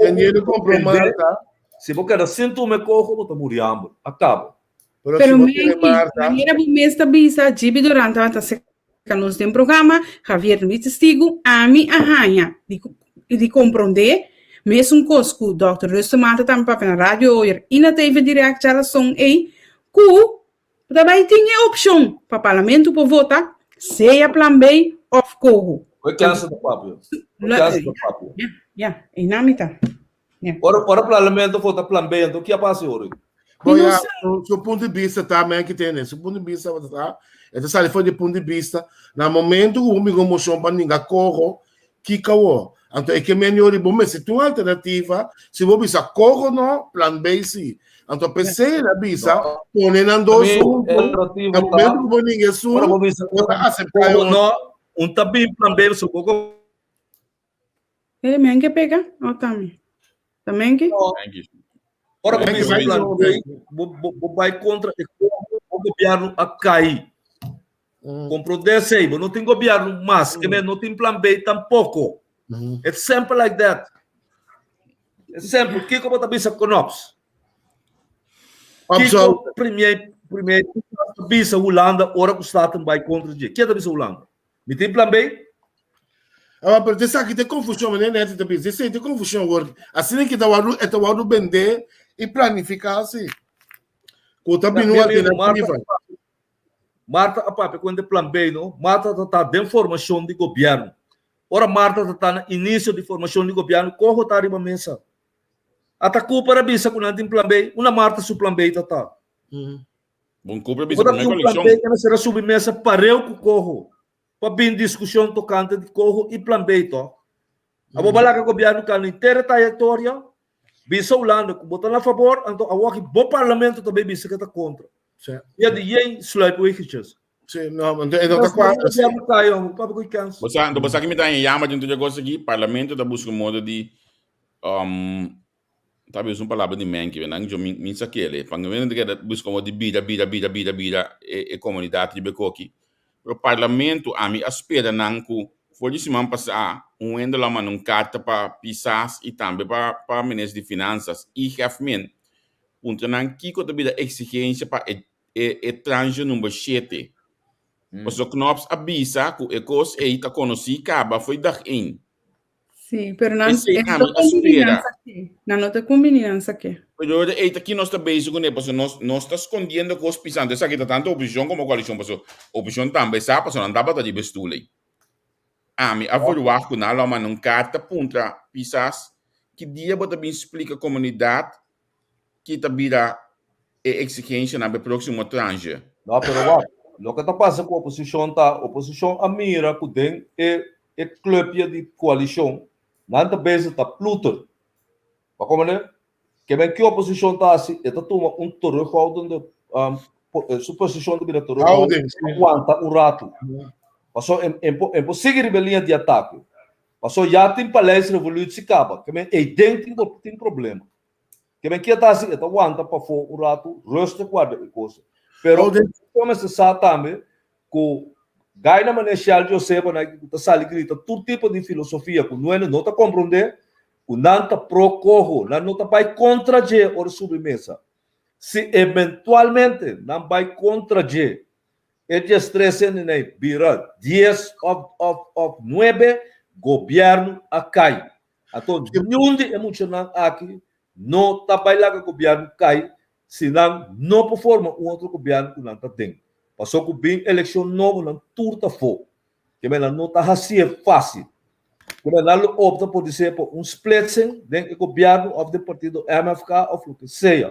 teniendo compro Marta. Si bo keda sin tuma e koho bo ta muri hamber. A kaba. Pero Pero si bo Menki, tene Marta. manera bo mes ta bisa, Gibi Durán tabata serka nos den programa, Javier mi testigu, ami a haña di di komprondé mesun kos ku dòkter Rustenman ta tambe papia na Radio Hoyer i na TV Direct djarason ei, ku Ta bai tin e opshon pa parlamento por vota sea plan B òf koho. Koe kènsa ta papia? Koe kènsa ta papia? Ya, ya, einan mi ta. Ya. Ora, ora parlamento vota plan B, anto ki a pasa ora? Bo ya, su punto di bista ta men ki tene, su punto di bista ta, e ta sali for di punto di bista, na momento ku bo bingo moshon pa ninga koho, Kiko awor? Anto e ke men yori bo mester tin un alternativa, si bo bisa kogo no, plan B si. Anto p'esei el a bisa pone nan dos huntu, na momento ku bo ninga esun, bo ta aseptá e otro. No, un ta bin plan B so bo. E men ke pega? O tami? Ta men ke? Ora bo bisa plan B, bo bai kontra e kogo, bo gobièrnu a kai. Comprende esey, bo no tin gobierno mas, que men no tin plan B tampoco. It's simple like that. It's simple. Kiko bo ta bisa Knops? Kiko premier premier ta bisa Hulanda ora ku Staten bai kontra dje? Ke ta bisa Hulanda? Mi tin plan B? Ah, pero te sa ki te confusión, meneer Netty ta bisa. Esei te confusión word. Asina ki ta wadu, e ta wadu bende i planifica asi. Ku ta bini un alternativa. Marta a papia ku hende plan B no. Marta ta ta den formashon di gobièrnu. Ora Marta ta ta na inisio di formashon di gobièrnu, koho ta riba mesa. Ata Cooper a bisa ku nan tin plan B. Unda Marta su plan B ta ta? Bon Cooper a bisa Ora promé tin un plan koalishon. B kende ser a subi mesa pareu ku koho pa bin diskushon tokante di koho i plan B to. Abo ba laga gobièrnu kana henter e trayektoria, bisa Hulanda ku bo ta na fabor, anto awoki bo parlamento ta bay bisa ke ta kontra. Ya di yen sluipweggetjes. Sí, no, anto e no ta kuadra así. Gobièrnu kai hombre, papia ku e kens. Bo sa, anto bo sa ki mi ta haña yama djunto dje kos aki, parlamento ta buska un modo di um, ta bisa un palabra di menki, nan jo mi mi sa kere, pa mi ta keda buska un modo di bira bira bira bira bira e e komunidat riba e koki. Pero parlamento ami a spera nan ku for di siman pasá un hende lo a manda un karta pa Pisas i tambe pa pa minister di Finansas i Hefmin puntra nan kiko ta bira eksigensia pa e e e tranche number shete. Pasobra Knops a bisa ku e kos ei ta konosí kaba fo'i dag ein. Sí, pero nan, Esei e no ami ta a kumbini nan spera. sa ke. Nan no ta kumbini nan sa ke. Pero ora ei ta ki nos ta bezig kuné, pasobra nos nos ta skondiendo kos pisando. Esaki ta tantu oposishon komo koalishon, pasobra oposishon tambe sa, pasobra nan tabata riba e stul ei. Ami a verwacht ku nan lo a manda un karta puntra Pisas ki dia bo ta bin splika komunidat ki ta bira e eksigensianan pa e próksimo tranche. No, pero wak, loke ta pasa ku oposishon ta, oposishon a mira ku den e e klupje di koalishon nan ta bezig ta pluter. Bo a komprende? Ke men ki oposishon ta hasi, e ta tuma un terughoudende su posishon ta bira terughoudend, e ta wanta un ratu. Paso e por sigui riba e liña di atake. Paso ya tin paleisrevolutie kaba, ke men eiden tin tin problema. Ke men ki e ta hasi, e ta wanta pafó un ratu, rustig warda e kos. Pero oposishon mester sa tambe ku Gaina manera Shell Joseba nan ku ta sali grita tur tipo di filosofia ku nuende no ta komprondé, ku nan ta pro koho, nan no ta bai kontra dje ora subi mesa. Si eventualmente nan bai kontra dje, e diestres hendenei bira dies òf òf òf nuebe, gobièrnu a kai. Anto niun di e muchanan aki no ta bai laga gobièrnu kai si nan no por forma un otro gobièrnu ku nan ta den. Pasobra ku bin elekshon nobo nan tur ta afó. Keme nan no ta hasié fásil. Keme nan lo opta por disé pa un splitsing den e gobièrnu òf den partido MFK òf loke sea.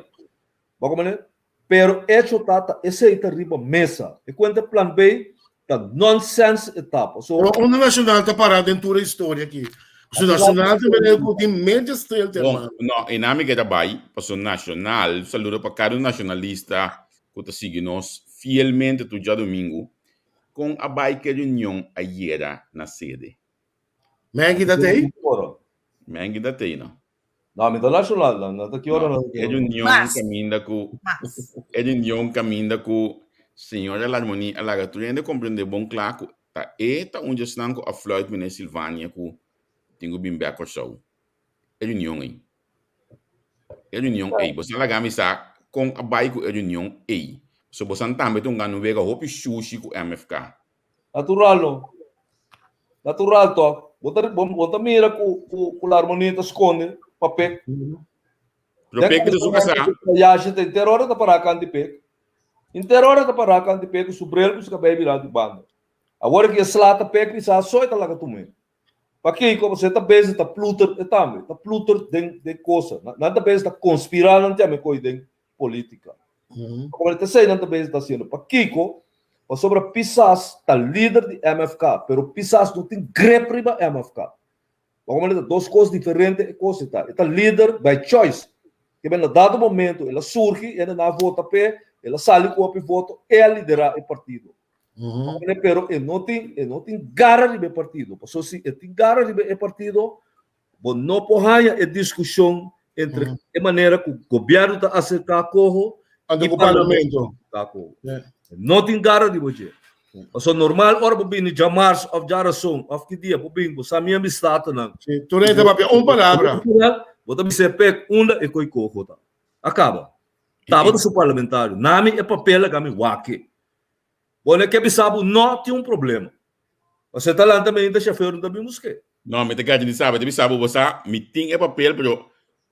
Bo a komprendé? Pero echo ta ta esei ta riba mesa. E kuenta plan B ta nonsens e ta. Paso. Pero unda Nacional ta pará den tur e historia aki? Pasobra Nacional ta mene ku tin medio stilte, Bon, hermano. no, e nan mi ke ta bai, pasobra Nacional, saludo pa kada un nacionalista ku ta sigui nos fielmente tur djadumingu, Kon a bai ke reunion ayera na sede? Mengi ta tei? Mengi ta tei no. No, mi ta nacional dan, no ta ki ora No, no. e reunion Mas. kaminda ku Mas. e reunion kaminda ku señora Larmonie a laga tur hende komprende bon kla ku ta e ta un djesnan ku a fluit meneer Silvania ku tin ku bin bek Kòrsou. E reunion ei. E reunion ei. Boso a laga mi sa kon a bai ku e reunion ei. So bosan tambe ta un gana un wega hopi shushi ku MFK. Natural no. Natural tòg. Bo ta bo ta mira ku ku ku Larmonie ta skonde pa Pek. Pero Pek ta su kasá. Yashi ta inter ora ta pará kanti Pek. Inter ora ta pará kanti Pek ku su bril ku su kabei birá di banda. Awor ki e sla ta Pek bisa so e ta laga tum'é. Pakiko? Pasobra e ta bezig ta pluter e tambe, ta pluter den den cosa. Nan ta bezig ta conspira nan te ame coi den politica. Como ta esey nan ta bezig ta haciendo. Pakiko? Pasobra Pisas ta lider di MFK, pero Pisas no tin grip riba MFK. Como ta dos cos diferente e cos ta. E ta lider by choice. Keben na dado momento el a surgi, hende nan a vota p'e, el a sali cu hopi voto, e a lidera e partido. Pone, pero e no tin, e no tin gara riba e partido. Pasobra si e tin gara riba e partido, bo no por haña e diskushon entre e manera ku gobièrnu ta aserká koho Anto i ku parlamento parlamento. ta koho. E no tin gara riba dje. Pasobra normal ora bo bini djamars òf djarason òf ki dia bo bini, bo sa mi amistadnan. Sí, tur hende ta papia un palabra. Bo ta bisa e pek unda e koi koho ta. A kaba. Tabata su parlamentario. Nami e papel a gami wak-e. Bo no ke bisa bo no tin un problema. Pasobra ta lanta mainta shofeur no ta bin busk'é. No, mi ta gachi di sa, mi ta bisa bo, bo sa, mi tin e papel, pero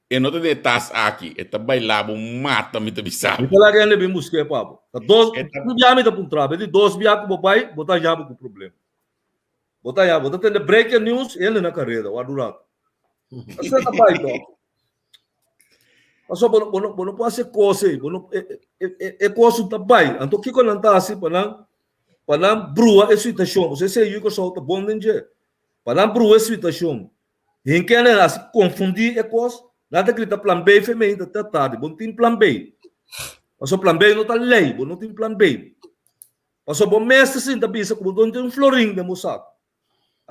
e no ta den e tas aki. E ta baila bo mata, mi ta bisa Mi bo. ta laga hende bin busk'é pa bo. Ta dos, un bia mi ta puntra bo, e di dos bia ku bo bai, bo ta haña bo ku problema. Bo ta haña, bo ta tende breaking news, hende na kareda, wak un rato. Asina ta bai tòg. Pasobra bo no, bo no por hasi e kos ei, bo no, e, e, e, e kos ta bai. Anto kiko nan ta hasi pa nan, pa nan brua e situashon? Pasobra esei yu Kòrsou ta bon den dje. Pa nan brua e situashon. Hinke nan hasi konfundí e kos, nan ta grita plan B fe mei ta te tardi. Bo no tin plan B. Pasobra plan B no ta lei, bo no tin plan B. Pasobra bo mes ta sinta bisa ku bo no tin un florin den bo sak.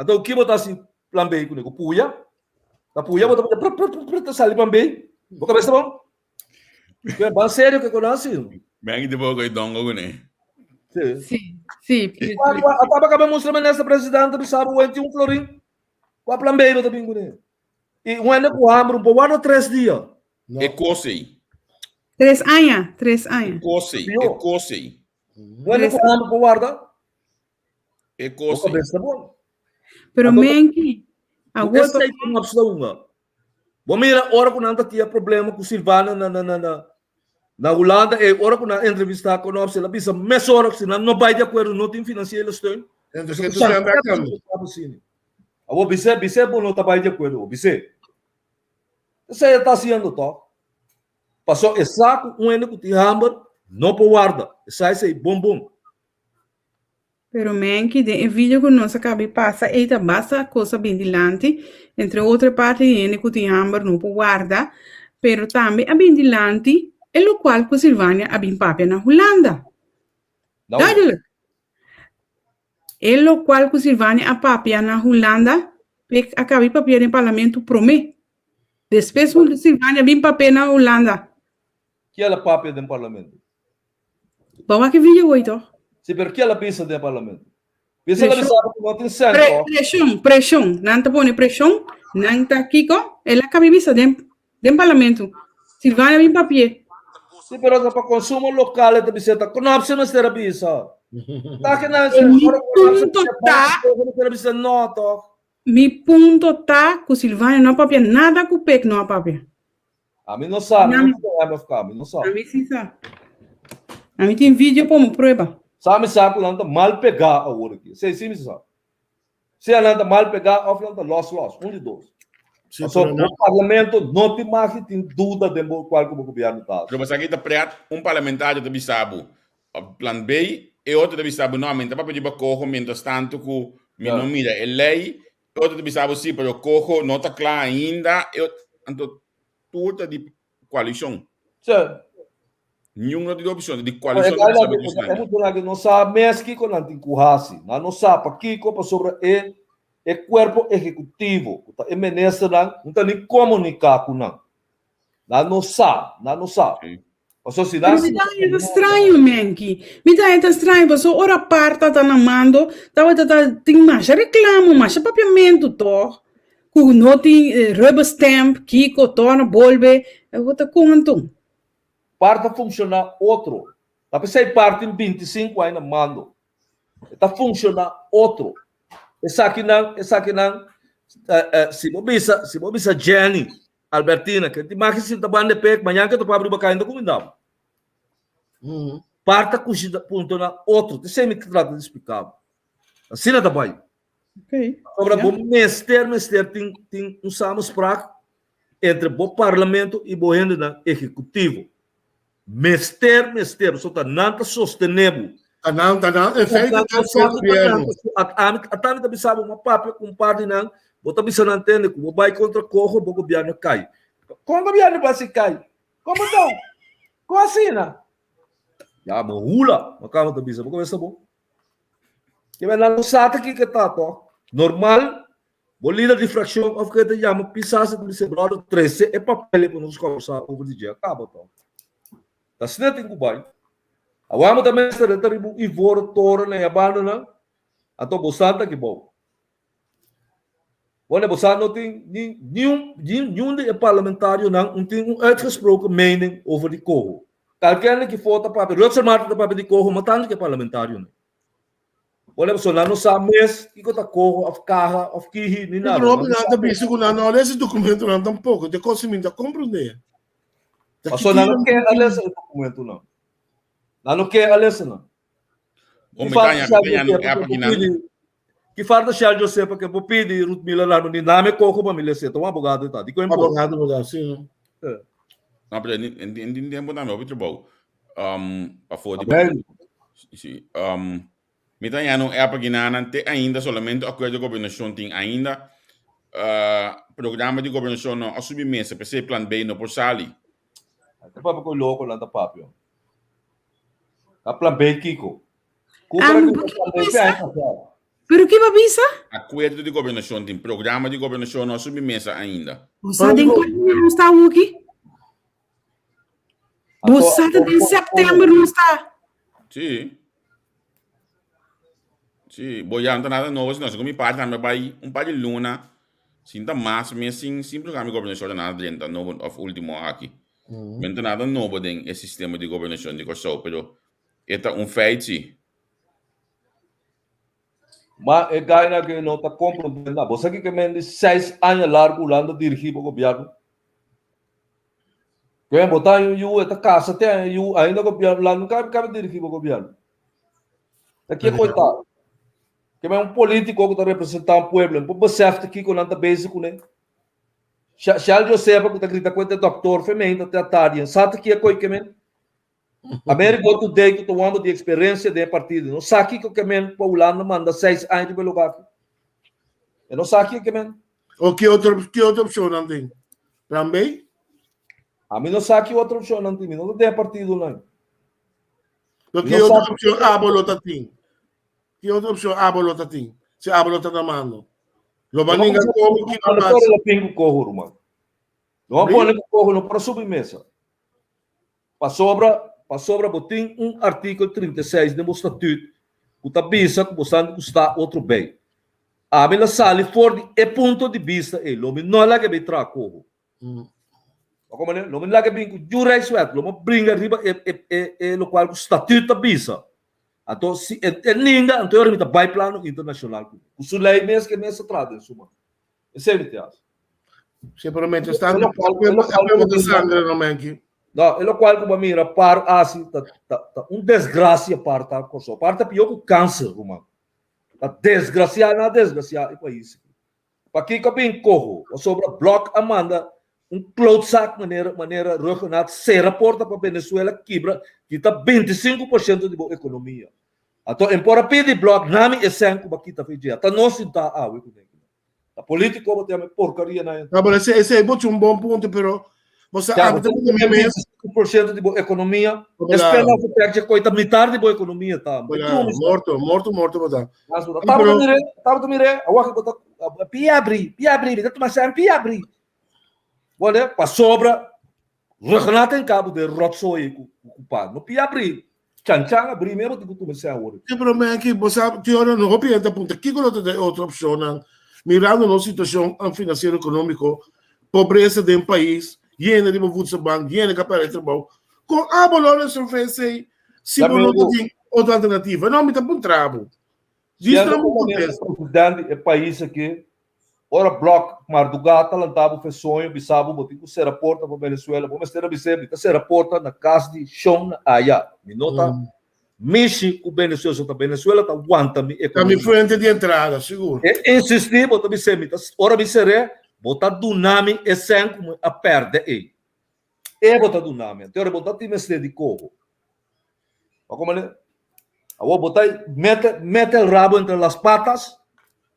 Anto ki bo ta hasi plan B kuné? Ku puya? Ta puya bo ta puya prut prut prut prut ta sali plan B. Bo kabes ta bon? Ke ban serio ke konan hasi. Ben ki te poko e dongo kuné. Si. Si, si. A taba kaba mustra minister presidente bisa bo wen tin un florin. Kua plan B bo ta bin kuné? I un hende ku hamber un por warda tres dia. E kos ei. Tres aña, tres aña. E kos ei, e kos ei. Un hende ku hamber por warda. E kos Bo kabes ta bon. Pero Anto, Menki, awor pa esei ta un opsla unga. Bo mira ora ku nan ta tia problema ku Silvana na na na na na Hulanda e ora ku nan entrevistá Knops el a bisa mesora ku si nan no bai di akuerdo no tin finansiële steun. Entonces, ke tu stem bek tambe. Awor bis'é, bis'é bo no ta bai di akuerdo, bis'é. Esei e ta hasiendo tòg. Pasobra e sa ku un hende ku tin hamber no por warda. E sa esei bon bon. Pero Menki, den e video ku nos a kaba di pasa ei ta basta kos a bin dilanti, entre otro e parti di hende ku tin hamber no por warda, pero tambe a bin dilanti e lokual ku Silvania a bin papia na Hulanda. Duidelijk! E lokual ku Silvania a papia na Hulanda, pek a kaba di papia den parlamento promé. Despues Silvania a bin papia na Hulanda. Kiel a papia den parlamento? Bo wak e video hoy toch? Si, pero kiel a bisa den parlamento? Bisa la bisa ku no tin sen Pre toch? preshon, preshon. Nan ta pone preshon, nan ta kiko? El a kabi bisa den den parlamento. Silvania bin papie. Si, pero ta pa konsumo lokal e ta bisa ta knopse mester a bisa. Ta ke nan E mi ora knopse punto bisa ta mester a bisa no toch? Mi punto ta ku Silvania no a papia nada ku Pek no a papia. Ami no sa, mi no ta MFK, mi no sa. Ami si sa. Ami tin video como prueba. Sa mi sa ku nan ta mal pegá awor aki. Esei si mi sa. Sea nan ta mal pegá òf nan ta lòs lòs. Un di dos. Sí, Pasobra pero no. bo parlamento no tin mag di tin duda den bo kual ku bo gobièrnu ta hasi. Pero esaki ta pret, un parlamentario ta bisa bo plan B, e otro ta bisa bo no, mi ta papia riba coho mientras tanto ku mi no mira e lei, E otro ta bisa bo si, pero coho no ta kla ainda. E otro, anto tur ta di koalishon. Sí. Niun no ta di oposishon, ta di E koalishon ta bisa bo e kosnan. muchanan aki no sa mes kiko nan tin ku hasi. Nan no sa pakiko pasobra e e kuerpo ehekutivo ku ta e ministernan no ta ni komuniká ku nan. Nan no sa, nan no sa. Pasobra si nan Pero mi ta haña ta straño, Menki. Mi ta haña ta straño pasobra ora parta ta na mando, tabata ta tin masha reklamo, masha papiamentu tòg, ku no tin rubber stamp, kiko, tòg na bolbe. Bo ta kon anto? Par ta funshoná otro. Ta p'esei par tin bintisinku aña na mando. E ta funshoná otro. Esakinan, esakinan, si bo bisa, si bo bisa Jenny, Albertina, ke ti maki sinta banda e pek, mañan ke ta pabri baka ainda kuminda bo. Par ta kushida punto na otro. Te esei mi ta trata di splika bo. Asina ta bai. Okay. Pasobra bo mester, mester tin, tin un samenspraak entre bo parlamento i bo hendenan ehekutivo. Mester, mester, pasobra ta nan ta sostené bo. Ta nan, ta nan, en feite ta e gobierno. Ata mi ta bisa bo, mi a papia ku un par di nan, bo ta bisa nan tende ku bo bai kontra Coho, bo gobierno kai. Kon gobierno bai si kai? Komo ta? Kon asina? Ya, bo hula, mi kaba ta bisa, bo kabesa bo. Ke nan no sa ta kiko ta tòg. Normal, Bo lider di fraccion of ke ta yama Pisas ta bisa brother trece e papel pa nos conversa over di dje a caba to. Ta asina tin cu bay. Awor amo ta mester ta riba un ivoro toren na e bandanan anto bo san ta aki bou. Wone bo sa no tin ni niun niun di e parlamentarionan un tin un uitgesproken mening over di coho. Kalkende ki for ta papia, Rutser Martin ta papia di coho ma tantu ki e parlamentarionan. Ora pasobra nan no sa mes kiko ta koho of kaha of kihi ni nada. Pero nan ta bisa ku nan no a lesa e dokumentonan tampoko. Te kos mi ta komprondé. Pasobra nan no ke a lesa e dokumentonan. Nan no ke a lesa nan. Bo mi ta ña, mi ta ña no app aki nan. Ki falta Shell José pa ke bo pidi Ruth Miller nan ni name koho pa mi lesa. Ta un abogado ta. Dikon e por? Abogado bo ta, si no. No, pero en tin tempo tambe hopi trabou. Um, pafó di Sí, um, mi ta haña un app aki nan te ainda solamente akuerdo di gobernashon tin ainda uh, programa di gobernashon no a subi mesa p'esei plan B no por sali. Ta papia ku loko nan ta papia. Ta plan B kiko? Ku Ah, para maar ku ki plan B bisa? aña pasá. Pero ki ba bisa? Akuerdo di gobernashon tin programa di gobernashon no a subi mesa ainda. Bo sa den kua luna nos ta awoki? Bo sa ta den september nos ta. Sí. Sí, bo ya no ta nada nobo, sino segun mi parti tambe bai un par di luna sin ta mas mes sin sin programa di gobernashon ta nada drenta nobo of ultimo aki. No ta nada nobo den e sistema di gobernashon di Kòrsou, pero e ta un feit si. Ma e gainan aki no ta komprondé nada. Bo sa kiko men di seis aña largu Hulanda dirigí bo gobièrnu? Kuen bo ta haña un yu, e ta kasa te haña yu, ainda gobièrnu Hulanda no kabe kabe dirigí bo gobièrnu. Ta ke koitado. Ke men un polítiko ku ta representá un pueblo, no por besef ta kiko nan ta bezig kuné. Shell Josefa ku ta grita ku e ta dòktor femen ta tratá di en sa ta kia koi ke men. Amerigo Today ku ta un hòmber di eksperensia den e partido no sa kiko ke men pa Hulanda manda seis aña riba e lugá aki. E no sa kiko ke men. O ki otro ki otro opshon nan tin? Plan B? Ami no sa ki otro opshon nan tin, mi no ta den e partidonan. Pero ki otro opshon abo lo ta tin? Ki otro opshon abo lo ta tin? Si abo lo ta na mando. Lo ba ninga koho ki no mas. Lo pin ku koho ruman. Lo pone ku koho no por subi mesa. Pasobra, pasobra bo tin un artíkulo 36 den bo statut ku ta bisa ku bo san ku sta otro bei. Ami la sali for di e punto di bista ei. Lo mi no laga e bei traha koho. Bo komprende? Lo mi laga bin ku Jurijswet, lo mi bringa riba e e e e lokual ku statut ta bisa. Anto si e e ninga, anto e ora mi ta bai plano internashonal ku ku su lei mes ke mes ta traha den su man. Esei mi ta hasi. Sí, pero mientras tanto, e lokual e ta sangra no menki. No, e lokual ku bo a mira par hasi ta ta ta un desgrasia par ta Kòrsou. Par ta pió ku kanser, ruman. Ta desgrasiá nan a desgrasiá e pais. Pakiko a bin koho? Pasobra Blok a manda un klootzak manera manera Rhuggenaath sera porta pa Venezuela kibra kita 25% di bo ekonomia. Anto en por a pidi Blok nami e sèn ku bo a kita fe dje. Ta nos sintá awe kuné. Ta politiko bo ta yama e porkaria nan. No, pero esei esei bo tin un bon punto pero bo sa ami ta puntra mi mes. 25% di bo ekonomia. E spend off effect dje koi ta mitar di bo ekonomia ta. Morto, morto, morto bo ta. Tabata mir'é, tabata mir'é, awor ki bo ta pia abri, pia abri, mi ta tuma sèn pia abri. Worde, pasobra Rhuggenaath en cabo de rotzooi ku ku pa. No pia abri, chan chan abri mi bo tin ku tuma sèn awor. Sí, pero men aki bo sa tin ora no hopi hende ta puntra kiko lo ta e otro opshonnan mirando nos situashon finansiero ekonómiko, pobresa den pais, yende riba voedselbank, yende ka pèrdè trabou. Kon abo lo resolve esei Si bo no ta tin otro alternativa, no, mi ta puntra bo. Djis na bo kontesta. Presidente di e pais aki, ora Blok mardugá ta lanta bo fe soño, bisa bo bo tin ku sera porta pa Venezuela, bo mester a bis'é mi ta sera porta na kas di shon na aya. Mi no ta mishi ku Venezuela, so ta Venezuela ta wanta mi ekonomia. Ta mi fuente di entrada, sigur. E insistí, bo ta bis'é mi ta, ora mi ser'é, bo ta duna mi e sèn ku mi a pèrdè ei. E bo ta duna mi. Anto bo ta tin mester di koho. Bo komprende? Awor bo ta mete mete el rabo entre las patas,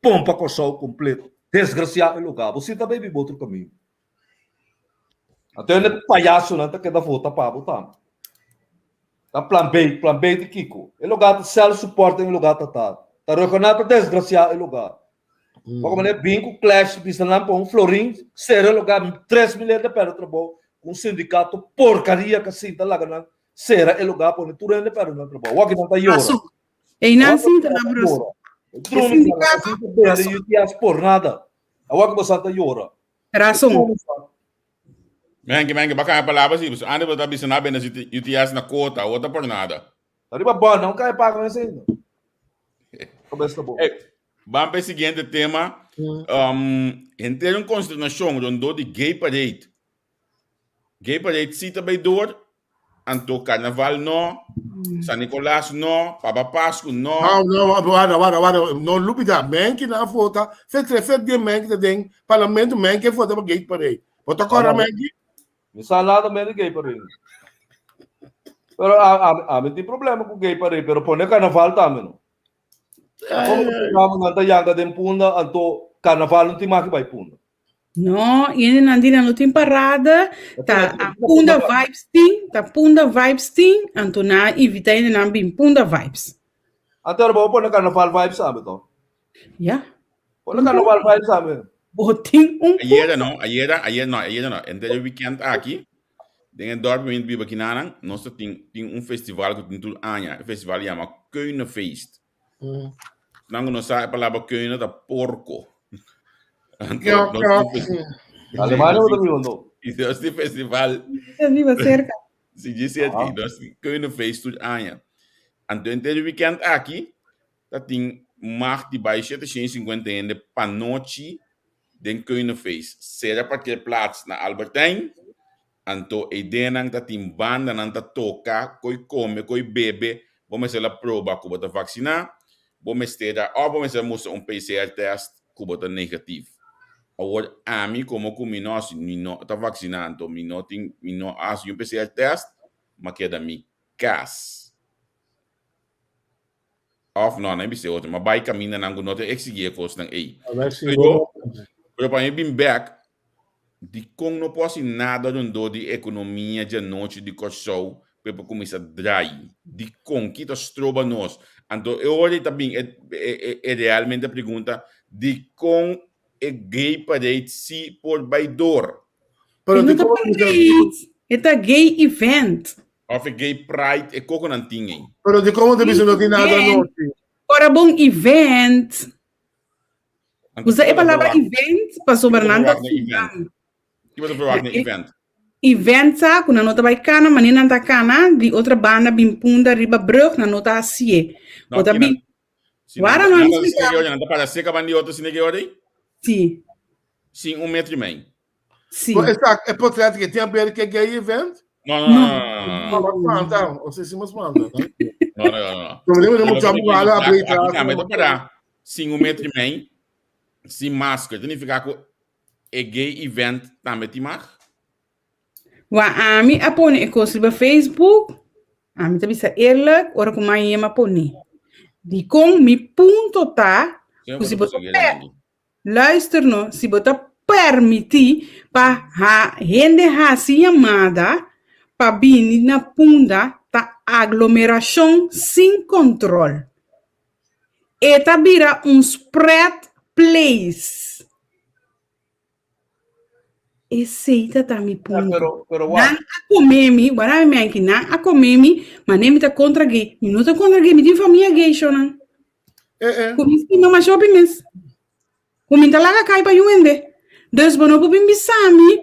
pompa Kòrsou kompleto. Desgrasiá e lugá. Bo si ta bai biba otro kaminda. Anto e payasonan ta keda vota pa bo tambe. Ta plan B, plan B di kiko? E lugá ta self supporting e lugá ta ta. Ta Rhuggenaath ta desgrasiá e lugá. Poko manera bin ku clash bisa nan pa un florin sera lugar 3.000 hende perde trabou ku un sindikato porkaria ka sinta laga nan sera e lugar pone tur hende perde nan trabou. Awor ki nan ta yora. Rason. Einan sinta na bros. E sindikato bende UTS por nada. Awor ki boso ta yora. Rason. Menke, menke, baka e palabra si. Antes bo ta bisa na bende UTS na kota, awor ta por nada. Arriba bon, não cai paga mas ainda. Cabeça tá bom. Hey, vamos para o siguiente tema. Um, henter un consternacion rondó di Gay Parade. Gay Parade sí ta bij door, anto Carnaval no, San Nicolas no, Papa Pascu no. No, no, warda, warda, warda. No lubida, menki na vota, fet tre fet die menki ta den parlamento, menki vota pa Gay Parade. Bo ta kora menki? Mi sa nada men di gay parade. Pero a, a, a mi tin problema ku gay parade, pero pone carnaval tambe no. Como programa nan ta yanga den punda, anto carnaval no tin maki bai punda. No, yende nan di nan no tin parada, ta a Punda Vibes tin, ta Punda Vibes tin, anto nan a invita yende nan bin Punda Vibes. Anto ora bo pone carnaval vibes tambe to. Ja. Pone carnaval vibes tambe. Bo tin un Ayera no, ayera, ayera no, ayera no. Enter e weekend aki, den e dorp mi biba kinanan, nos ta tin tin un festival ku tin tur aña. E festival yama Keunefeest. Nan ku no sa e palabra keune ta porko. Anto, Ja, nos ja. tin festi- Alemania bo ta biba no. Nos tin festival Viva cerca. Si dje ah. Nos tin Keunefeest tur aña. Anto enter e weekend aki, ta tin mag di bai 750 hende pa nochi den Keunefeest. Sera parkeerplaats na Albert Heijn, anto eidennan ta tin bandanan ta toka, koi kome, koi bebe, bo mester la proba ku bo ta vaksiná. Bo mester a òf bo mester a mustra un PCR test ku bo ta negatief. Awor ami komo ku mi no hasi mi no ta vaksiná anto mi no tin mi no a hasi un PCR test, m'a keda mi kas. Òf no, nan bisa e otro, m'a bai kamindanan ku no ta eksigí e kosnan ei. Pero pero pa mi bin bèk, Dikon no por hasi nada rondó di ekonomia djanochi di Kòrsou pa e por kuminsá drai? Dikon? Ki ta stroba nos? Anto e ora ei ta bin e e e realmente pregunta, dikon e gay parade si por bai dor? Pero E no ta dikon parade, e ta gay event. Òf e gay pride, e koko nan tin ei? Pero dikon bo ta bisa no tin nada Event. anochi? Ora bon event. Anto Usa kiko e bo ta palabra verwagt? event pasobra Kiko bo ta nan ta verwagt na event? siman. Kiko bo ta verwagt na event? Event sa ku nan no ta bai kana manera nan ta kana di otra banda bin punda riba brug nan no ta hasié. No, Bo ta kinan bin si nan Wara ta no nan a ta splika. sine ke ora nan ta para seka ban di otro sine ke ora ei? Si. Sin un metro i mei. Si. Pero esta e portret ke tin a ber ke gay event? No, no, no, no, no, No, no. mas manda, o sea, si mas manda. No, no, no, no. Como digo, Pero mucho lo que abogado aki abrir atrás. tambe ta para sin un metro i mei, sin masker. Ta nifiká ku e gay event tambe tin mag? Wa ami a pone e kos riba Facebook, ami ta bisa eerlijk, ora ku mai a pone. Dikon mi punto ta Señor, ku si bo bo ta ta posiguer per aki. Luister no, si bo ta permití pa ha hende hasi yamada pa bini na Punda ta aglomerashon sin kontrol. E ta bira un spread place. Esei ta ta mi Ja, punto. pero, pero Nan wak. a come mi, wara mi anki, nan a come mi, mane mi ta kontra gay. Mi no ta kontra gay, mi tin famia gay, shonan. Eh, eh. Ku mi stima masha hopi mes. Ku mi ta laga kai pa yu hende. Dus bo no por bin bisa mi,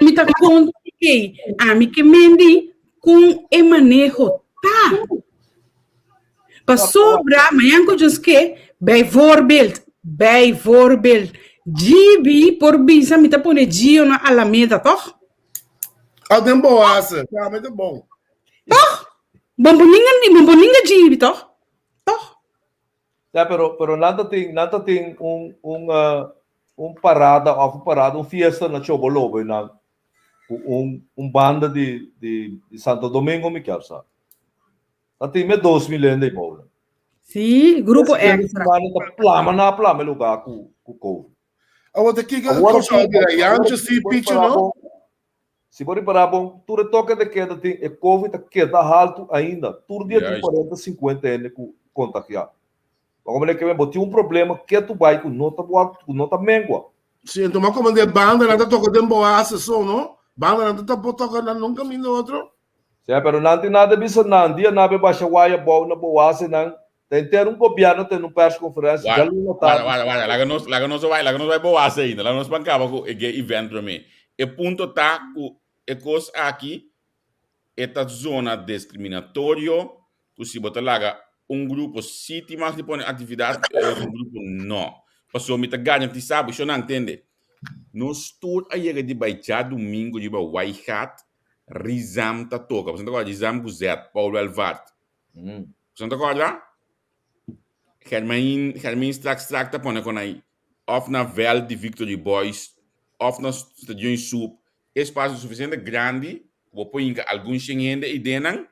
mi ta kontra gay. Ami ke mendi kon e maneho ta. Pasobra, mañan ku Dios ke, bijvoorbeeld, bijvoorbeeld, GB por bisa mi ta pone Gio na Alameda, toch? Ah, den Boase. Ja, met bon. Toch? Bomboninga, bomboninga GB, toch? Toch? Ja, pero, pero nan ta tin, nan ta tin un, un, uh, un parada of un parada, un fiesta na Chobolobo nan ku un, un banda di, di, di Santo Domingo mi kier sa. Ta tin me 2000 hende ei bou. Sí, grupo Ese fin de extra. semana ta plama na plama e lugar ku ku COVID. Awor ta kiko Awor Kòrsou ku bira awor yancho ku si bo pichi ripará no? bon, si bo ripará bon, tur e toke de keda tin e COVID ta keda haltu ainda. Tur dia tin Juist. 40, 50 hende ku kontagiá. Pa como ke bo tin un problema ketu bai ku no ta ku no ta mengua. Sí, enton ma como de banda nan ta toka den Boase so no? Banda nan ta toka nan un kaminda otro. Sí, pero nan tin nada bisa nan dia nan be basha waya bou na Boase nan ta henter un gobierno tene un persconferencia Wara, djaluna wara, tardi. wara, wara, laga nos, laga nos bai, laga nos bai Boase ainda, laga nos ban kaba ku e gay event promé. E punto ta ku e kos aki e ta zona discriminatorio ku si bo ta laga un grupo si tin mas di pone aktividat e otro grupo no. Pasobra mi ta garantisa bo, shownan tende, nos tur a yega di bai djadumingu riba Waigat, Rizam ta toka. Boso no ta kòrda Rizam ku Z, Paul Welvaart. Boso no ta kòrda? Germain, Germain strak strak ta pone kon ai òf na vèlt di Victory Boys òf na Stadion Soep. E spasio sufisiente grandi ku bo por hinka algun shen hende ei den nan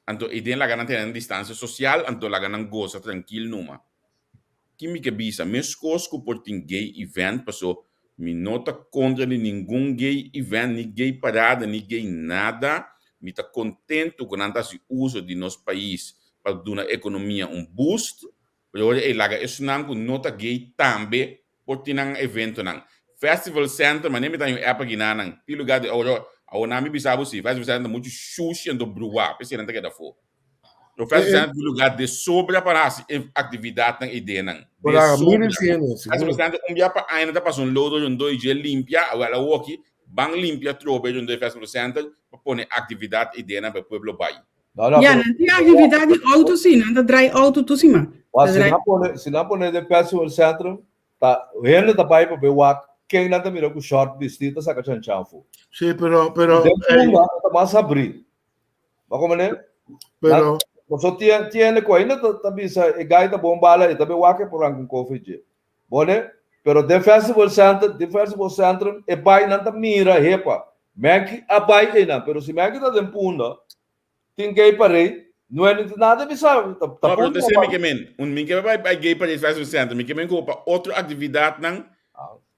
Anto e den laga nan tene nan distancia social, anto laga nan goza trankil numa. Ki mi ke bisa? Meskos ku por tin gay event, paso mi no ta kontra di ningun gay event, ni gay parada, ni gay nada. Mi ta kontentu ku nan ta hasi uso di nos pais pa duna ekonomia un boost. Pero ora ei laga esunnan ku no ta gay tambe por tin nan eventonan. Festival Center, manera mi ta haña un app aki nan, tin lugar di ora, awor nan mi bisa bo si, Festival Center ta muchu shushi anto bruá, p'esei nan ta keda afó. Pero Festival Center tin lugar de sobra pa hasi aktividatnan ei den nan. De sobra. Festival Center un bia pa aña nan ta pasa un lodo rondó i dje limpia, awor awoki ban limpia trobe rondó e Festival Center pa pone aktividat ei den nan pa e pueblo bai. No, no, Ja, pero nan tin actividad di auto sí, nan ta draai auto tur siman. Wa Ta si draai. nan pone, si nan pone den Festival Centrum, ta hende ta bai pa bay wak ken nan ta mira ku short bisti ta saka chanchan fu. Sí, pero, pero, Den eh, Punda ta mas habrí. Ba komprende? pero. Paso tin tin hende ku ainda ta ta bisa e gai ta bon bala e ta be wak e por ranka un koffie dje. Bone, pero den festival center, den festival centrum e bai nan ta mira hepa. Menki a bai einan, pero si menki ta den Punda tin gay parade, no e no tin nada bisa ta ta No, pero Punda te bai. mi ke men, un mi ke bai bai gay parade festival center, mi ke men ku pa otro aktividatnan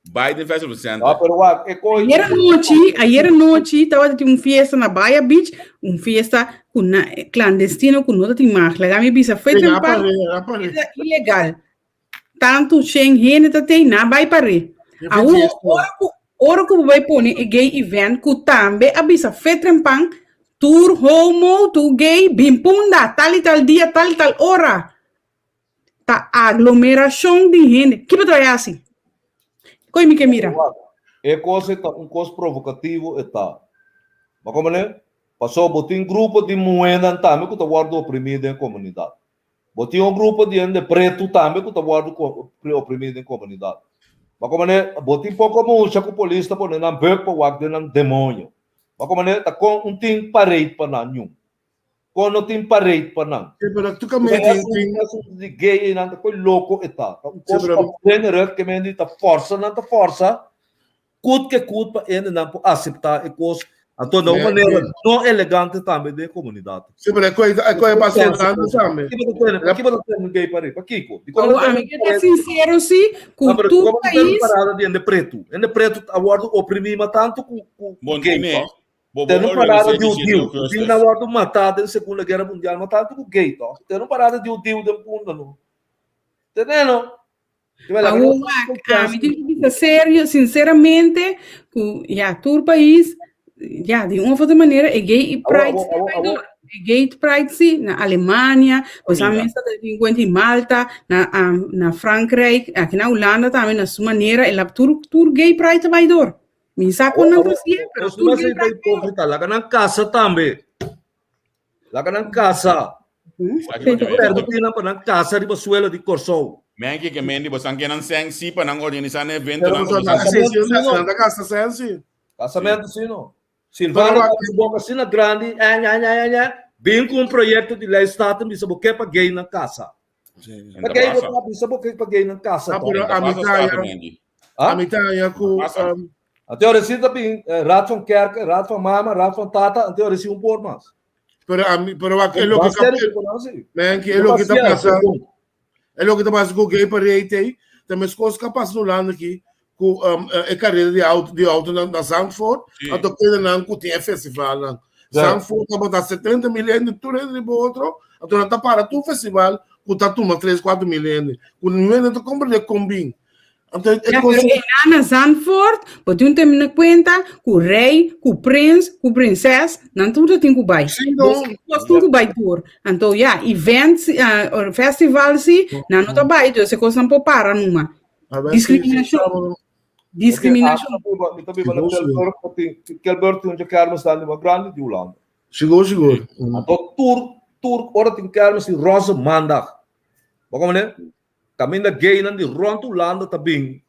Bai den Festival Center. No, pero wak, e koi. Ayer anochi, ayer anochi tabata tin un fiesta na Baia Beach, un fiesta ku na clandestino ku no ta tin mag. Laga mi bisa fue Sí, ten na par paré, na paré. fiesta ilegal. Tantu shen hende ta tei na bai paré. E Awo fiesta. ora ku ora ku bo bai pone e gay event ku tambe a bisa fe trempan tur homo, tur gay bin punda tal i tal dia, tal i tal ora. Ta aglomerashon di hende. Ki bo ta bai hasi? Koi mi ke mira. E kos e ta un kos provokativo e ta. Ma komo ne? Pasobra bo tin grupo di muhénan tambe ku ta wòrdu oprimí den e komunidat. Bo tin un grupo di hende pretu tambe ku ta wòrdu oprimí den komunidat. Ma komo ne? Bo tin poko mucha ku polis ta pone nan bek pa wak den nan demoño. Ma komo ne? Ta kon un tin parade pa nan ñun. Kon no tin parade pa nan. Sí, pero tu kame tin tin. Asuntu di gay einan ta koe loko e ta. Ta un Sí, kos pero opdringerig ke men di ta forsa nan ta forsa kut ke kut pa hendenan por asepta e kos anto na un Me- manera me- no elegante tambe den e komunidat. Sí, pero e koe e koe pasa Hulanda tambe. Pakiko bo ta tene pakiko bo ta tene un gay parade? Pakiko? Dikon Awo bo ta tene ami un ke ta parade? sincero si ku No, pero tur dikon bo ta tene un pais parada di hende pretu? Hende pretu a wòrdu oprimí mas tantu ku ku Bon, gay, Tine, no? Bo Ten bo un parada organisé di di 7 hudiu. Hudiu augustus. na wòrdu matá den Segunda Guera Mundial, ma tantu ku gay tòg. Ten un parada di hudiu den Punda no. Tene no. Awor wak, ami tin ku bisa serio, sinceramente, ku ya tur pais, ya di un of otro manera e gay pride si bai dor. E gay pride si na Alemania, pues a mester ta tin kuenta di Malta, na na Frankrijk, aki na Hulanda tambe na su manera e la tur tur gay pride ta bai dor. Mi sa kon nan ta hasié, pero Nos tur mester gay ta pride. hipócrita. Laga nan kasa tambe. Laga nan kasa. Permití nan pa nan kasa riba suelo di Kòrsou. Men ke men di bosan ke nan sèn si pa nan organisá nan evento Pero nan boso bosan. sí, sí, nan ta gasta sèn sí. Kasamentu sí no. Silvano Pero ta su boka asina grandi, eh, ña, ña, ña, ña. Bin ku un proyekto di lei staten bisa bo ke pa gay nan kasa. Pa gay bo ta bisa bo ke pa gay nan kasa Ah, to. pero a mi ta ya, a mi ta ya ku Ante ora si ta bin Raad van Kerk, Raad van Mama, Raad van Tata, ante ora si un por mas. Pero a mi, pero wak, e loke Mas serio ku nan si. Men, ke e loke ta pasa, e loke ta pasa ku gay parade ei, ta meskos ku a pasa na Hulanda aki, ku e karera di auto, di auto na, na Zandvoort, anto kendenan ku tin e festivalnan. Zandvoort tabata 70 mil hende, tur hende riba otro, anto nan ta para tur festival ku ta tuma 3, 4 mil hende, ku niun hende no ta komprende kon bin. Anto e Ja, kos pero einan na Zandvoort, bo tin tene kuenta ku rei, ku prins, ku prinses, nan tur ta tin ku bai. Sí, no. Dus kos tin ku bai tur. Anto ja, events, uh, festival si, nan no ta bai, dus e kosnan por para numa. A ver si- si Discriminacion. sábado. Discriminacion. Mi ta biba na Kelburg, Kelburg tin un kermis grandi, mas grandi di Hulanda. Sigur, sigur. Anto tur, tur ora tin kermis di Roze Maandag. Bo komprende? Kaminda gaynan di rond Hulanda ta bin,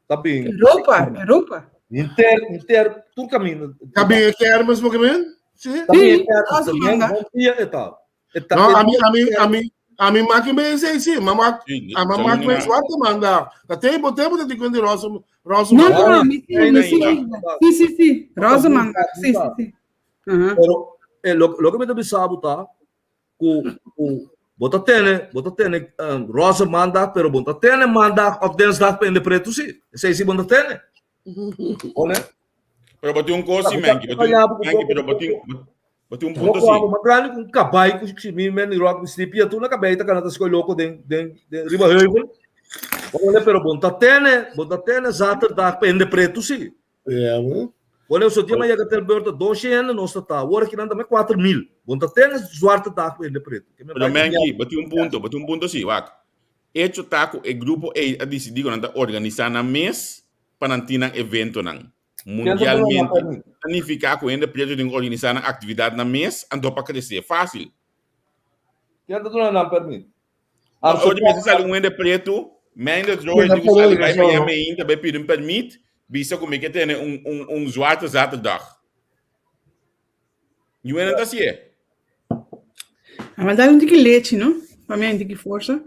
ta bin. Europa, Europa. Inter, inter, tur kaminda. Ta bin e kermis bo ke men? Si. Ta bin e Sí, kermis, Roze Maandag. bon dia e ta. E ta No, e a mi, dia a mi, a mi, a mi maki me sei sí, mama, Sí, a mama djaluna me na. zwarte manda. Ta tempo, tempo ta di kundi roze, roze No, no, manda. no, mi sí, mi sí. Sí, sí, sí. Roze Maandag. Sí, sí, sí. Aha. Pero eh, lo, lo que mi ta bisa bo ta ku ku bo ta tene, bo ta tene um, roze maandag, pero bo ta tene maandag of dinsdag pa hende pretu sí. Esei sí bo ta tene. One? Pero bo tin un kos sí, Menki. Bo tin, Menki, pero bo tin, bo tin un punto Loko sí. amo mas grandi ku un kabai ku si mi men rock mi slipia tu na kabei ta kana ta skoi loko den den den riba heuvel. Ole pero bon ta tene, bon ta tene zaterdag pa hende pretu sí. Ja, man. Ole so dia ma yega tel beurt dos hende nos ta ta. Awor aki nan ta me 4000. Bon ta tene zwarte dag pa hende pretu. Ke me Pero bai Menki, bo tin un punto, bo tin un punto sí, wak. Hecho ta ku e grupo ei a disidí ku nan ta organisá nan mes pa nan tin nan eventonan. Mundialmente. Ta nifiká ku hende pretu tin ku organisá nan aktividat nan mes anto pa kresé fásil. Ken ta duna nan permit? Ora di mester sali un hende pretu, mijn de droger tin ku sali bai Miami ainda bai pidi un permit, bisa ku mi ke tene un un un zwarte zaterdag. Niun hende ta hasié. A dal un tiki lechi, no? Pa mi un tiki forsa.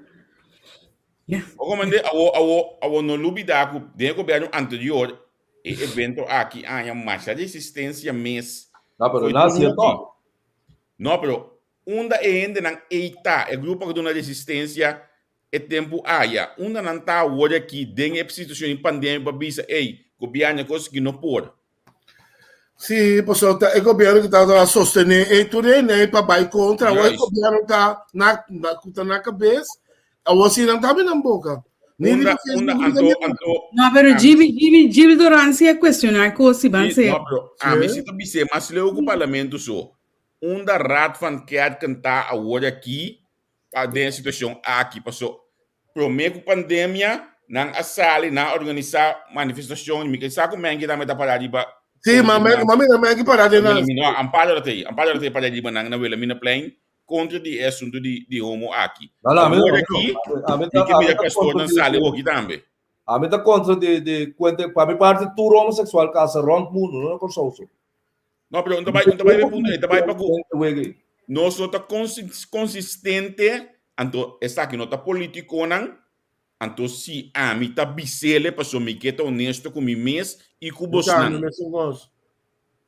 Ja. O komende, awo, awo, awo no lubida ku den e gobierno anterior e evento aki aña masha resistencia mes. No, pero Foi na tur hasié hopi. tòg. No, pero unda e hendenan ei ta, e grupo ku duna resistencia e tempu aya, unda nan ta awor aki den e situacion di pandemia pa bisa, ey, gobierno e cos aki no por. Sí, pasobra ta e gobierno ku tabata sostené e tur hende pa bai kontra. Awor e Juist. gobierno ta na, na, ku ta na kabes, awor si nan ta abri nan boka. Ni Unda, riba unda, Facebook, ni anto, riba anto, No, pero ami, Gibi, Gibi, Gibi Doran si a cuestionar cos si ban si, ser. no, pero ami Sí. si ta bis'é mas leu ku parlamento so. Unda Raad van Kerken ta awor aki pa den e situacion aki paso prome cu pandemia nan a sali nan a organisa manifestacion mi ke sa cu Menke tambe ta para riba Sí, ma Menke, ma mira Menke para den nan. No, Amparo ta ei, Amparo ta para riba nan na Wilhelminaplein contra di e asunto di di homo aki. No, no, ami Awor no, aki ami mi ta, ke ami mira ta pastor contra nan di, sali di hoki tambe. ami ta contra di di cuenta pa mi parti tur homosexual casa rond mundo, no na Kòrsou so. No, pero un ta bai, un ta bai punto, ta bai pa ku nos no ta konsistente, anto esaki no ta politikonan, anto si ami ta bisele paso mi ke ta honesto ku mi mes i ku bosnan.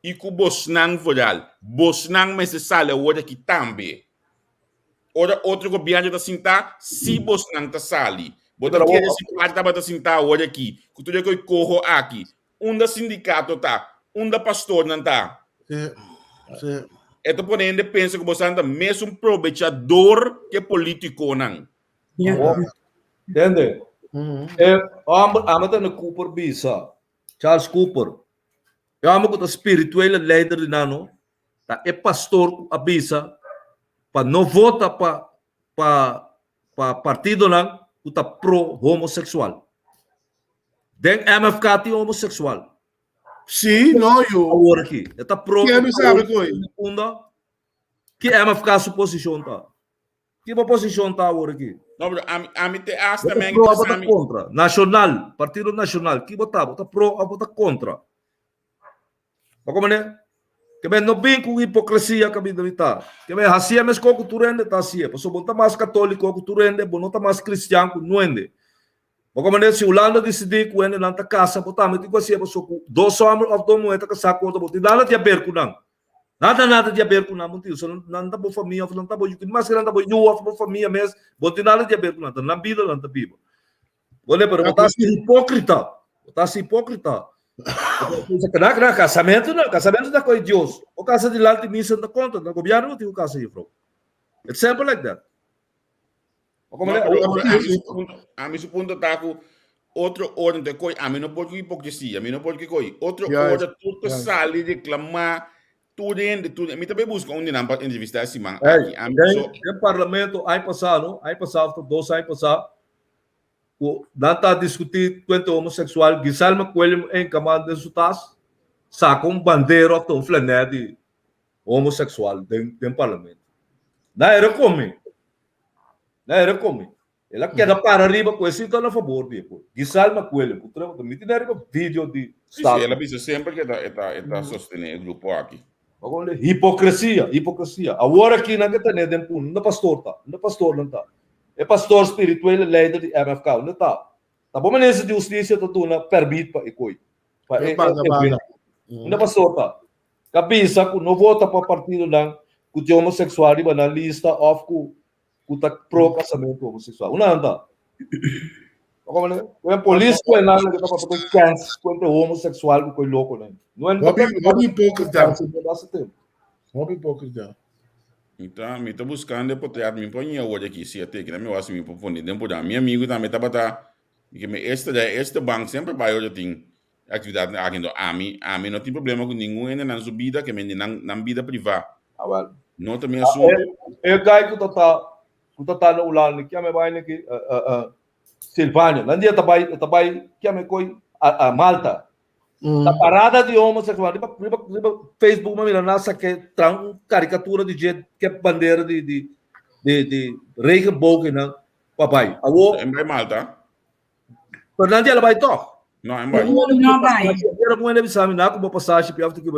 I ku bosnan vooral. Bosnan mester sali awor aki tambe. Ora otro gobierno ta sintá, si bosnan ta sali. Bo ta kere si parti tabata sintá awor aki, ku tur e koi koho aki, Unda sindikato ta? Unda pastornan ta? Sí, sí. E ta pone hende pensa ku bosan ta mesun probechador ke politikonan. Ja. Tende? E hòmber, ame ta na Cooper bisa, Charles Cooper, e hòmber ku ta spirituele leider di nan no, ta e pastor ku a bisa pa no vota pa pa pa partidonan ku ta pro homosexual. Den MFK tin homosexual. Sí, no, yo. Awor aki. E ta pro. Ki mi sabe koi? Unda? Ki MFK su posishon ta? Ki bo posishon ta awor aki? No, pero ami, ami te hasta Bo ta men pro of bo ta ami. kontra? Nacional, Partido Nacional, ki bo ta? Bo ta pro of bo ta kontra? Bo komprende? Ke men no bin ku hipokresia kaminda mi ta. Ke men hasié meskos ku tur hende ta hasié. Pasobra bo no ta mas katoliko ku tur hende, bo no ta mas kristian ku nuende. Bo komprende? Si Hulanda disidí ku hendenan ta kasa, bo tambe tin ku hasié pasobra ku dos hòmber òf dos muhé ta kasá ku otro, bo tin nada di haber ku nan. Nada nada di haber ku nan, bo tin. So nan ta bo famia òf nan ta bo yu, maske nan ta bo yu òf bo famia mes, bo tin nada di haber ku nan. Ta nan bida nan ta biba. Bole, pero bo ta hasi hipókrita. Bo ta hasi hipókrita. Kna, kna, kasamentu no, kasamentu ta koi Dios. Bo kasa dilanti misa no ta konta, na gobièrnu bo tin ku kasa juffrouw. It's simple like that. No, pero ami su punto, ami su punto ta ku otro ora no ta koi, ami no por ku hipokresia, ami no por ku koi. Otro ora tur ta sali reklamá tur hende, tur mi ta bai buska un di nan pa entrevistá e siman aki. Ami so. Den parlamento aña pasá no, aña pasá òf ta dos aña pasá, ku nan ta diskutí kuente homoseksual, Giselma Coelho enkamá den su tas, saka un bandera òf ta un flanè di homoseksual den den parlamento. Nan era komi, nan era komi. El a keda para riba ku esei ta na fabor di e pueblo. Giselma Coelho, ku trema ta miti nan riba video di Sí, sí, el a Staten. bisa semper ku e ta e ta e ta sostené e grupo aki. Hipokresia, hipokresia. Awor aki nan ke tene den punda. Unda pastor ta? Unda pastornan ta? E pastor spirituele leider di MFK, unda ta? Ta bo minister di hustisia ta duna permit pa e koi, pa e evento. Unda pastor ta? Ta bisa ku no vota pa partidonan ku tin homoseksual riba nan lista òf ku ku ta pro kasamentu homoseksual. Unda nan ta? Wen polis ku nan loke ta papia ku kens ku entre homoseksual ku koi loko nan. No en Hopi hopi hipokrita. Hopi hipokrita. Mi ta mi ta buskando e potret mi por ña awor aki si a teken mi wak si mi por pone den por mi amigu tambe tabata mi ke mi esta da esta bank semper bai ora tin aktividatnan aki ento ami ami no tin problema ku ningun hende nan su bida ke men di nan nan bida priva Awel. no ta mi asuntu. E guy ku ta ta ku ta ta na Hulanda ki ame bai na ki Silvania nan dia ta bai ta bai ki ame koi a Malta Ta parada di homosexual riba riba riba Facebook ma mira nan sake tra un caricatura di dje ke bandera di di di di regenboog nan pa bai. Awo En bai Malta? Pero nan dia la bai toch. No, en bai. No bai. Era un hende bisa mi na ku bo pasashi pi after ki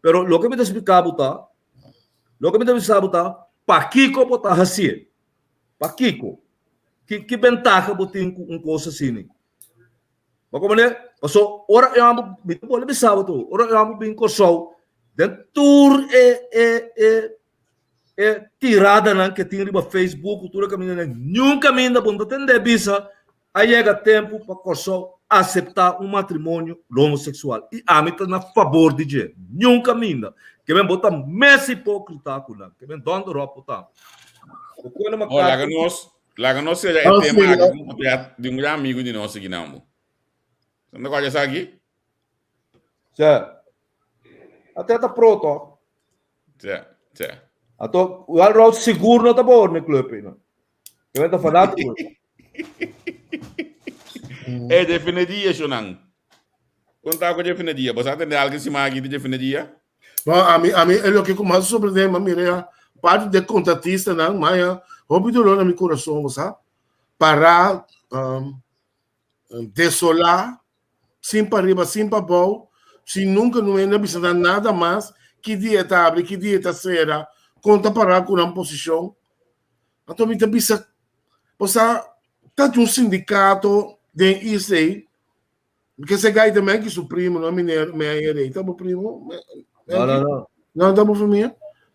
Pero loke mi ta splika bo ta, loke mi ta bisa bo ta. Pakiko bo ta hasié? Pakiko? Ki ki bentaha bo tin ku un kos asina? Bo komprendé? Paso ora e hòmber, mi ta bolbe bisa bo tur, ora e hòmber bin Kòrsou, den tur e e e e tiradanan ke tin riba Facebook ku tur e kamindanan, niun kaminda bo no ta tendé bisa A yega tempu pa Kòrsou aseptá un matrimonio homoseksual i ami ta na fabor di dje. Niun kaminda. Ke men bo ta mes hipókrita ku nan. Ke men dònder òp bo ta. Bo kone Oh, laga makati. nos, laga nos sera e Oh, tema sí, aki ku un potret di un gran amigu di nos aki nan bo. Sa no kòrda esaki? Sè. Ate ta pro tòg. Sè, sè. Ato, Wild Rose sigur no ta bor ne club ei no. Ke men ta fanátiko. E define dia, Shonan. Konta ku define dia. Bo sa tende algu siman aki di define dia? Bon, ami, ami, e loke ku mas sorprende, ma mira ya, parte de kontratistanan, ma ya, hopi dolor na mi kurason, bo sa. Pará, um, desolá, sin pa riba, sin pa bou, sin nunka no hende a bisa nan nada mas, ki dia ta abri, ki dia ta sera, kon ta pará ku nan posishon. Anto mi ta bisa, bo sa, ta un sindikato den isla ei, mi ke se gaita men ki su primo, no meneer Meijer ei, ta bo primo? No, no, no. No, ta bo famia?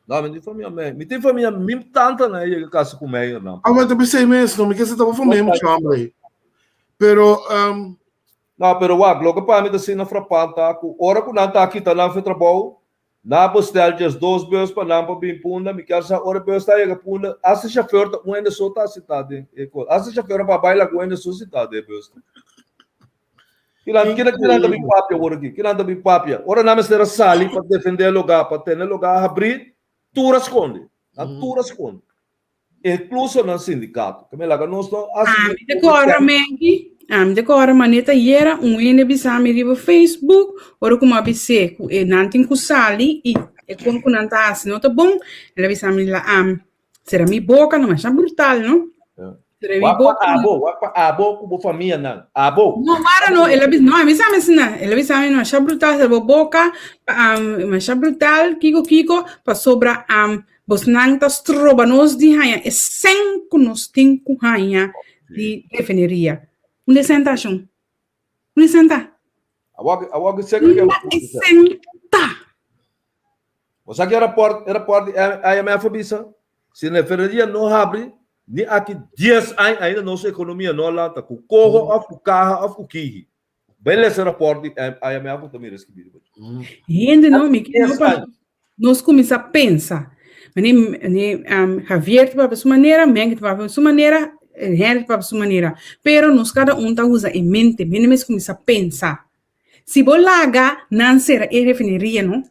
No, mi tin famia Meijer. Mi tin famia, mi tanta na yega kasa ku Meijer nan. Ah, maar ta bisa ei mes, no, mi ke se ta bo famia mucho hombre ei. Pero, um, No, pero wak, loke pa mi ta asina frapant ta ku ora ku nan ta kita nan fe trabou, Nan a bestel djes dos bus pa nan pa bin Punda. Mi kier sa ora e bus ta yega Punda, hasta chauffeur ta un hende so ta sintá den e kos. Hasta chauffeur pa bai laga un hende so sintá den e bus. Kinan, kinan, kinan ta bin papia awor aki? Kinan ta bin papia? Ora nan mester a sali pa defendé e lugá, pa tene e lugá habrí, tur a skonde. Nan tur a skonde. Incluso nan sindicato. Ke me laga nos no hasi Ami ta kòrda Menki, ami ta kòrda manera ayera un hende bisa mi riba Facebook ora ku mi a bis'é ku e nan tin ku sali i e kon ku nan ta hasi no ta bon, el a bisa mi la am sera mi boka no masha brutal no. Sera mi Wak pa boka. abo, wak pa abo ku bo famianan. Abo. No, mara no, el a bisa, no, a mi sa mi asina, el a bisa mi masha brutal sera bo boka, pa am masha brutal kiko kiko pasobra am Bosnan ta stroba nos di haña e sèn ku nos tin ku haña di refineria. Unda e sèn ta, shon? Unda e sèn ta? Unda e sèn ta? Bo sa ki e rapòrt, e rapòrt di IMF a bisa? Si refineria no habri, ni aki dies aña ainda nos ekonomia no a lanta ku koho òf ku kaha òf ku kihi. Bai lesa e rapòrt di IMF bo ta mira skibi riba dje. Hende no, mi ke no pa nos kuminsá pensa. Mane, mane um, Javier ta papia su manera, Menke ta papia su manera, Henry ta papia su manera. Pero nos kada un ta usa e mente. Hende mes kuminsá pensa. Si bo laga nan sera e refineria no,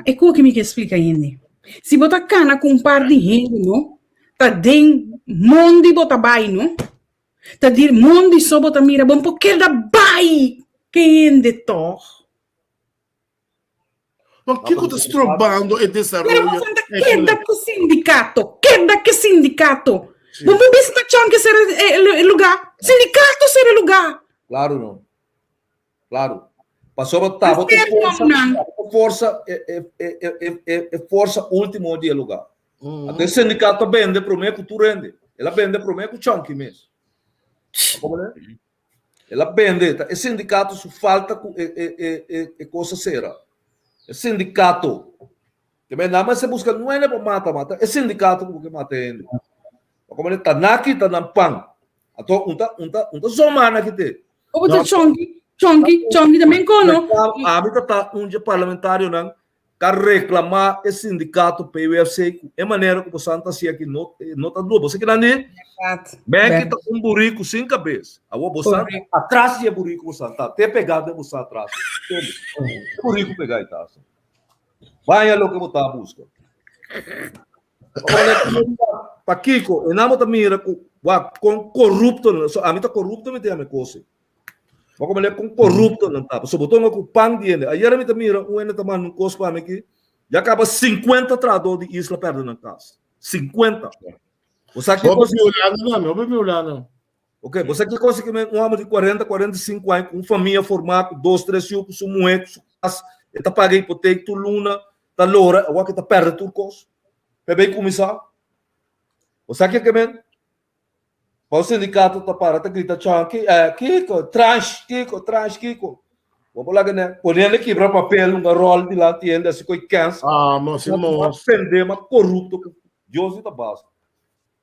e koki mi ke splika hende. Si bo ta kana ku un par di hende no, ta den mondi bo ta bai no. Ta dir mondi so bo ta mira bon por keda bai ke hende tog. Ma kiko ta strobando e Pero desaroyo bo ta keda ku sindikato, keda ke sindikato. Bo por bisa ta chon ke ser e luga. Sindikato ser e luga. Claro no. Claro. Pasobra ta bo ta forsa, forsa e, e, e, e, e forsa último di e lugar. Mm. Até sindicato bende promé ku tur hende. El a bende promé ku Chonky mes. El a bende. E sindicato su falta ku e, e, e, e, e cosa sera. E sindicato. Ke men nada se busca nuene pa mata, mata. E sindicato ku ke mata hende. Como ta naki ta nan pan. Ato unta unta unta zoma na kite. Obo ta chonki, chonki, chonki también kono. Ami ta ta un dje parlamentario nan ka reclama e sindicato PUFC ku e manera ku bosan ta hasi aki no no ta duro. Bosa kinan di? Men ki ta un buriku sin kabes. Awo bosan atras di e buriku bosan ta. Te pega den bosan atras. E buriku pega e ta. Baña loke bo ta buska. Pakiko, e nan bo ta mira ku wak kon korupto nan, so ami ta korupto mi ta yama e kos ei. Bo komo lek kon korupto nan ta, pasobra bo tonga ku pan di hende. Ayera mi ta mira un hende ta manda un kos pa mi aki, ya kaba sinkuenta trahadó di isla pèrdè nan kas. Sinkuenta. Bo sa ki Hopi violá nan tambe, hopi violá nan. Ok, bo sa ki kos ki un hòmber di kuarenta, 45 aña ku un famia formá ku dos, tres yu, ku su muhé, ku su kas, e ta paga hipotek tur luna, ta lora, awor ke ta pèrdè tur kos. P'e bai kuminsá. Bo sa ke ke men? Pa un sindikato ta para ta grita Chonky, eh, kiko, transh, kiko, transh, kiko. Bo por laga ne, pone hende kibra papel, un rol dilanti hende, así koi kens. Ah, mo si mo. Ma pende, ma korupto, Dios di ta basta.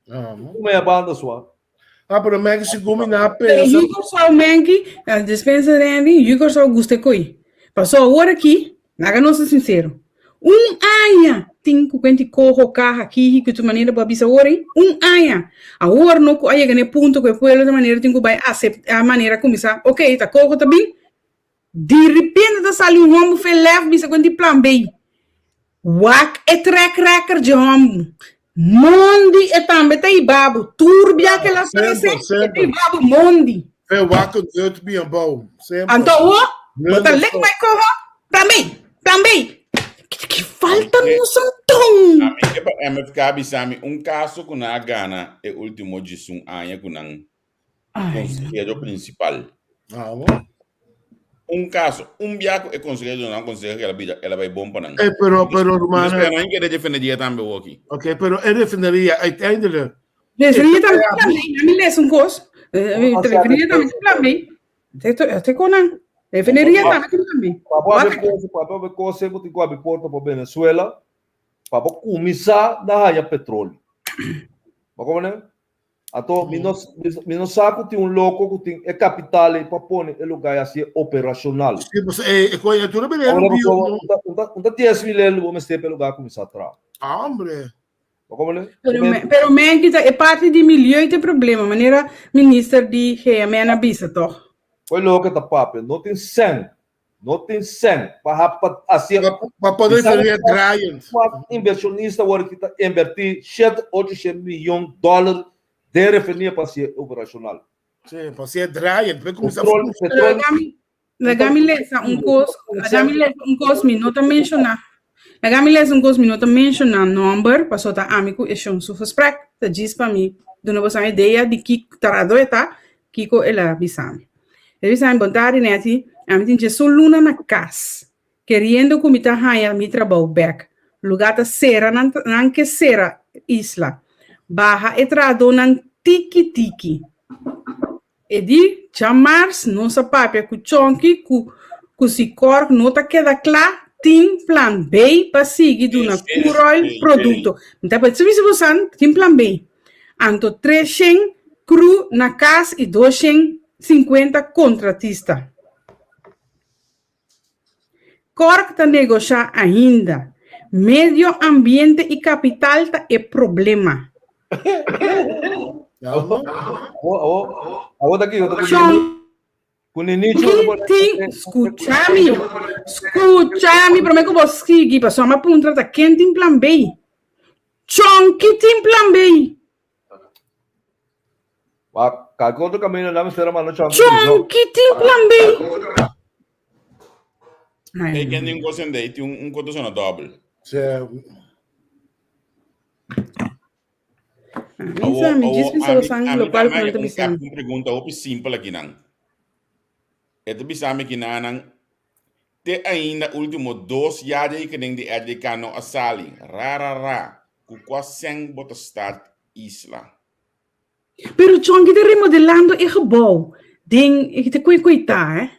Ah, mo. Kuma e banda swa. Ah, pero Maggie sigur mi na Pero pensa. yu Kòrsou Menki, dispensa Randy, yu Kòrsou gusta e koi. Pasó awor aki, laga nos ta sinsero. Un aña tin ku kuenti koho kaha kihi ku tu manera bo a bisa awor ei, un aña. Awor no ku a yega na e punto ku e pueblo ta manera tin ku bai aseptá manera kuminsá, ok ta koho ta bin, Di repente ta sali un homber fe lef bisa cu di plan B. Wak e track record dje homber. Mondi e tambe ta hiba bo. Tur bia ke la Semper, aparece, e ta semper. hiba bo mondi. Fe wak een dut bi een boom. Semper. Anto awo, bo ta Blunders lek toch. mai coho, plan B, plan B. Ki ki falta nos anton? Ami ke pa MFK bisa mi un kaso ku nan a gana e ultimo djisun aña ku nan Consehero principal. Ah, bo. Un caso, un bia cu e consehero duna un conseho cu el a bira, el a bay bon pa nan. Eh, pero, pero, Mi hermano. spera nan kere defenderia tambe woki. Ok, pero e refineria uiteindelijk. Refineria tambe tin plan B. Mi lesa un cos. Refineria tambe tin plan B. Te te con nan. Refineria tambe tin plan B. Pa bo habi cose, pa bo habi cose, bo tin cu habi porta pa Venezuela, pa bo cuminsa na haya petroleo. Bo comprende? Anto mi no mi no sa ku tin un loko ku tin e kapital ei pa pone e lugá ei hasié operashonal. Sí, pues e e coyuntura bira Ora un bio, pasobra no? un ta un ta un ta 10.000 euro bo mester pa e lugá kuminsá traha. Ah, hombre. Bo komprende? Pero me, pero men kita e parti di milieu te problema, manera minister di GMN a bisa toch? Koe loke ta papia, no tin sèn No tin sèn pa ha pa hasi. Pa por referir draaiend. Inversionista wòrdu ki ta invertí shete ocho shen miyon dòler den refineria pa hasi operashonal. Sí, pa hasi draaiend. Pa kuminsá Petrol, petrol. Laga mi lesa un kos, laga mi lesa un kos mi no ta menshoná. Laga mi lesa un kos mi no ta menshoná nòmber, pasobra ta ami ku e shon su gesprek. Ta djis pa mi duna boso un idea di ki trado e ta, kiko el a bisa mi. El a bisa mi, Bon tardi Netty, ami tin djesun luna na kas, keriendo ku mi ta haña mi trabou bèk. Lugá ta sera, nan nan ke sera isla. Baha e trahadónan tiki tiki. E di, Djamars nos a papia ku Chonky ku ku si Cork no ta keda kla, tin plan B pa sigui duna Curoil produkto. Mi ta bisa bosan, tin plan B. Anto 300 crew na cas y 250 contratista. Cork ta negosha ainda. Medio ambiente y capital ta e problema. Tin, scucha mi, scucha mi, prome cu bo sigui, pasobra mi a puntra ta ken tin plan B. Chonky tin plan B. Wak, kalke otro camino nan mester a manda Chonky prison. Chonky tin plan B. Ei ken tin un kos en dei, tin un koto sona dobbel. Sí. Mi sa, mi djis bisa bo san lokual ku nan ta bisa. Un pregunta hopi simpel aki nan. E ta bisa mi kinanan te ainda ultimo dos jaarrekening di RDK no a sali. Ra ra ra. Ku kua sèn bo ta start isla? Pero Chonky ta remodelando e gebouw den e ta koe koe ta eh.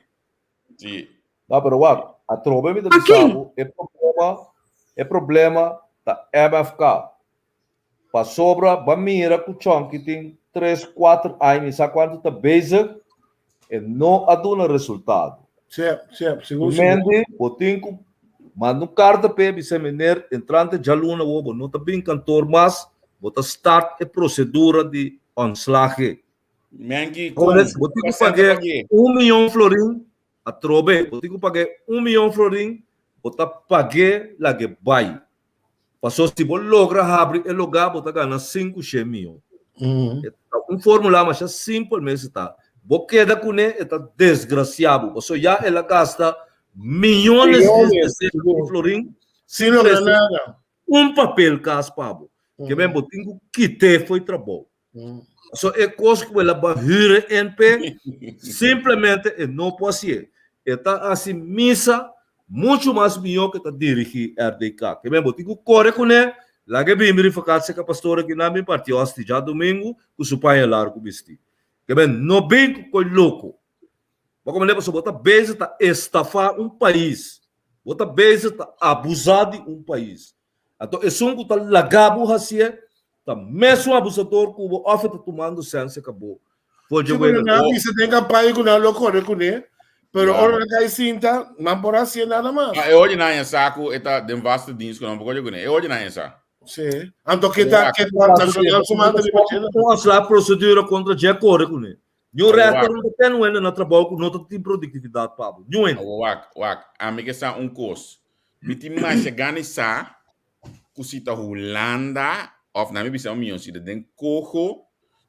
Si. No, pero wak, atrobe mi ta Pa bisa ken? bo e problema, e problema ta MFK. Pasobra bo a mira ku Chonky tin tres, kuater aña, mi sa kuantu ta bezig, e no a duna resultado. Sí, sí, sigur, sigur. Mendy, bo tin ku manda un karta p'e, bisa meneer, entrante djaluna awor bo no ta bin kantor mas, bo ta start e prosedura di ontslage. Menky, kon? Bo tin ku Kwa sèn ta pag'é pag'é? un miyon florin Atrobe, bo tin ku pag'é un miyon florin, bo ta pag'é lag'é bai. Paso si bo logra habri e lugá, bo ta gana 500 miyon. E ta un fórmula masha simpel mes e ta. Bo keda kuné, e ta desgrasiá bo. Paso ya el a gasta miyones di decenas di florin sin logra nada. Un papel kas pa bo. Ke men bo tin ku kit'é fo'i trabou. So e kos ku el a ba hür e NP, simplemente e no por hasié. E ta hasi misa muchu mas mihó ku e ta dirigí RDK. Ke men bo tin ku kore kuné. Laga e bin bini vakantie ka pastor aki nan bin parti hosti djadumingu ku su paña largu bisti. Ke men no bin ku koi loko. Bo komprendé pasobra bo ta bezig ta estafá un pais. Bo ta bezig ta abusá di un pais. Anto esun ku ta laga bo hasié ta mesun abusador ku bo òf e ta tumando sensia ka bo for dje Sí, pero wega. nan a bisa den kampaña ku nan lo kore kuné, pero Ya. ora nan kai sinta, nan por hasié nada mas. Ma e oye nan ya sa ku e ta den vaste dienst ku nan por kore kuné. E oye nan ya sa. Sí. Anto ke ta ke ta nacional su manda riba dje. Un afsla procedura kontra dje kore kuné. Niun Awor rechter wak. no ta ten wende na trabou ku no ta tin produktividat pa bo. Niun hende. Awor wak, wak. Ami ke sa un kos. Mi tin masha gana di sa ku si ta Hulanda òf nan mi bisa un mion si ta den Koho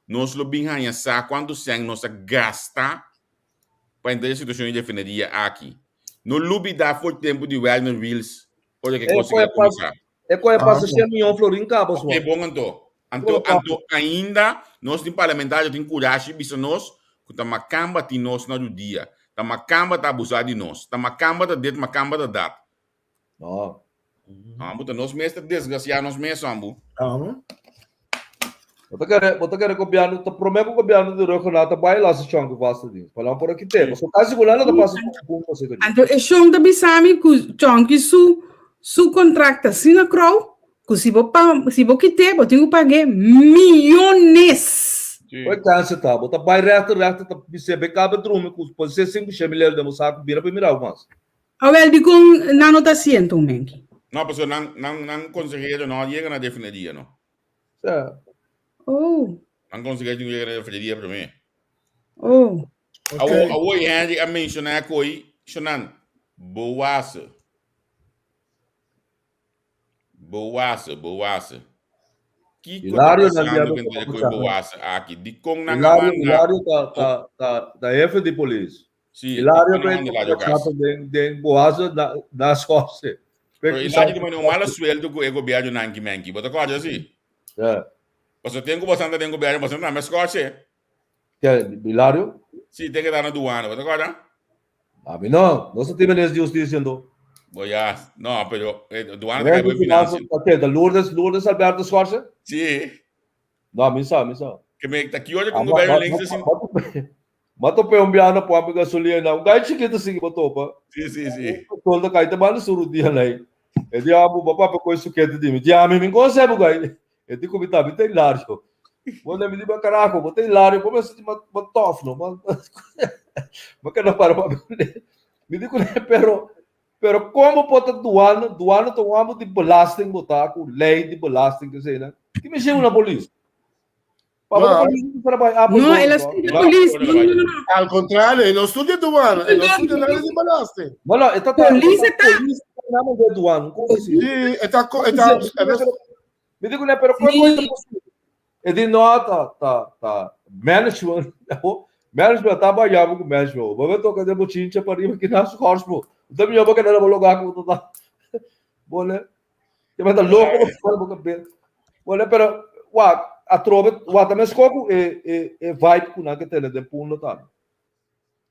nos lo bin haña sa kuantu sèn nos a gasta pa henter e situashon di refineria aki. No lubida for tempu di Werner Wiels ora ke E kos koe a kuminsá. E koe pasa shen mion florin kaba Ok, bon anto. Anto, anto ainda nos tin parlamentario tin kurashi bisa nos ku ta makamba tin nos na rudia. Ta makamba ta abusá di nos. Ta makamba ta dit, makamba ta dat. No. Ambu ta nos mes ta desgrasiá nos mes, ambu. Bo ta kere, bo ta kere gobièrnu, ta promé ku gobièrnu di Rhuggenaath ta bai lasa shon ku vasta dins. Pa nan por a kit'é. Pasobra kasi ku nan no ta pasa ku un kos Anto e shon ta bisa mi ku Chonky su su kontrakt ta asina krou ku si bo pa si bo kit'é bo tin ku pag'é miyones. Oi kansa ta, bo ta bai rèkter, rèkter ta bis'é be kaba drumi ku pode ser sinku shen mil euro den bo saku bira pa mira bo mas. Awel dikon nan no ta sienta un menki? No, pasobra nan nan nan konsehero no a yega na refineria no. Sa. Oh. Nan konsehero tin ku yega na refineria promé. Oh. Awo awo Henry a menshoná koi shonan Boase. Boase, Boase. Kiko ta Hilario nan pasando diablo ku ta entre koi pasando. Boase aki? Dikon nan a Hilario, manda Hilario ta ta ta ta hefe di polis. Sí, Hilario dikon nan ta manda Hilario kas? chapa den den Boase na na Skotse. Pero Hilario ta manda un mala sueldo ku e gobièrnu nanki menki. Bo ta kòrda si? Ja. Pasobra ten ku boso anda den gobièrnu boso no ta na Skotse. Ke Hilario? Sí, ten ke ta na duana. Bo ta kòrda? Ami no, nos ta tin minister di husticia ando. Bo ya, no, pero eh, duana ta kai Minister bo di finansa financia. ta ke, ta Lourdes, Lourdes Alberto Schorse? Sí. No, mi sa, mi sa. Ke me ta ki ora Ah, ku ma, gobièrnu ma, links ma, asin. ma, ma tope un biano pump gasolina, un gai chiquito assim que topa. Sí, sí, sí. Tolda kai te manda suru dia nai. E di amo, ba papia koi sukete di mi. Di ami, mi consegue gai. E di ku mi ta, mi ta hilario. Bo na mi di ba carajo, bo ta hilario, bo mester di ma ma tof no, ma ma keda para pa mi di kuné pero pero kon bo por ta duana, duana ta un amo di belasting bo ta ku lei di belasting kesei nan. Ki mi shegu na polis? Pa bo ta polis bo ta bai No, Apeldoorn el a to. studia polis. No, no, no, no. Al contrario, e no studia douane, e no studia nada di belasting. No, no, e ta ta Polis e e ta ta. polis ta na de douane, kon si. Sí, e ta e ta Mi di kuné, pero kon kon ta posibel? E di no, ta ta ta management, management ta bayabo ku management. Bo be toka den bochincha pa riba kina su horsbo. Ta mihó bo keda na bo lugá ku bo ta. Bole. Ke ta loko bo ta bo kabes. Bole, pero wak atrobe wak ta meskos ku e e e vibe ku nan ke tene den pundo tambe.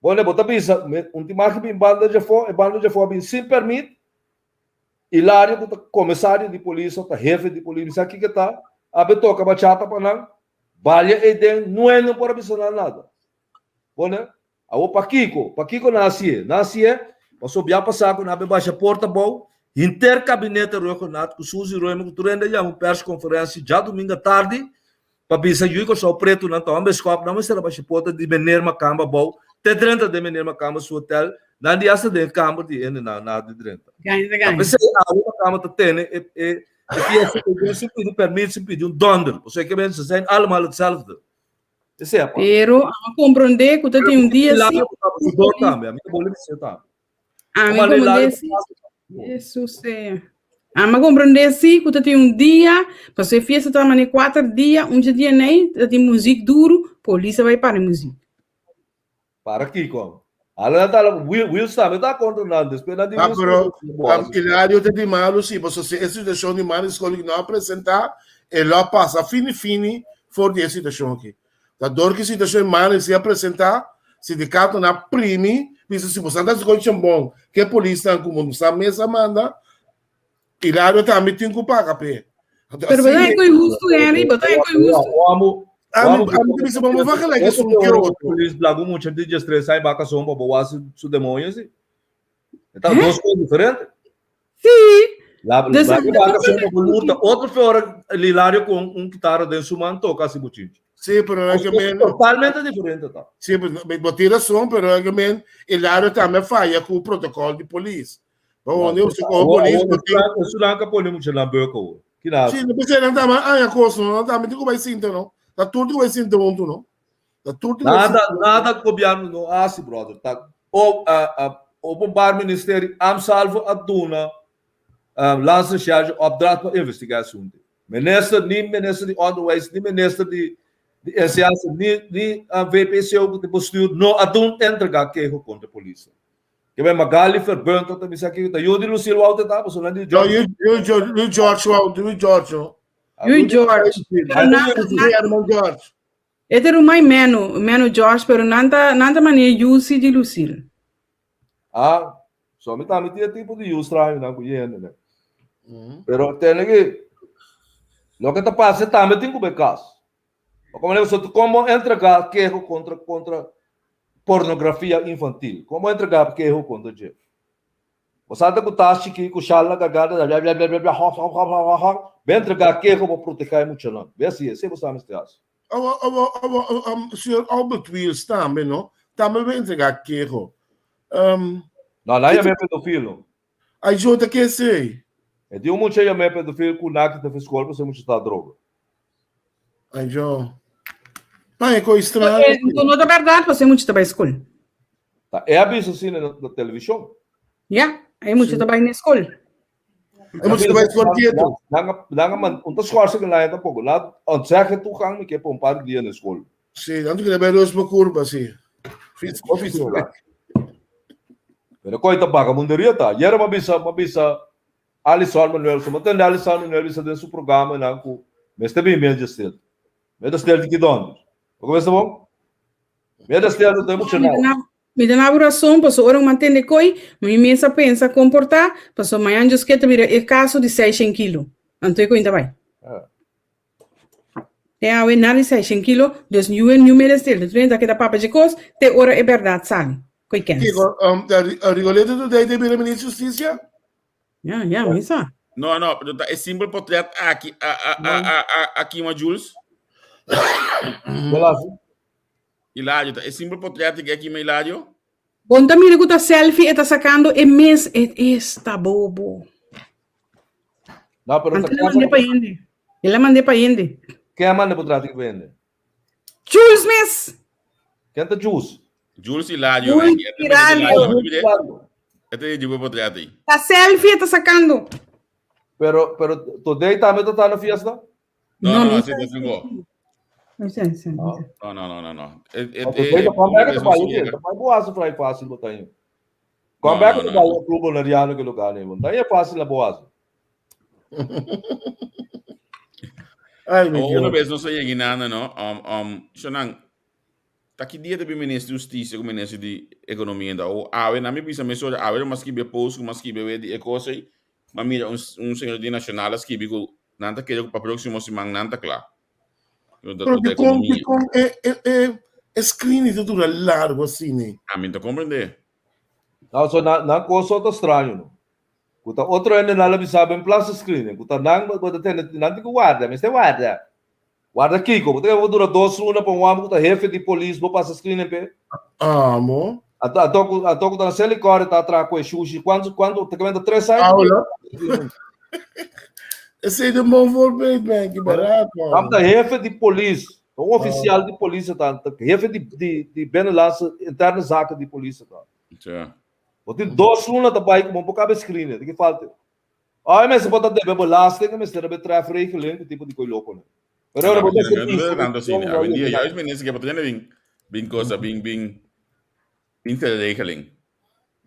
Bole, bo ta bisa un tin mas ke bin banda djafó, e banda djafó a bin sin permit. Hilario ku ta komisario di polis o ta hefe di polis, mi sa kiko ta, a be toka bachata pa nan, balia ei den, nuen no por a bisa nan nada. Bo ne? Awor pakiko? Pakiko nan hasié? Nan hasié pasobra bia pasá ku nan a be basha porta abou, henter kabinete Rhuggenaath ku Suzy Römer ku tur hende a yama un perskonferensia djadumingu atardi Pa bisa yu Kòrsou pretunan ta homber skòp nan mester a basha porta di meneer Makamba abou te drenta den meneer Makamba su hotel nan di hasta den e kamber di hende nan na di drenta. Gaña ta Ta gaña. p'esei awe Makamba ta tene e e e fiesta ei den sin pidi permit sin pidi un dònder pasobra ke mensen zijn allemaal hetzelfde. Esei a pasa. Pero ami a komprondé ku ta tin un dia si Hilario ku ta abusador tambe ami ta boli bis'é tambe. Ami Kuma komprendé Hilario si. Jesus sea. Ami a komprendé si ku ta tin un dia, pasobra e fiesta ta mane kuater dia, un dje dia nei ta tin muzik duru, polis a bai para e muzik. Para kiko? Ala nan ta ala Wil Wils tambe ta kontra nan despues nan di Ah, Wils pero bo um, Hilario ta di malu si, pasobra si e situashon di Maris Kolik no a presentá, e lo a pasa fini fini for di e situashon aki. Ta dor ki situashon Maris si a presentá, sindikatonan a primi, bisa si boso ta hasi kos chambon ke polisnan ku boso mes a manda, Hilario tambe tin ku paga p'e. Pero bo ta koe hustu, Henry, bo ta koe hustu. Ami ami ta bisa bo va gelijk esun ke otro. Polis lagu mucha di 13 aña baka son pa bo wak su demonio si. Ta dos cosas diferente. Sí. La, la, la, la, otro peor Lilario con un guitarra den su man toca así bochinche. Sí, pero es que totalmente diferente ta. Sí, pero bo tin razón, pero es que Hilario también falla con el protocolo de polis. Bo onde usted con polis, bo tin Eso nan ka pone mucho na beuko. Sí, no pensé nan tama aña cosa, no tama tin ku bai sinta no. Ta tur tin ku bai sinta huntu no. Ta tur tin ku bai Nada, sinta. nada gobierno no hace, brother. Ta o uh, uh, openbaar ministerie ambtshalve a duna uh, landsrecherche opdracht pa investigar asunto. Minister, ni minister di onderwijs, ni minister di di enseñansa, ni ni uh, VPCO ku te bestuur no a dun entrega keho kontra polis. Ke ben Magali Verbunt ta bisa ki ta yu di Lucille Wouter ta paso nan di No, George. yu yu George, yu George Wouter, yu George no. Yu George. Pero nan, Yu Herman George. E ta rumai meno, meno George, pero nan ta, nan ta manera yu si di Lucille. Ah, so mi tambe tin e tipo di yu straño nan ku yende ne. Pero tende ki loke ta pasa tambe tin ku bai kas. Como le so como entrega keho contra contra pornografia infantil? Como entrega keho contra dje? Bo sa ta ku tas chiki ku shal na garganta bla bla bla bla bla hof hof hof hof hof Be entrega keho pa proteha e muchanan. Be asi esei bo sa mester hasi. Awo awo awo um, señor Albert Wiels tambe no? Tambe be entrega keho. Um, No, nan yam'é pedofilo. Ai jo ta ke esei? E tin un mucha yam'é pedofil ku naki ta fi skol pasobra e mucha ta droga. Ai jo. Pa e koi straño. Enton no ta bèrdat pasobra e mucha ta bai skol. Ta e a bisa asina na televishon. Ya, e mucha ta bai na skol. E mucha ta bai skol ketu. Nan a nan a man un ta schorsen ku nan tampoko. Nan a ontzeggen toegang mi ke pa un par di dia na skol. Si, nan ta kere bai rus pa kurpa si. Fiets, fiets. Pero koi ta bagamunderia ta. Yera m'a bisa m'a bisa Alison Manuel, so m'a tende Alison Manuel bisa den su programa nan ku mester bin medio stil. Medio stil di ki dònde? Bo komesa bon? Medio stil ta emocional. Mi ta na bo rason, pasobra ora ku mi a tende koi, mi mes a pensa komportá, pasobra mañan Dios ke ta bira e kaso di seishen kilo. Anto e koi ta bai. Te awe nada di seishen kilo, dus yu en yu mere stil. Tur hende ta keda papia dje kos te ora e bèrdat sali. Koi kens. Kiko, um, Rigoletto today ta bira minister di Justisia? Ya, ya, mi sa. No, no, pero ta e simpel portret aki a a a a a a kima Jules. Hola. Hilario, ta e simpel portret aki a kima Hilario? Bon ta mira ku ta selfie e ta sakando e mes e esta bobo. No, pero Anto el a mand'é pa hende. El a mand'é pa hende. Ken a manda portret aki pa hende? Jules mes. Ken ta Jules? Jules Hilario. Jules Hilario. E ta di bo portret ei. Ta selfie e ta sakando. Pero, pero today tambe ta ta na fiesta? No, no, no, así te go. No sé, sí, no sé. No, no, no, no, no. E, e, e, Come back to Bahia, ta boa vrij fácil botar aí. Come back to Bahia, clube bonaireano que lugar nem. Tá é fácil na boa. Ai, mi Una Dios. vez nos a yega nana, no? Um, um, shonan, ta ki dia ta bin minister di Justicia ku minister di Economia da? O awe, na mi bisa mesora, awe lo mas skibi e post ku mas skibi we di e cosa ei, ma mira un, un señor di Nacional a skibi ku nan ta kere ku pa próximo siman nan ta kla. Pero Pero ta dikon, economia. dikon e, e, e, e screening ta dura largo asina? Ami no ta comprende. No, so nan, nan cosa ta straño, no? Ku ta otro hende nan lo bisa ben plaza screening, ku ta nan bo ta tende, nan tin ku warda, mester warda. Warda kiko? Bo ta kere bo dura dos luna pa un wambo ku ta hefe di polis bo pasa screening p'e? Amo. Anto, anto ku, anto ku ta na Selikor ta traha ku e shushi, kuantu, kuantu, ta kementa tres aña? Aula. Esei ta un bon voorbeeld, man, ki barato. Nan ta hefe di polis, un ofisial di polis ta, ta hefe di, di, di binnenlandse interne zaken di polis ta. Tja. Bo tin dos luna ta bai ku bo por kabe screening, ta ki falta? Ai mester bo ta debe belasting, mester debe trefregeling, ku tipo di koi loko nan. Pero ora bo mester No, no, tanto asina. Awendia juist minister ke bo ta bin bin cosa bin bin bin regeling.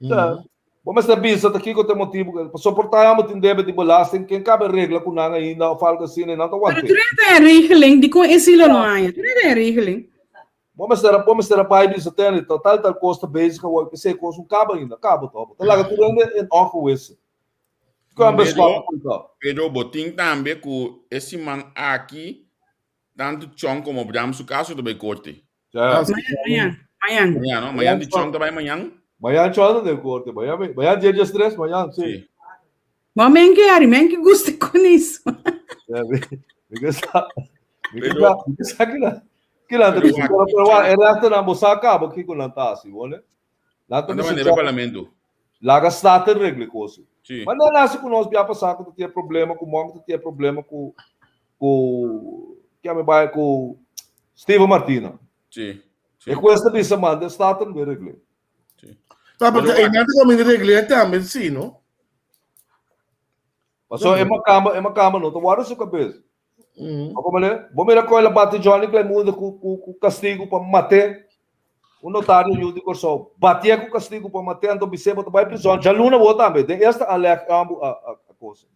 Ja. Bo mester bisa ta kiko ta e motibu ku pasobra por ta amo tin debe di belasting, ken kabe regla ku nan ainda of algo asina i nan ta Pero want'é. tur e ta e regeling, dikon e silo no haña? Tur e ta e regeling. Bo mester bo mester a bai bisa tende ta tal tal kos ta bezig awor, p'esei kos no kaba ainda, kaba to. Bo ta laga tur hende in ongewisse. Pero, pero bo tin tambe ku e siman aki tantu Chong komo Bram su kaso ta bai korte. Mañan, mañan. Mañan, no? Mañan di Chong ta bai mañan? Mañan Chong ta den korte. Mañan, mañan dia diestres, mañan, si. Ma men ke ari, men ke gusta con eso. Mi ke sa, mi ke sa, mi ke sa kila, kila ta bisa, pero pero wa, e resto nan bo sa kaba kiko nan ta hasi, bo ne? Nan ta Nan ta bisa manda riba parlamento. Laga Staten regla e kos. Si. Ma nan hasi ku nos bia pasá ku ta tin e problema ku Monk ta tin e problema ku ku ke mi bai ku Steven Martina. Si. E hues ta bisa manda Staten bai regl'é. Ta, pero Pero e nan ta kaminda regl'é tambe, si, no? Pasobra e makamba, e makamba no ta warda su kabes. Bo komprende? Bo mira kon el a bati Johnny Kleimundo ku ku ku kastigu pa mat'é. Un notario yu di Kòrsou batié ku kastigu pa mat'é, anto bis'é bo ta bai prizòn djaluna bo tambe. Den esta aanleg ambu a a a kosa.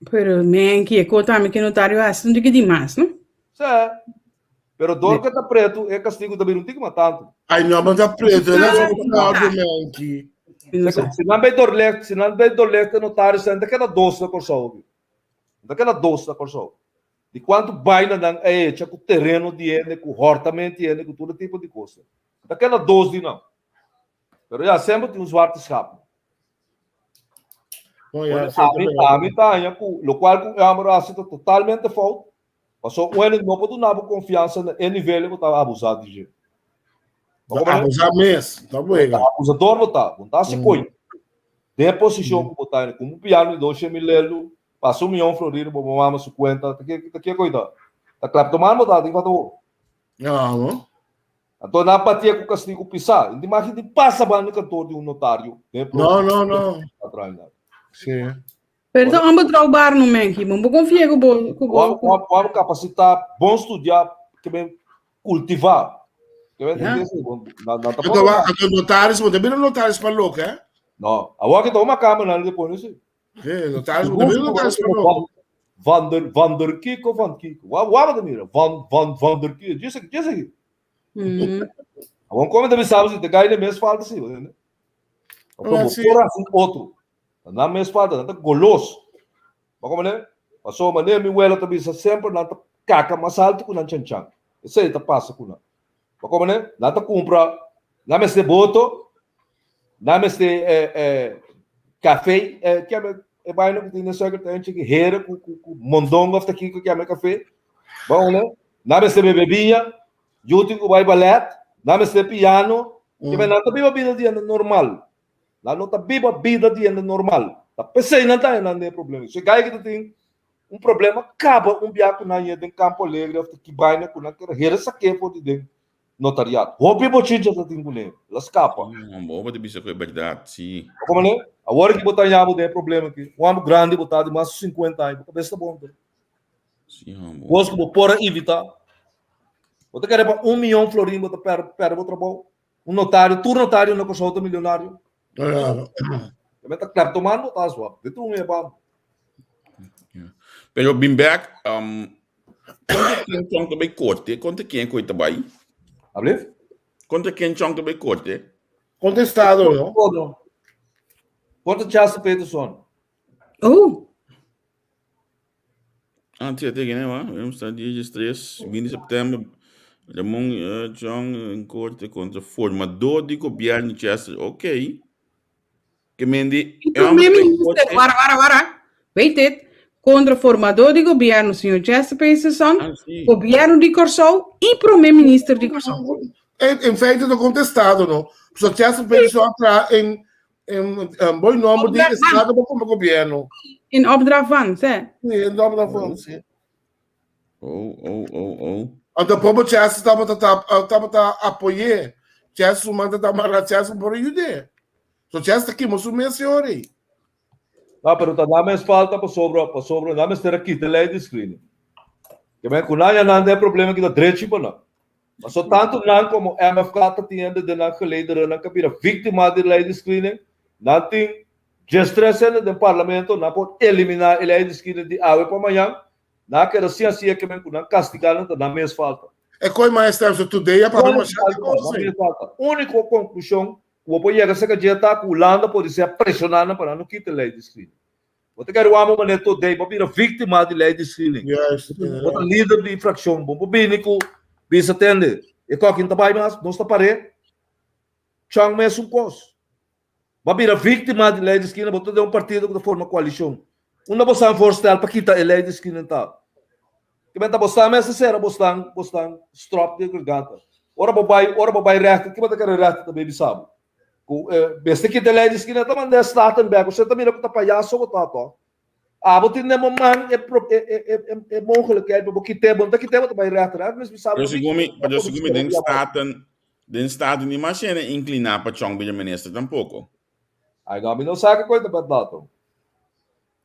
Pero men ki e ko tambe ki notario hasi un tiki di mas, no? Sè. Pero dor ku e ta pretu e kastigu ta bira un tiki mas tantu. Ai no, ma ta pretu, el a fraude men ki. Si nan bai dorleg, si nan bai dorleg e notario sèn ta keda dos na Kòrsou. Ta keda dos na Kòrsou. Di kuantu baina nan a echa ku tereno di hende, ku hòrtament di hende, ku tur e tipo di kos. Ta keda dos di nan. Pero ya, semper tin un zwarte schaap. No, ya, Ami, ami ta haña ku lokual ku e hòmber a hasi ta totalmente fout. Pasobra un hende no por duna bo konfiansa na e nivel ku bo ta abusá di dje. Ta abusá mes, ta buega. Ta abusador bo ta, bo no ta hasi koi. Den e posishon ku bo ta, ku un piano di doshe mil lelu, pasa un mion florin riba bo mama su kuenta, ta ke ta ke koi ta? Ta kleptoman bo ta, ta ke falta bo? No. Anto nan patia ku kastigu pisá. Inti mas di pasa banda di kantor di un notario. No, no, no. Sí. Pero ta onbetrouwbaar no menki. Bo confia ku bo ku bo. Bo kapasitá, bon studiá, ke ben kultivá. Ke ben Ja. entende? Bo na na ta Anto wa anto notaris, bo ta bira notaris pa loke, eh? No, awor ke ta uma kamer nan de pone si. Eh, notaris, bo ta bira notaris pa loke. Van der van der Kiko van Kiko. Wa wa bo ta mira? Van van van der Kiko. Djis aki, djis aki. Mm. Awor kome ta bisa bo si te gai de mes falta si, bo entende? Pasobra Ah, bo sí. por hasi otro. Nan mes falta, nan ta golos. Bo komprende? Pasobra manera mi wela ta bisa semper nan ta kaka mas alto ku nan chanchan. Esei ta pasa ku nan. Bo komprende? Nan ta kumpra, nan mester boto, nan mester eh, eh, kafe, eh, kiame e baina ku tin den suikertuin chiki here ku, ku, ku mondongo of ta kiko kiame kafe. Bo komprende? Nan mester bebe biña, yu tin ku bai balèt, nan mester piano, kiame nan ta biba bida di hende normal. Nan no ta biba bida di hende normal. Ta p'esei nan ta haña nan den e problema. So e gai ki ta tin un problema kaba un bia ku nan yega den Campo Alegre òf ta ki baina ku nan kere hera sak'é for di den notariat. Hopi bochincha ta tin kuné. El a skapa. Bo ta bisa ku e bèrdat, si. Bo komprende? Awor ki bo ta haña bo den e problema aki, un hòmber grandi bo ta di mas di sinkuenta aña, bo kabes ta bon te. Si, hòmber. Kos ku bo por a evitá. Bo ta kere pa un mion florin bo ta pèrdè bo trabou? Un notario, tur notario na Kòrsou ta milionario. Claro. Tambe ta kleptoman bo ta swap. Dit un e bam. Pero bin back, um, kontra ken Chong ta bai korte? Kontra ken ku e ta bai? Ablief? Kontra ken Chong ta bai korte? Kontra Estado, no? Kontra Kontra Chester Peterson. Oh. Ah, tia, tia, gine, wa. Willemstad, dia 13, 20 di september, Ramon eh, Chong en korte kontra formador di gobierno Chester. Ok. Ke men di, E e hombre prome ta bai minister, korte. wara, wara, wara. Weet dit, kontra formador di gobierno señor Chester Peterson, Ah, sí. gobierno di Kòrsou i prome minister di Kòrsou. En, en feite ta contestado, no? So Chester Peterson a traha en En, en boi nomber di Opdracht van. Estado pa como gobierno. In opdracht van, sè. Sí, in opdracht van, sí. Oh, oh, oh, oh. Anto pobo Chester tabata ta, tabata apoyé. Chester su man ta mara Chester por ayudé. So Chester kimo su mes yori. No, pero ta nan mes falta pasobra, pasobra nan mester a kita lei di screening. Ke men ku nan ya nan den problema kita drechi pa nan. Paso tantu nan komo MFK ta tin hende den nan gelederen nan ka bira víktima di lei di screening. Nan tin diestres hende den parlamento, nan por eliminá e lei di screening di awe pa mañan. Nan a keda sin hasi e ke men ku nan kastigá nan ta nan mes falta. E koi maestro so today a papia masha di kos Nan mes falta. Úniko konklushon ku bo por yega serka dje ta ku Hulanda por di sea preshoná nan pa nan no kita e lei di screening. Bo ta kere wak manera tot day bo bira víktima di lei di screening. Bo ta lider di frakshon, bo por bini ku bisa tende e kòkin ta bai mas, nos ta par'é. Chong mesun kos. Bo a bira víktima di lei di screening, bo ta den un partido ku ta forma koalishon. Unda bo san voorstel pa kita e lei di screening ta? Kimen ta bo sa mester sera bo stan bo stan strop den garganta. Ora bo bai ora bo bai rèchter, kiba ta kere rèchter ta bay bisa bo? Ku e mester kita lei di skina ta manda e staten bek. Usted ta mira ku ta payaso bo ta to. Abo tin den bo man e e e e e mogelijkheid pa bo kit'é. Bo no ta kit'é bo ta bai rechter. Elke mes bisa bo Pero segun mi, pero segun mi den staten, den staten ni mas hende inclina pa Chong bira minister tampoco. Ay no, mi no sa ke koe ta berdad to.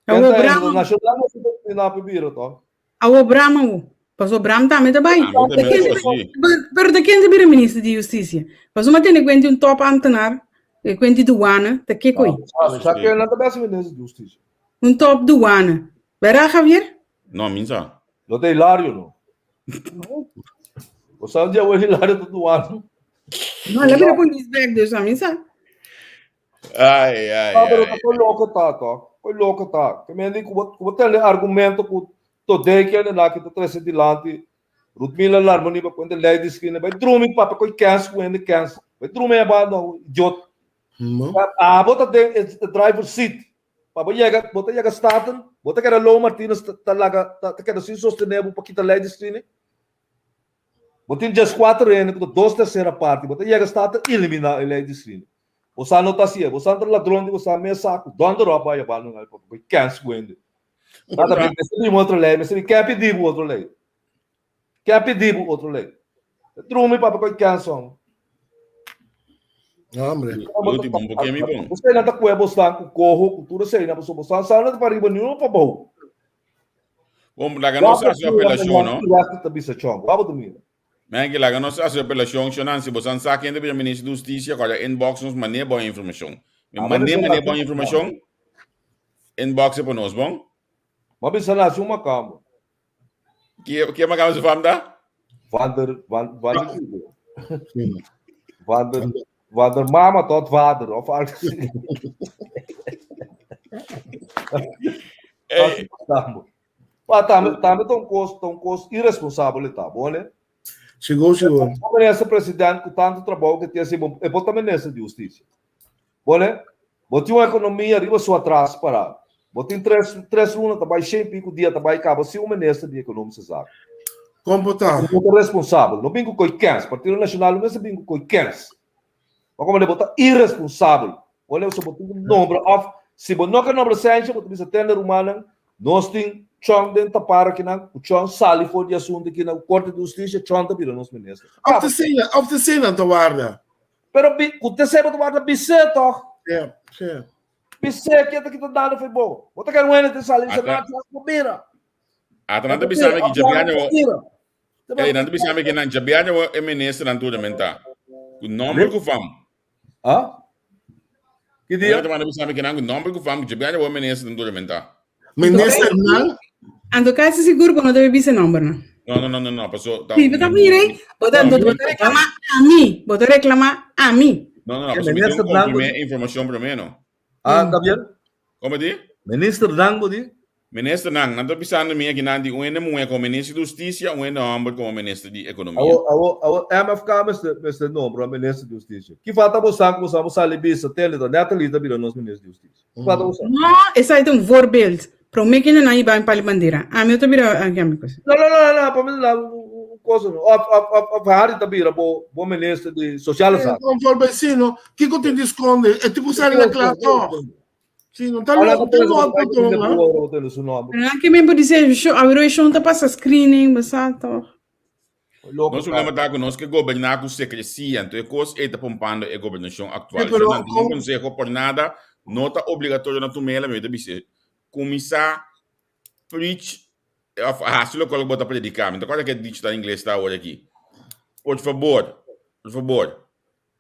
Awo Ken ta Bram, hende nacional no ta inclina pa bira to. awo Bram awo. Paso Bram tambe ta bai. Tambe Ta ta ken meskos, sí. Pero ta ken ta bira minister di Husticia? Paso mi a tene kuenti un top ambtenaar, e kuenti douane, ta ke koi? Ah, sa ken nan ta besi minister di Husticia? Un top douane. Bera Javier? No, mi sa. No ta Hilario no. Bo sa un dia awe Hilario ta douane. No, el a bira polis bek, dus a mi sa. Ai, ai, Ah, pero ai. ta koi loko ta, to. Koi loko ta. Ke men di ku bo ku bo tende argumento ku Todei kende na ki ta trese dilanti Rudmila Larmonie pa kuenta lei di skina bai drumi papia koi kens ku hende kens bai drumi e banda idiot abo ta den e driver seat pa bo yega bo ta yega Staten bo ta keda Lou Martinus ta laga ta keda sin sostene bo pa kita lei di skina bo tin dieskuater hende ku ta dos tersera parti bo ta yega Staten elimina e lei di skina bo sa no ta hasié bo sa ta ladron di bo sa mes saku donder op bai abandona pa bai kens ku hende Nada, mi mester di un otro lei, mester di ke pidi bu otro lei. Ke pidi bu otro lei. Drumi papia koi kenson. No, hombre. Luti, bon porque mi bon. Você não tá com ebo stan com corro, com tudo sei, na pessoa, você não tá para riba nenhum para bom. Bom, laga nos haci apelacion, no? Ta bisa chong, wabo tu mira. Men laga nos haci apelacion, shonan, si bosan sa kende bira ministro di Husticia, kora inbox nos mane bon informacion. Mi mane mane bon informacion, Inbox e pa nos, bon? Ma bisa nasi un makambo. Ki ki makambo su fam ta? Vader, van, vader kiko? Vader, vader mama tot vader of algo así. Hey. Ma tambe, tambe ta un kos, ta un kos irresponsabel ta, bon ne? Sigur, sigur. Un minister president ku tantu trabou ke tin así, e por ta minister di hustisia. Bo ne? Bo tin un ekonomia riba su atras pará. Bo tin tres, tres luna ta bai shen piku dia ta bai kaba sin un minister di ekonomische zaken. Kon por ta? Bo ta responsabel. No bin ku koi kens. Partido Nacional no mester bin ku koi kens. Bo komo bo ta irresponsabel. Bo ne? So bo tin ku nombra òf si bo no ke nombra Sensia bo ta bisa tende rumannan nos tin Chong den tapar akinan ku Chong sali for di asuntu aki na Korte di Hustisia Chong ta bira nos minister. Òf ta esei, òf ta esei nan ta warda. Pero bi, ku te seba ta warda bisé toch? Ja, ja. Bisé ke ta kita dando foi bo. Bo ta kere wene te sali bisa Ata- na chas bo bira. Ata nan ta bisa mi ki djabiaña wo. Bira. Ey, nan ta bisa mi ki nan djabiaña wo e minister nan tur menta. Ku nomber ku fam. Ah? Ki dia? Nan ta manda bisa mi ki nan ku nomber ku fam djabiaña wo e minister nan tur menta. Minister nan? Anto casi sigur bo no debe bisa nomber no. No, no, no, no, no, paso ta Sí, bo ta mira, bo ta, bo ta reclama a mi, bo ta reclama a mi. No, no, no, paso mi tin confirme informacion prome no. Ah, ta bien. Como di? Minister nan bo di? Minister nan, nan ta bisando mi aki nan di un hende muhe como minister di husticia, un hende homber como minister di economia. Awo, awo, awo MFK mester, mester nombra minister di husticia. Ki falta bo sa ku bo sa bo sali bisa tende ta Natalie ta bira nos minister di husticia. No, esaki ta un voorbeeld. Prome kende nan iba en pali bandera. Ami no ta bira aki ami cosa. No, no, no, no, pa mi la un cosa no. Of, of, of, of Harry ta bira bo, bo minister di sociale zaken. Un voorbeeld, sí, no. Kiko tin di skonde? E tipo sali na kla toch? Sí, no ta lo, tin lo otro no. Pero nan ke men por dice, sho, awero e shon ta pasa screening, bo sa toch. Nos problema ta ku nos ke goberná ku sekresia, anto e kos ei ta pompando e gobernashon aktual. Sí, pero Nan tin un konseho por nada, no ta obligatorio na tumela, mi ta bisa kuminsá preach òf hasi lokual ku bo ta prediká. Mi ta kòrda ke dicho ta na ingles ta awor aki. Por fabor, por fabor,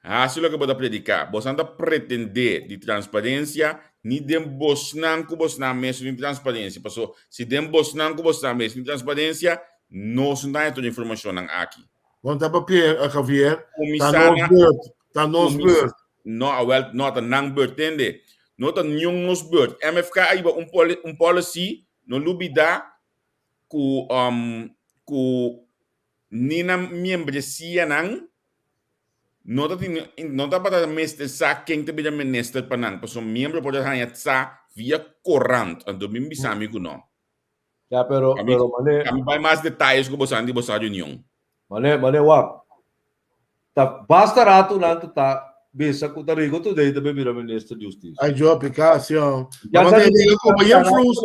Hasi loke bo ta prediká. Bosnan ta pretendé di transparensia, ni den bosnan ku bosnan mes no tin transparensia. Paso, si den bosnan ku bosnan mes tin transparensia, nos no ta haña tur e informashonnan aki. Bon ta papia, Javier. Ta Kuminsá nos na beurt. Ta nos kuminsá beurt. No, awel, no, ta nan beurt, tende. No ta niun nos beurt. MFK a hiba un poli un policy, no lubida ku um ku ni nan miembresianan no ta tin no tabata mester sa ken ta bira minister pa nan, pasobra miembro por a haña sa via korant, anto bin bisa mi ku no. Ya, pero, Ami, pero mane, ami bai mas detalles ku boso di boso reunion. mane, mane wak. Ta basta rato nan ta ta bisa ku ta Rigo Today ta bira minister di Hustisia. Ay, yo aplicación. Ya Vamos sa a tener como ya fluso.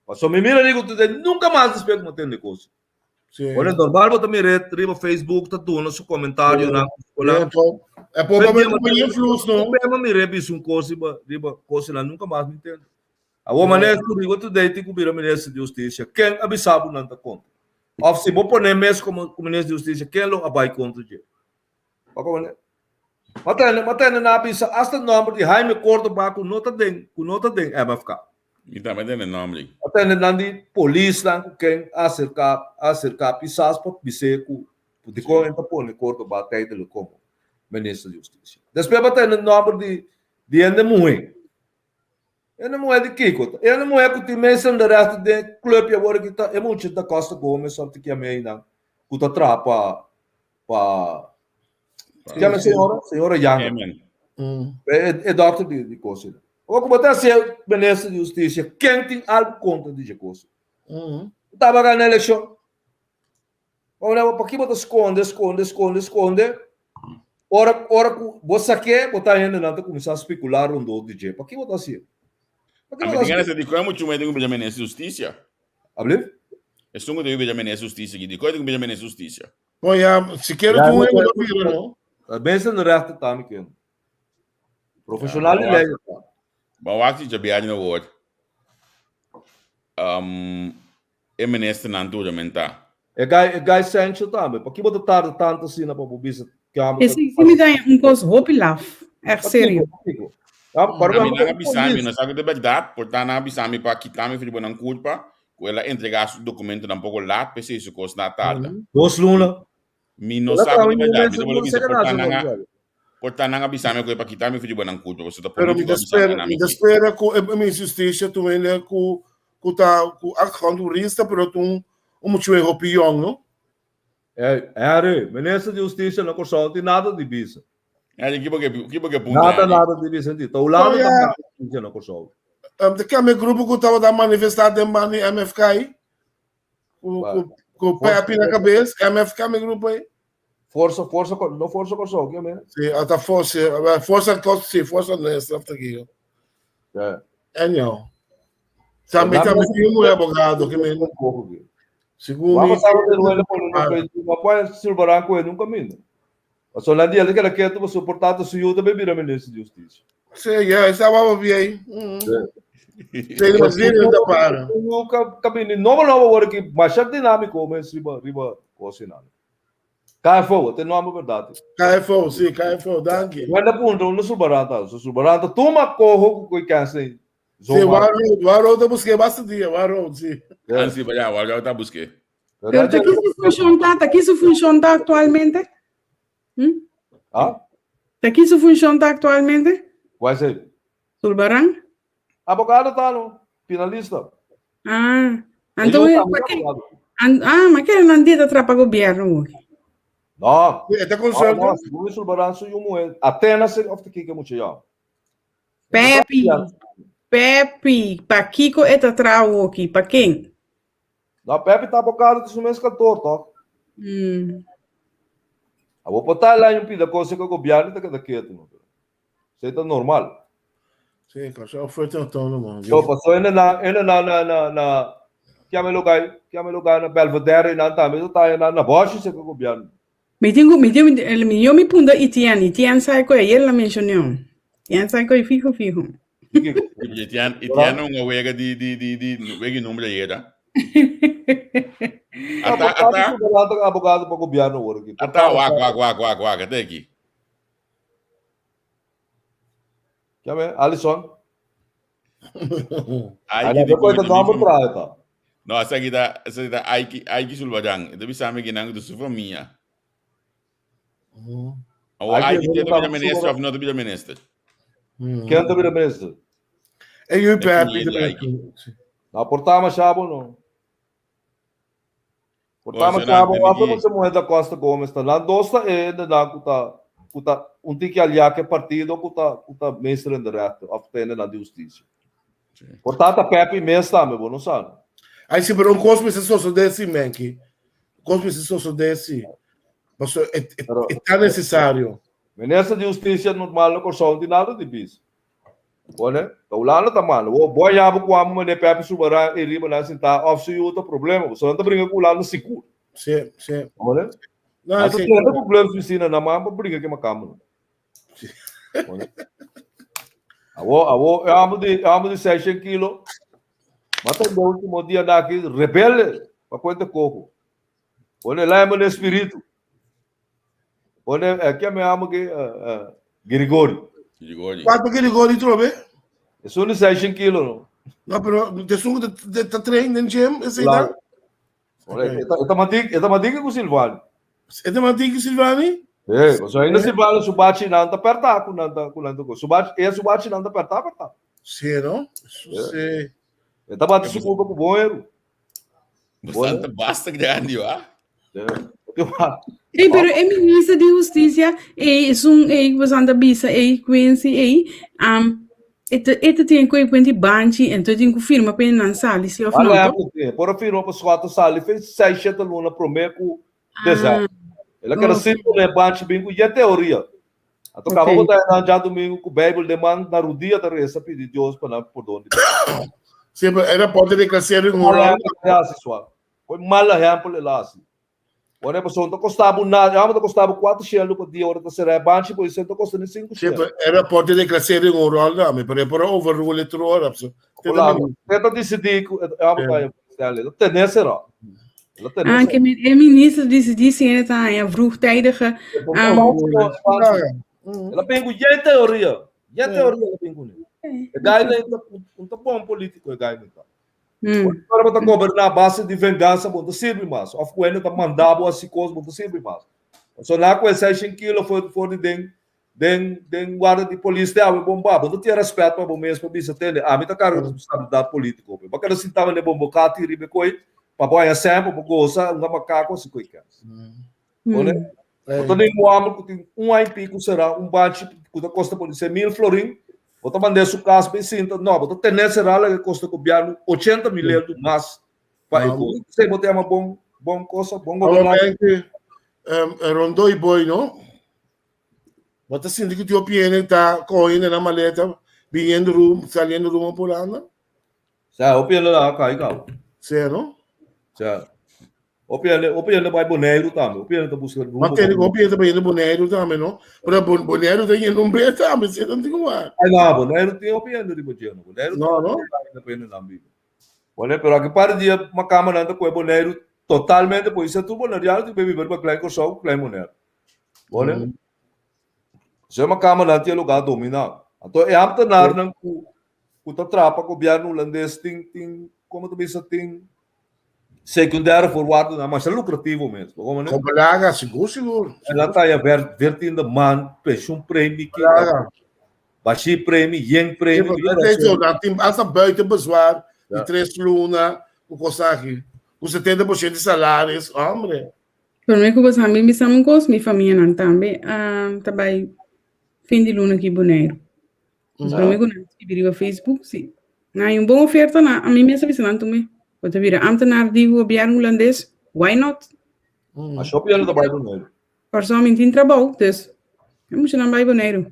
Paso mi mira Rigo Today nunca mas después ku mi tende kos. Sí. Bueno, normal bo ta mira riba Facebook ta duna su comentario nan. Ja, toch. E por momento como ya fluso, no? Mi mira bisa un kos riba riba kos nan nunca mas mi tende. Awor manera ku Rigo Today tin ku bira minister di Hustisia, ken a bisa bo nan ta kontra? Òf si bo pone mes komo minister di Hustisia, ken lo a bai kontra dje? Wak manera. Ma tende, ma tende nan a bisa asta nòmber di Jaime Cordoba ku no ta den, ku no ta den MFK. Mi tambe tende nòmber ei. Ma tende nan di polisnan ku ken a aserká, a aserká Pisas pa bis'é ku dikon e ta pone Cordoba tijdelijk komo minister di Hustisia. Despues bo tende nòmber di di hende muhé. E na muhé di kiko? E na muhé ku tin mes en de resto den club awor ki ta e mucha da Costa Gomez of ta kiamé einan ku ta traha pa pa kiamé señora señora Yanga. E e dokter di di kos einan. Awor ku bo ta hasié minister di hustisia ken tin algu kontra di dje kos? Tabata gana elekshon. Ora, pa ki bo ta skonde, skonde, skonde, skonde? Ora, ora ku bo sak'é, bo ta hendenan ta kuminsá spekulá rondó di dje. Pa ki bo ta hasié? Pa ki A bo mi ta tin ganas hasié? di dikon muchu mei tin ku bira minister di hustisia. Ablief? Esun ku debe bira minister di hustisia aki, dikon e tin ku bira minister di hustisia? Bon ya, sikiera Ya, tu no, un lo bira, no? Mensen de rechter ta mi ken. Profesional di lei ta. Ban wak si djabiaji na word. Um, e ministernan tur lamentá. E guy, e guy Sancho tambe. Paki bo ta tarda tanto asina pa bo bisa ke amo E si, si mi ta un kos hopi laf. Echt serio. Pakiko? Ja, A mi nan a bisa mi, no sa ku ta bèrdat, por ta nan a bisa mi pa kita mi for di bo nan kulpa, ku el a entregá su dokumentonan poko lat, p'esei su kos na tarda. Dos luna. Mi no sa ku ta bèrdat, mi ta bolbe bisa por ta nan a por ta nan a bisa mi ku e pa kita mi for di bo nan kulpa, pasobra ta Pero mi polítiko ta a bisa spera, mi mi ta aki. spera ku e minister di Hustisia tur hende ku ku ta ku achtergrond hurista pero ta un un muchu e hopi yong no. Ey, Henry, minister di Hustisia na Kòrsou no tin nada di bisa. Henry, ki bo ke ki bo ke punta Nada, Henry? nada di bisa. Ta Hulanda Oh, ta ja. manda hustisia na Kòrsou. Um, ta kambia grupo ku tabata manifestá den banda di MFK ku ku ku Pepi na kabes, MFK mi grupo ei. Forsa, forsa, no forsa Kòrsou, ke men? Sí, ata forsa, forsa Kòrsou, sí, forsa Nuestra of ta kiko. Ja. Anyhow. Tambe tambe tin un abogado ke men. Segun mi. Vamos a ver duele por un Facebook, no puede silbaran ku nunca minda. Paso nan dia keda ketu paso por tanto su yu tambe bira minister di justicia. Sí, ya, estaba bien ahí. Sí, mas bien ta para. Nunca kabini nobo nobo awor ki masha dinámiko mes riba riba kosinan. KFO, te nombre verdad. KFO, sí, KFO, danki. Wenda punto, uno sulbaranta, su sulbaranta, tuma cojo ku koi cansen. Sí, War Road, War Road ta busqué basta dia, War Road, sí. Ah, sí, ya, War Road ta busqué. Pero ta ki su funshon ta? Ta ki su funshon ta aktualmente? Hm? Ah? Ta ki su funshon ta aktualmente? Cuál es el? Sulbarán? Abogado ta no, finalista. Ah, anto pa ke? Ah, ma kere nan dia ta trapa gobierno hoy. No. Sí, ta consulta. No, no, Sulbarán su yu muher. Atenas of te kike mucho ya. Pepi, Pepi, pakiko e ta traha awoki? Pa ken? No, Pepi ta abogado di su mes kantoor, toch? Mm. Abo por ta la un pida cosa ku gobierno ta keda ketu. No? Esei ta normal. Sí, Kòrsou fuerte autónomo. So, pasó ene na, ene na, na, na, na, kiame lugar, kiame lugar na Belvedere nan tambe so ta na na Bosch se ku gobierno. Mi tin ku, mi tin, el mi yo mi punta Etienne, Etienne sabe ku ayer la mencionó. Etienne sabe ku fijo fijo. Etienne, Etienne un wega di di di di wega nombre ayer. Ata ata abogado pa gobierno awor aki. Ata wak wak wak wak wak ata aki. Kiame Alison. Aiki di koita nombre trae ta. No, esaki ta, esaki ta Aiki, Aiki Sulbadan. E ta bisa mi kinan ku su famia. Awo Aiki te ta bira minister of no ta bira minister? Ken ta bira minister? E yu Pepe ta minister. Na porta masha bo no. Porta masha bo hasta mucha mujer da Costa Gomez ta. Nan dos ta e hendenan ku ta ku ta un tiki aliá ku e partido ku ta ku ta minister in de rechter of ta hendenan di hustisia. Porta ta Pepe mes tambe bo no sa no. Ai si pero un kos mester sosodé si Menki. Un kos mester sosodé si. Pasobra e e ta nesesario. Minister di Hustisia normal na Kòrsou no tin nada di bisa. Pone, ta Hulanda ta manda. Bo bo haña bo ku amo mane Pepe Subaran ei riba nan sintá òf su yu ta problema. Bo nan ta bringa ku Hulanda sigur. Sí, sí. Pone? No, Nan ta sí. trata ku Glen Suicina nan man pa bringa ku e makambo. Pone? Awo, awo, e amo di, e amo di 600 kilo. Mata e último dia daki rebelde pa kuenta koko. Pone, lá é espírito. Pone, eh, ke me amo ke eh, eh, Grigori. Grigori. Quanto Grigori trobe? E sono 600 kilo, no? No, pero te sun te te train den gym, is dat? Eta matik, eta matik ku Silvani. Eta matik ku Silvani? Eh, so ainda Silvani su bachi nan ta perta ku nan ta ku nan ta ku. Su bachi, e su bachi nan ta perta perta. Sí, no? Sí. Eta bati su culpa ku bom eru. Bastante basta grande, wa. Ei, pero e minister di Hustisia, ei, esun, ei, ku boso anda bisa, ei, Quincy, ei, um, e ta, e ta tin ku e puenti banchi, enton tin ku firma pa e nan sali, si of no, Ala to? e por a firma pa Scott sali fe seis shete luna prome ku desèmber. El a keda Ah, sin pone banchi bin ku ye teoria. A tocaba Ok. bo ta nan djadomingo ku Bijbel den man na rudia ta resa pidi Dios pa nan pordon di pecado. Sí, pero era ponte de klasero en Mal Hulanda. ehempel el hasi swa. Koe mal ehempel el hasi. Ora e pasobra no ta kosta bo nada, e hòmber ta kosta bo kuater shelu pa dia ora ta sera e banchi por esei no ta kosta ni sinku Sí, shelu. pero era ponte de klasero en Hulanda, mi pero e por a overrule tur ora. So, te Hola, ta e ta disidí ku e hòmber ta haña Stanley. El a tené será. El a tené Ah, será. ke men, e minister disidí si e ta haña vroegtijdige, um, El a bin ku yen teoria. Yen teoria el a bin kuné. E gai nan ta un ta bon polítiko e gai nan ta. Ora bo ta goberná a base di vengansa bo no ta sirbi mas. Òf ku hende ta manda bo hasi kos bo no ta sirbi mas. Pasobra nan a kohe seishen kilo for for di den den den warda di polis te awe bon ba. Bo no tin rèspèt pa bo mes pa bisa tende ami ta karga responsabilidat polítiko. Bo a keda sinta mane bon bo kati riba e koi pa bo haña sèn pa bo gosa un makako hasi koi kèns. Bo Bo ta den un hòmber ku tin un aña i piku será un banchi ku ta kosta por di 100.000 florin, bo ta mand'é su kas pa e sinta, no, bo ta ten'é será laga e kosta gobièrnu 80.000 euro mas pa e kos. Esei bo ta yama bon bon kosa, bon gobernansa? Obviamente, rondó i boi, no? Bo ta sinti ku tin hopi hende ta kohe nan maleta biniendo rum, saliendo rumbo pa Hulanda? Sa, hopi hende a kai kaba. Sea, no? Sa. Hopi hende, hopi hende bai Boneiru tambe. Hopi hende ta buska rumbo. Ma tene hopi hende ta bayendo Boneiru tambe, no? Pero Bon Boneiru ta yendo un be tambe, si no tin wak. Ai no, Boneiru tin hopi hende riba dje, no. Boneiru No, no. tin hopi hende nan biba. Bueno, pero aki par di dia makamba nan ta kohe Boneiru totalmente, por isa tur boneriano tin be biba riba Klein Kòrsou ku Klein Bonaire. Bueno, so e makamba nan tin e lugá dominá. Anto e ambtenarnan ku ku ta traha pa gobièrnu hulandes tin tin komo ta bisa tin secundaire voorwaardennan masha lucrativo mes. Bo komo ne? Kombelaga, sigur sigur. El a taya ver dertiende maand pensioen premie ki Kombelaga. bashi premie, yen premie. Sí, pero dat is zo, dat tin hasta buiten bezwaar di tres luna ku kos aki. Ku 70% di salaris, hombre. Pero mi ku bo sa mi bisa un kos, mi famianan tambe ta bai fin di luna aki Boneiru. Mas promé ku nan skibi riba Facebook, si nan hay un bon oferta, nan, ami mes a bisa nan tum'é. Bo ta bira ámtenar di gobièrnu hulandes, why not? A shopi yendo ta bai Boneiru. Kòrsou mi tin trabou, dus e muchanan bai Boneiru.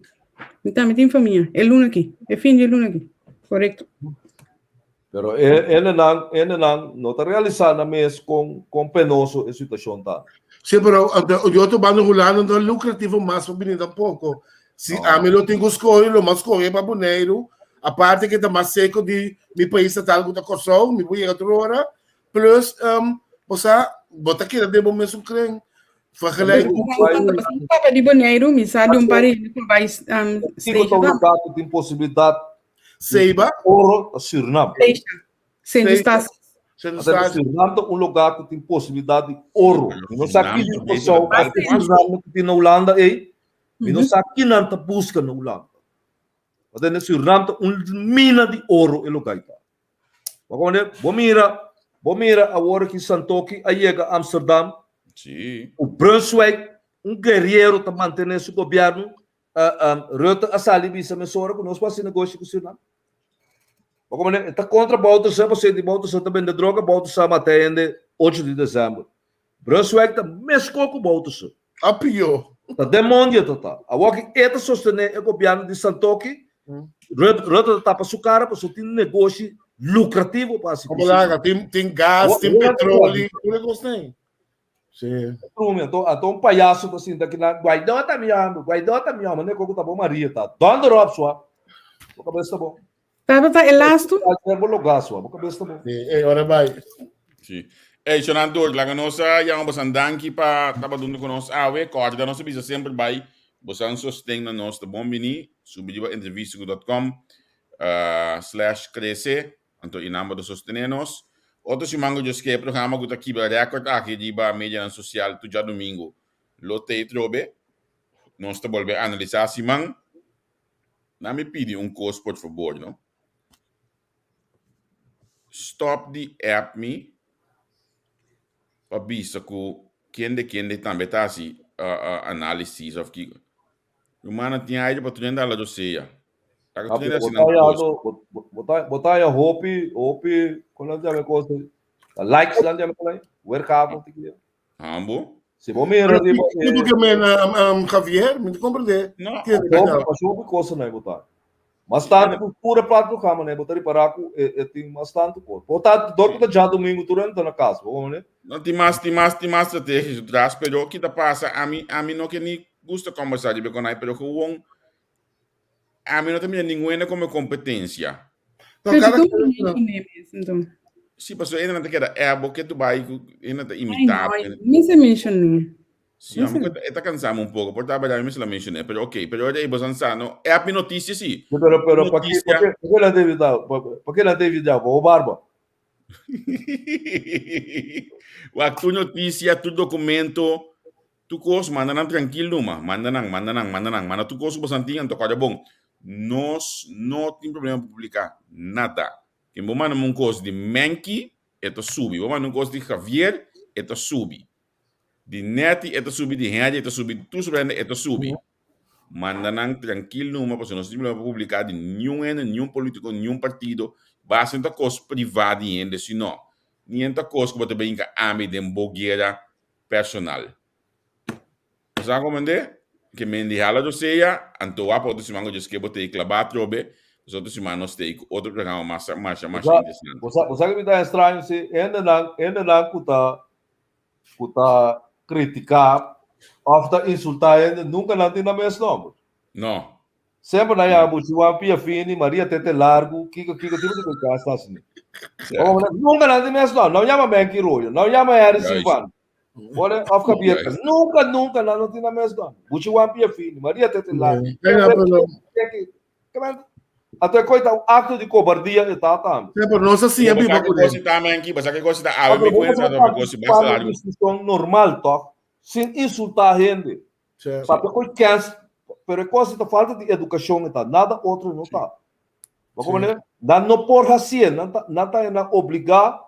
Mi tambe tin famia, e luna aki, e fin di e luna aki. Korekto. Pero e hendenan, e hendenan no ta realisá nan mes kon kon penoso e situashon ta. Sí, pero di otro banda Hulanda no ta lucrativo mas pa bini tampoco. Si ami lo tin ku skohe, lo mas skohe pa Boneiru, aparte ke ta mas seko di mi pais natal ku ta Kòrsou, mi por yega tur ora, plus bo sa, bo ta keda den bo mesun kren. Vergelijk ku Papa di Boneiru, mi sa di un par hende ku bai Kiko ta un lugá ku tin posibilidat Seiba? Oro ta Surinam. Seixa. Sint Eustatius. Sint Eustatius. Surinam ta un lugá ku tin posibilidat di oro. Mi no sa ki di Kòrsou, mas ku Surinam ku tin na Hulanda ei, mi no sa ki nan ta buska na Hulanda. Bo tende Surinam ta un mina di oro e lokai ta. Bo komprende? Bo mira, bo mira awor ki Santoki a yega Amsterdam. Sí. Ku Brunswijk, un guerriero ta mantene su gobierno. Rutte a sali bisa mesora ku nos por hasi negoshi ku Surinam. Bo komprende? E ta kontra Bouterse pasobra di Bouterse ta bende droga, Bouterse a mata hende ocho di desèmber. Brunswijk ta meskos ku Bouterse. A pió. Ta den mondia ta ta. Awor ki e ta sostené e gobièrnu di Santoki, Rutte ta tapa su kara pasobra tin negoshi lukrativo pa hasi ku Como laga, tin, tin gas, tin petroli, tur e kosnan. Sí. Trumi, anto, anto un payaso ta sinta aki nan, Guaidó ta mi hòmber, Guaidó ta mi hòmber, neko ku ta bo Maria ta. Dònder op sua. Bo kabes ta bon. Tata ta e lastu. Bo logá sua, bo kabes ta bon. Sí, ey, ora bai. Sí. Ey, Shonan Tur, laga nos a yama bosan danki pa tabata huntu ku nos awe. Kòrda nos a bisa semper bai bosan sosten na nos ta bon bini. Subi riba entrevistaku.com slash krese. Anto i nan bo ta sostené nos. Otro siman ku Dios ke e programa ku ta kibra rèkòrt aki riba medianan sosial tur djadumingu lo t'ei trobe. Nos ta bolbe analisá siman. Na mi pidi un kos por fabor no. Stòp di app mi pa bisa ku kende kende tambe ta hasi análisis òf kiko. Rumannan tin aire pa tur hende hala rosea. Laga tur hende hasi nan kos. Bo ta haya hopi, hopi, kon nan ta yama e kos ei? Likes nan ta yama e kos ei? Weergave of kiko? Hambo? Si bo mira riba e... Kiko ke men, Javier? Mi ta komprendé. No. Pasó hopi kosa nan bo ta. Mas tantu ku tur e plat programa nan bo ta ripará ku e tin mas tantu kos. Por ta dor ku ta djadumingu tur hende ta na kas, bo komprendé? No, tin mas, tin mas, tin mas strategia su tras, pero ki ta pasa, ami, ami no ke ni gusta kombersá riba e konai, pero gewon ami no ta mira ningun hende komo kompetensia. No, Pero cada tu mencioné mes, enton. Sí, pasobra hende nan ta keda ebo ke tu bai ku hende ta imitá. Ai, no, mi se mencioné. Sí, ami ku e ta kansá mi un poko, por ta berdad mi mester la mencioné, pero ok, pero ora ei boso sa no, e app mi noticia sí. Pero, pero, pa ke, pa ke, pa ke la David da, pa, pa ke la David da, pa bo barba? Wak, tur noticia, tur documento, tur kos, manda nan trankil numa, manda nan, manda nan, manda nan, manda tur kos ku boso tin, anto kòrda bon, nos no tin problema pa publiká nada. Ken bo manda mi un kos di Menki, e ta subi, bo manda un kos di Javier, e ta subi. Di Netty e ta subi, di Henry e ta subi, tur sobra hende e ta subi. Manda nan trankil numa pasobra nos no tin problema pa publiká di niun hende, niun polítiko, niun partido. Basta no ta kos privá di hende sino ni hende ta kos ku bo ta brinka ami den bo guera personal. Bo sa komprendé? Ke men di hala dosea, anto wak pa otro siman ku Dios ke bo ta ei klabá atrobe, pasobra otro siman nos ta ei ku otro programa mas masha masha interesante. Bo sa, bo sa ke mi ta extraño si hendenan, hendenan ku ta ku ta kritiká òf ta insultá hende nunka nan tin nan mes nòmber. No. Semper nan yama Buchi Juan Pia Fini, Maria Tete Largu, kiko kiko tipo di kos ta asina. Nunka nan tin mes nòmber. Nan yama Menki Royo, nan yama Henry Silvano. Ora òf Javier. Nunka nunka nan no tin nan mes nòmber. Buchi Juan Pia Fini, Maria Tete Largu. Anto e koi ta un akto di kobardia e ta tambe. Sí, pero nos a siña biba ku ne. Basa ke basa ke kosi ta awe mi kuenta ta kosi basta largu. Diskushon normal tok, sin insultá hende. Papia koi kens, pero e kosi ta falta di edukashon e ta, nada otro no ta. Bo komprende? Nan no por hasié, nan ta nan ta nan obligá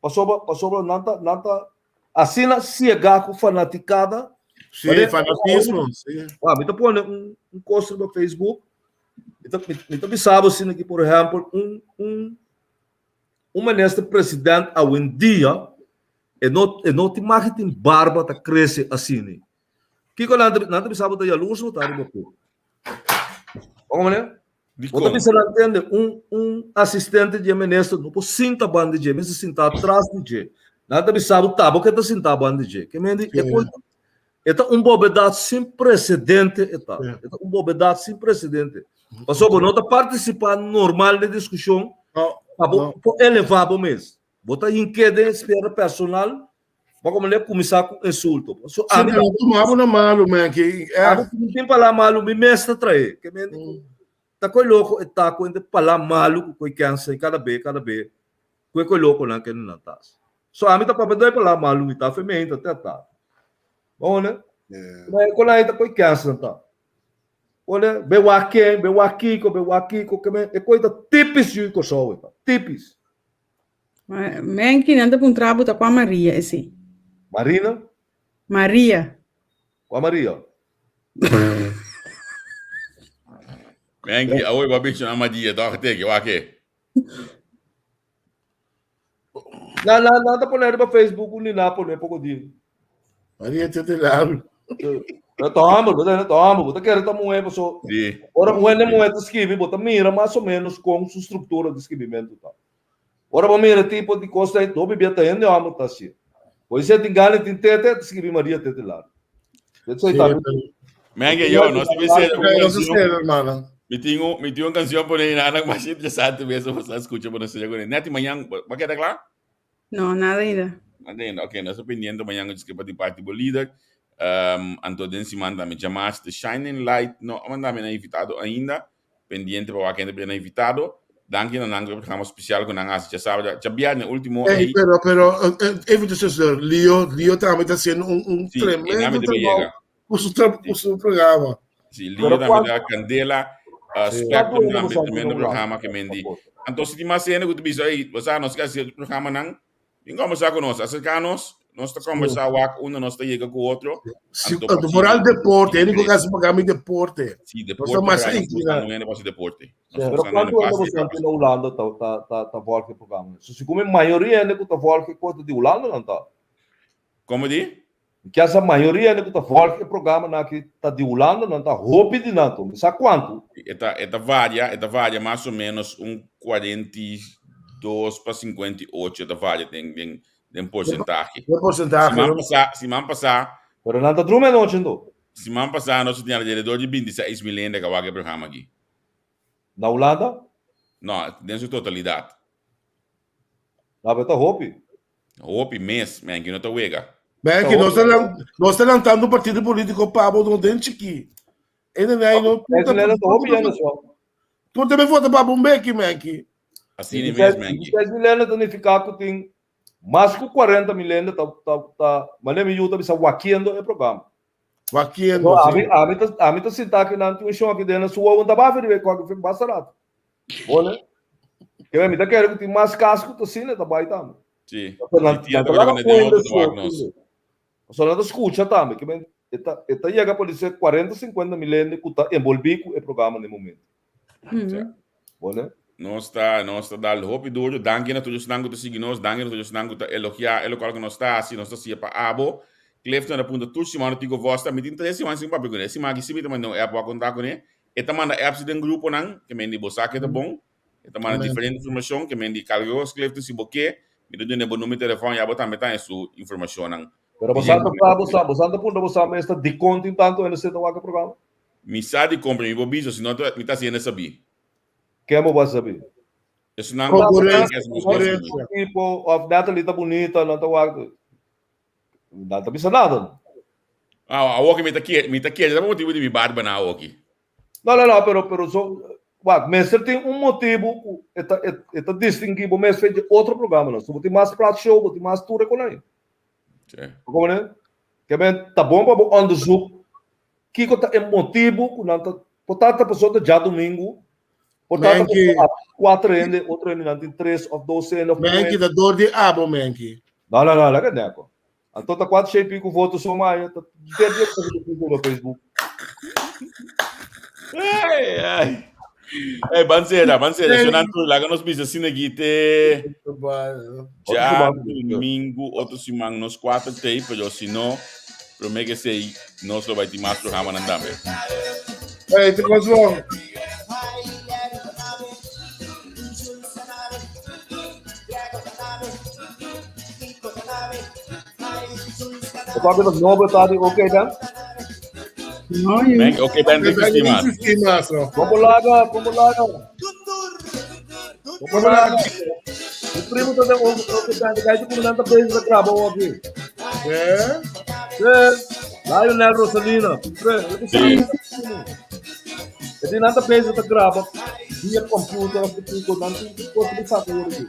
Pasobra, pasobra nan ta, nan ta asina siegá ku fanatikada. Sí, fanatismo, sí. Ah, mi ta pone un, un kos riba Facebook. Mi ta, mi, mi ta bisa bo asina ki, por ehèmpel, un, un, un minister president awendia, e no, e no tin mag tin barba ta krese asina. Kiko nan ta, nan ta bisa bo ta yalurs bo ta riba p'e. Bo komprende? Bo ta bisa nan tende, un un asistente di e minister no por sinta banda di dje, mester sinta atras di dje. Nan ta bisa bo ta bo ke ta sinta banda di dje. Ke men di e por e ta un bobedat sin presedente e ta. E ta un bobedat sin presedente. Pasobra bo no ta partisipá normal den diskushon pa bo por elevá bo mes. Bo ta hink'é den esfera personal Bo como le cuminsa cu insulto. So, ami ta tuma bo na malu, man. Ki, eh. Ami no tin pala malu, mi mes ta trae. Ke men mm. ta koi loko e ta ku ente pala malu ku koi kensa cada be, cada be. Ku e koi loko nan ke nan tas. So ami ta papia doi pala malu, mi ta fe me ta te ta. Bo ne? Yeah. Ma e kolai ta koi kensa ta. Pone, be wak ken, be wak kiko, be wak kiko, ke men, e koi ta tipis yu Kòrsou e ta, tipis. Menki, nan ta puntra bo ta kua Maria esei? Marina? Maria. Kua Maria? Menki, awor bo a menshona Maria, tòg teke, wak e. Na, na, na ta pone riba Facebook ni na pone poko dia. Maria te te labi. Na ta homber, bo ta homber, bo ta kere ta muhe paso. Sí. Ora un hende muhe ta skibi, bo ta mira mas o menos kon su struktura di skibimento ta. Ora bo mira tipo di kos ta, hopi bia ta hende homber ta hasi. Pois tin gana tin tete, ta skibi Maria te te labi. Mengue, yo, no se me sé, hermano. Mi tin un, mi tin un canción por ahí, nada más interesante, eso vas a escuchar por ese con Nati, mañana, ¿va a quedar claro? No, nada ainda. Nada ainda, ok, no estoy pendiente mañana, es que para ti parte bo líder. Um, anto den semana también llamaste The Shining Light, no, mandame na invitado ainda. Pendiente pa wak hende na invitado. Danki na nan ku e programa spesial ku nan hasi djasabra, djabièrnè último Ey, ei. pero, pero, eh, eh, even tussen Leo, Leo tambe ta haciendo un, un Sí, e tremendo nami debe trabajo yega. ku su, tra- ku su programa. Sí, Leo Pero tambe cuánto, ta Candela, uh, Sí. Spectrum cuánto hende tambe, boso tremendo na Hulanda? programa ke men di. Anto si tin mas hende ku ta bisa, ey, bo sa, nos ke hasi otro programanan, Bin conversa cu nos, acerca nos, nos ta conversa wak unda nos ta yega cu otro. Si, Anto anto pa vooral sigui deporte, sigui e único crece. que paga mi deporte. Sí, Nos deporte ta mas verdad, nos inclina. buscando hende pa haci deporte. Nos Pero buscando hende cuánto pa hende haci boso anti na Hulanda ta ta ta ta volg e programa? So si como mayoria hende cu ta volg e cosa di Hulanda nan ta. Como di? Mi kier sa mayoria hende cu ta volg e programa nan aki ta di Hulanda nan ta hopi di nan to. Mi sa cuanto. E ta e ta varia, e ta varia mas o menos un 42 pa 58 e ta varia den den den porcentahe. Den porcentahe. Siman pasá, siman pasá. Pero nan ta drumi anochi anto. Siman pasá nos tin alrededor di 26 mil hende ka wak e programa aki. Na Hulanda? No, den su totalidad. Na pero ta hopi. Hopi mes, men, no ta wega. Men, que nos ta nos ta lantando un partido político pa bo no den chiki. Ene nei no Tur te vota pa bo beki, men. Asina mes, men. 26 mil hende ta nifiká ku tin mas ku 40 mil hende ta ta ta manera mi yu ta bisa wakiendo e programa. Wakiendo, No, sí. ami ami ta ami ta sinta aki nan tin un shon aki den su wowo ta bafi riba e koki basta rato. Bole. Ke mi ta kere ku tin mas kas ku ta asina ta bai tambe. Sí. Pasobra nan Mi tia nan ta ta laga kore den kuenta auto ta wak so. nos. Pasobra nan ta skucha tambe. Ke men e ta e ta yega por dice 40 50 mil hende ku ta enbolbí ku e programa den momento. Bole. Nos ta nos ta dal hopi duro. Danki na tur esnan ku ta sigui nos. Danki na tur esnan ku ta elogiá e lokual ku nos ta hasi. Nos ta hasié pa abo. Clifton a punta tur siman no tin ku vòs ta. Mi tin tres siman sin papia kuné. E siman aki si mi ta manda un app wak konta kuné. E ta manda apps den gruponan ke men di bo sa ke ta bon. E ta manda diferente informashon ke men di kalke kos Clifton si bo ke mi ta duna bo numero di telefòn ya bo tambe ta haña su informashonnan. Pero bo sa ta sa bo sa bo sa ta puntra bo sa mes ta dikon tin tantu hende seta wak e programa? Mi sa di kompra mi bo bisa si no ta mi ta hasi hende sabí. Ken bo bo hasi sabí? Esnan ku Konkurensia, nos konkurensia. Tipo of Natalie ta bunita nan ta wak nan ta bisa nada. Ah, awoki mi ta kier, mi ta kier, ta pa motibu di mi barba na awoki. No, no, no, pero, pero so, wak, mester tin un motibu ku e ta, e, e ta distinguí bo mes fe di otro programanan. So bo tin mas prat show, bo tin mas tur e konai. Sí. Bo komprende? Ke men ta bon pa bo onderzoek kiko ta e motibu ku nan ta, por ta ta pasobra ta djadumingu, por ta ta Menki. pasobra a kuater hende, otro hende nan tin tres òf dos hende òf un Menki hende. ta dor di abo, Menki. No, no, no, laga neko. Anto ta kuat shei piku voto so maya ta der dia kusa ta puso na Facebook. Ai, ai. Hey, ban sera, ban sera. Shonan tur, laga nos bisa sine gite. Ja, domingo, otro siman, nos cuatro tei, pero si no, prome que sei, nos lo bai tin mas programa nan tambe. Hey, te kos bon. O papia nos nobo ta di ok dan? No, yo. Ben, ok, ben, Ben, insistí mas. insistí mas, no. Como laga, como laga. Como Como laga. laga. Mi primo ta den ok ok dan, kaya tu kumandanta bezig ta graba oki. Eh? Eh, Lionel Rosalina. Pre, Sí. E di nan ta bezig ta graba via computer of kiko, nan tin kos di saka hoor aki.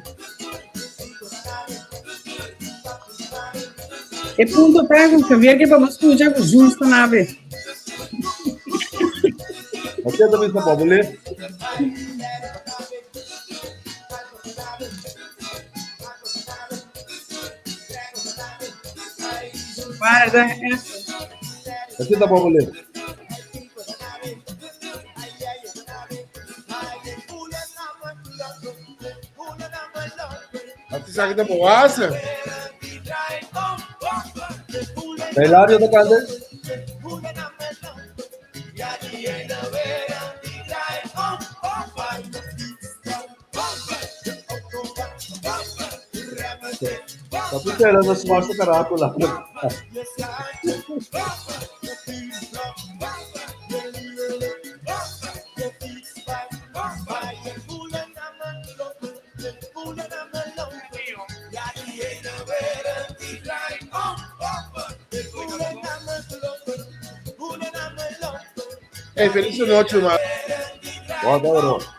E punto ta ku Javier ke pa bo skucha ku Jules ta nabe. Aqui também está bom, lê. Guarda. Aqui está bom, lê. Ati sa kita bukas. Hilario ta kante? Tapos ela na sumasa carátula. Hey, feliz noche, man. Boa, bro.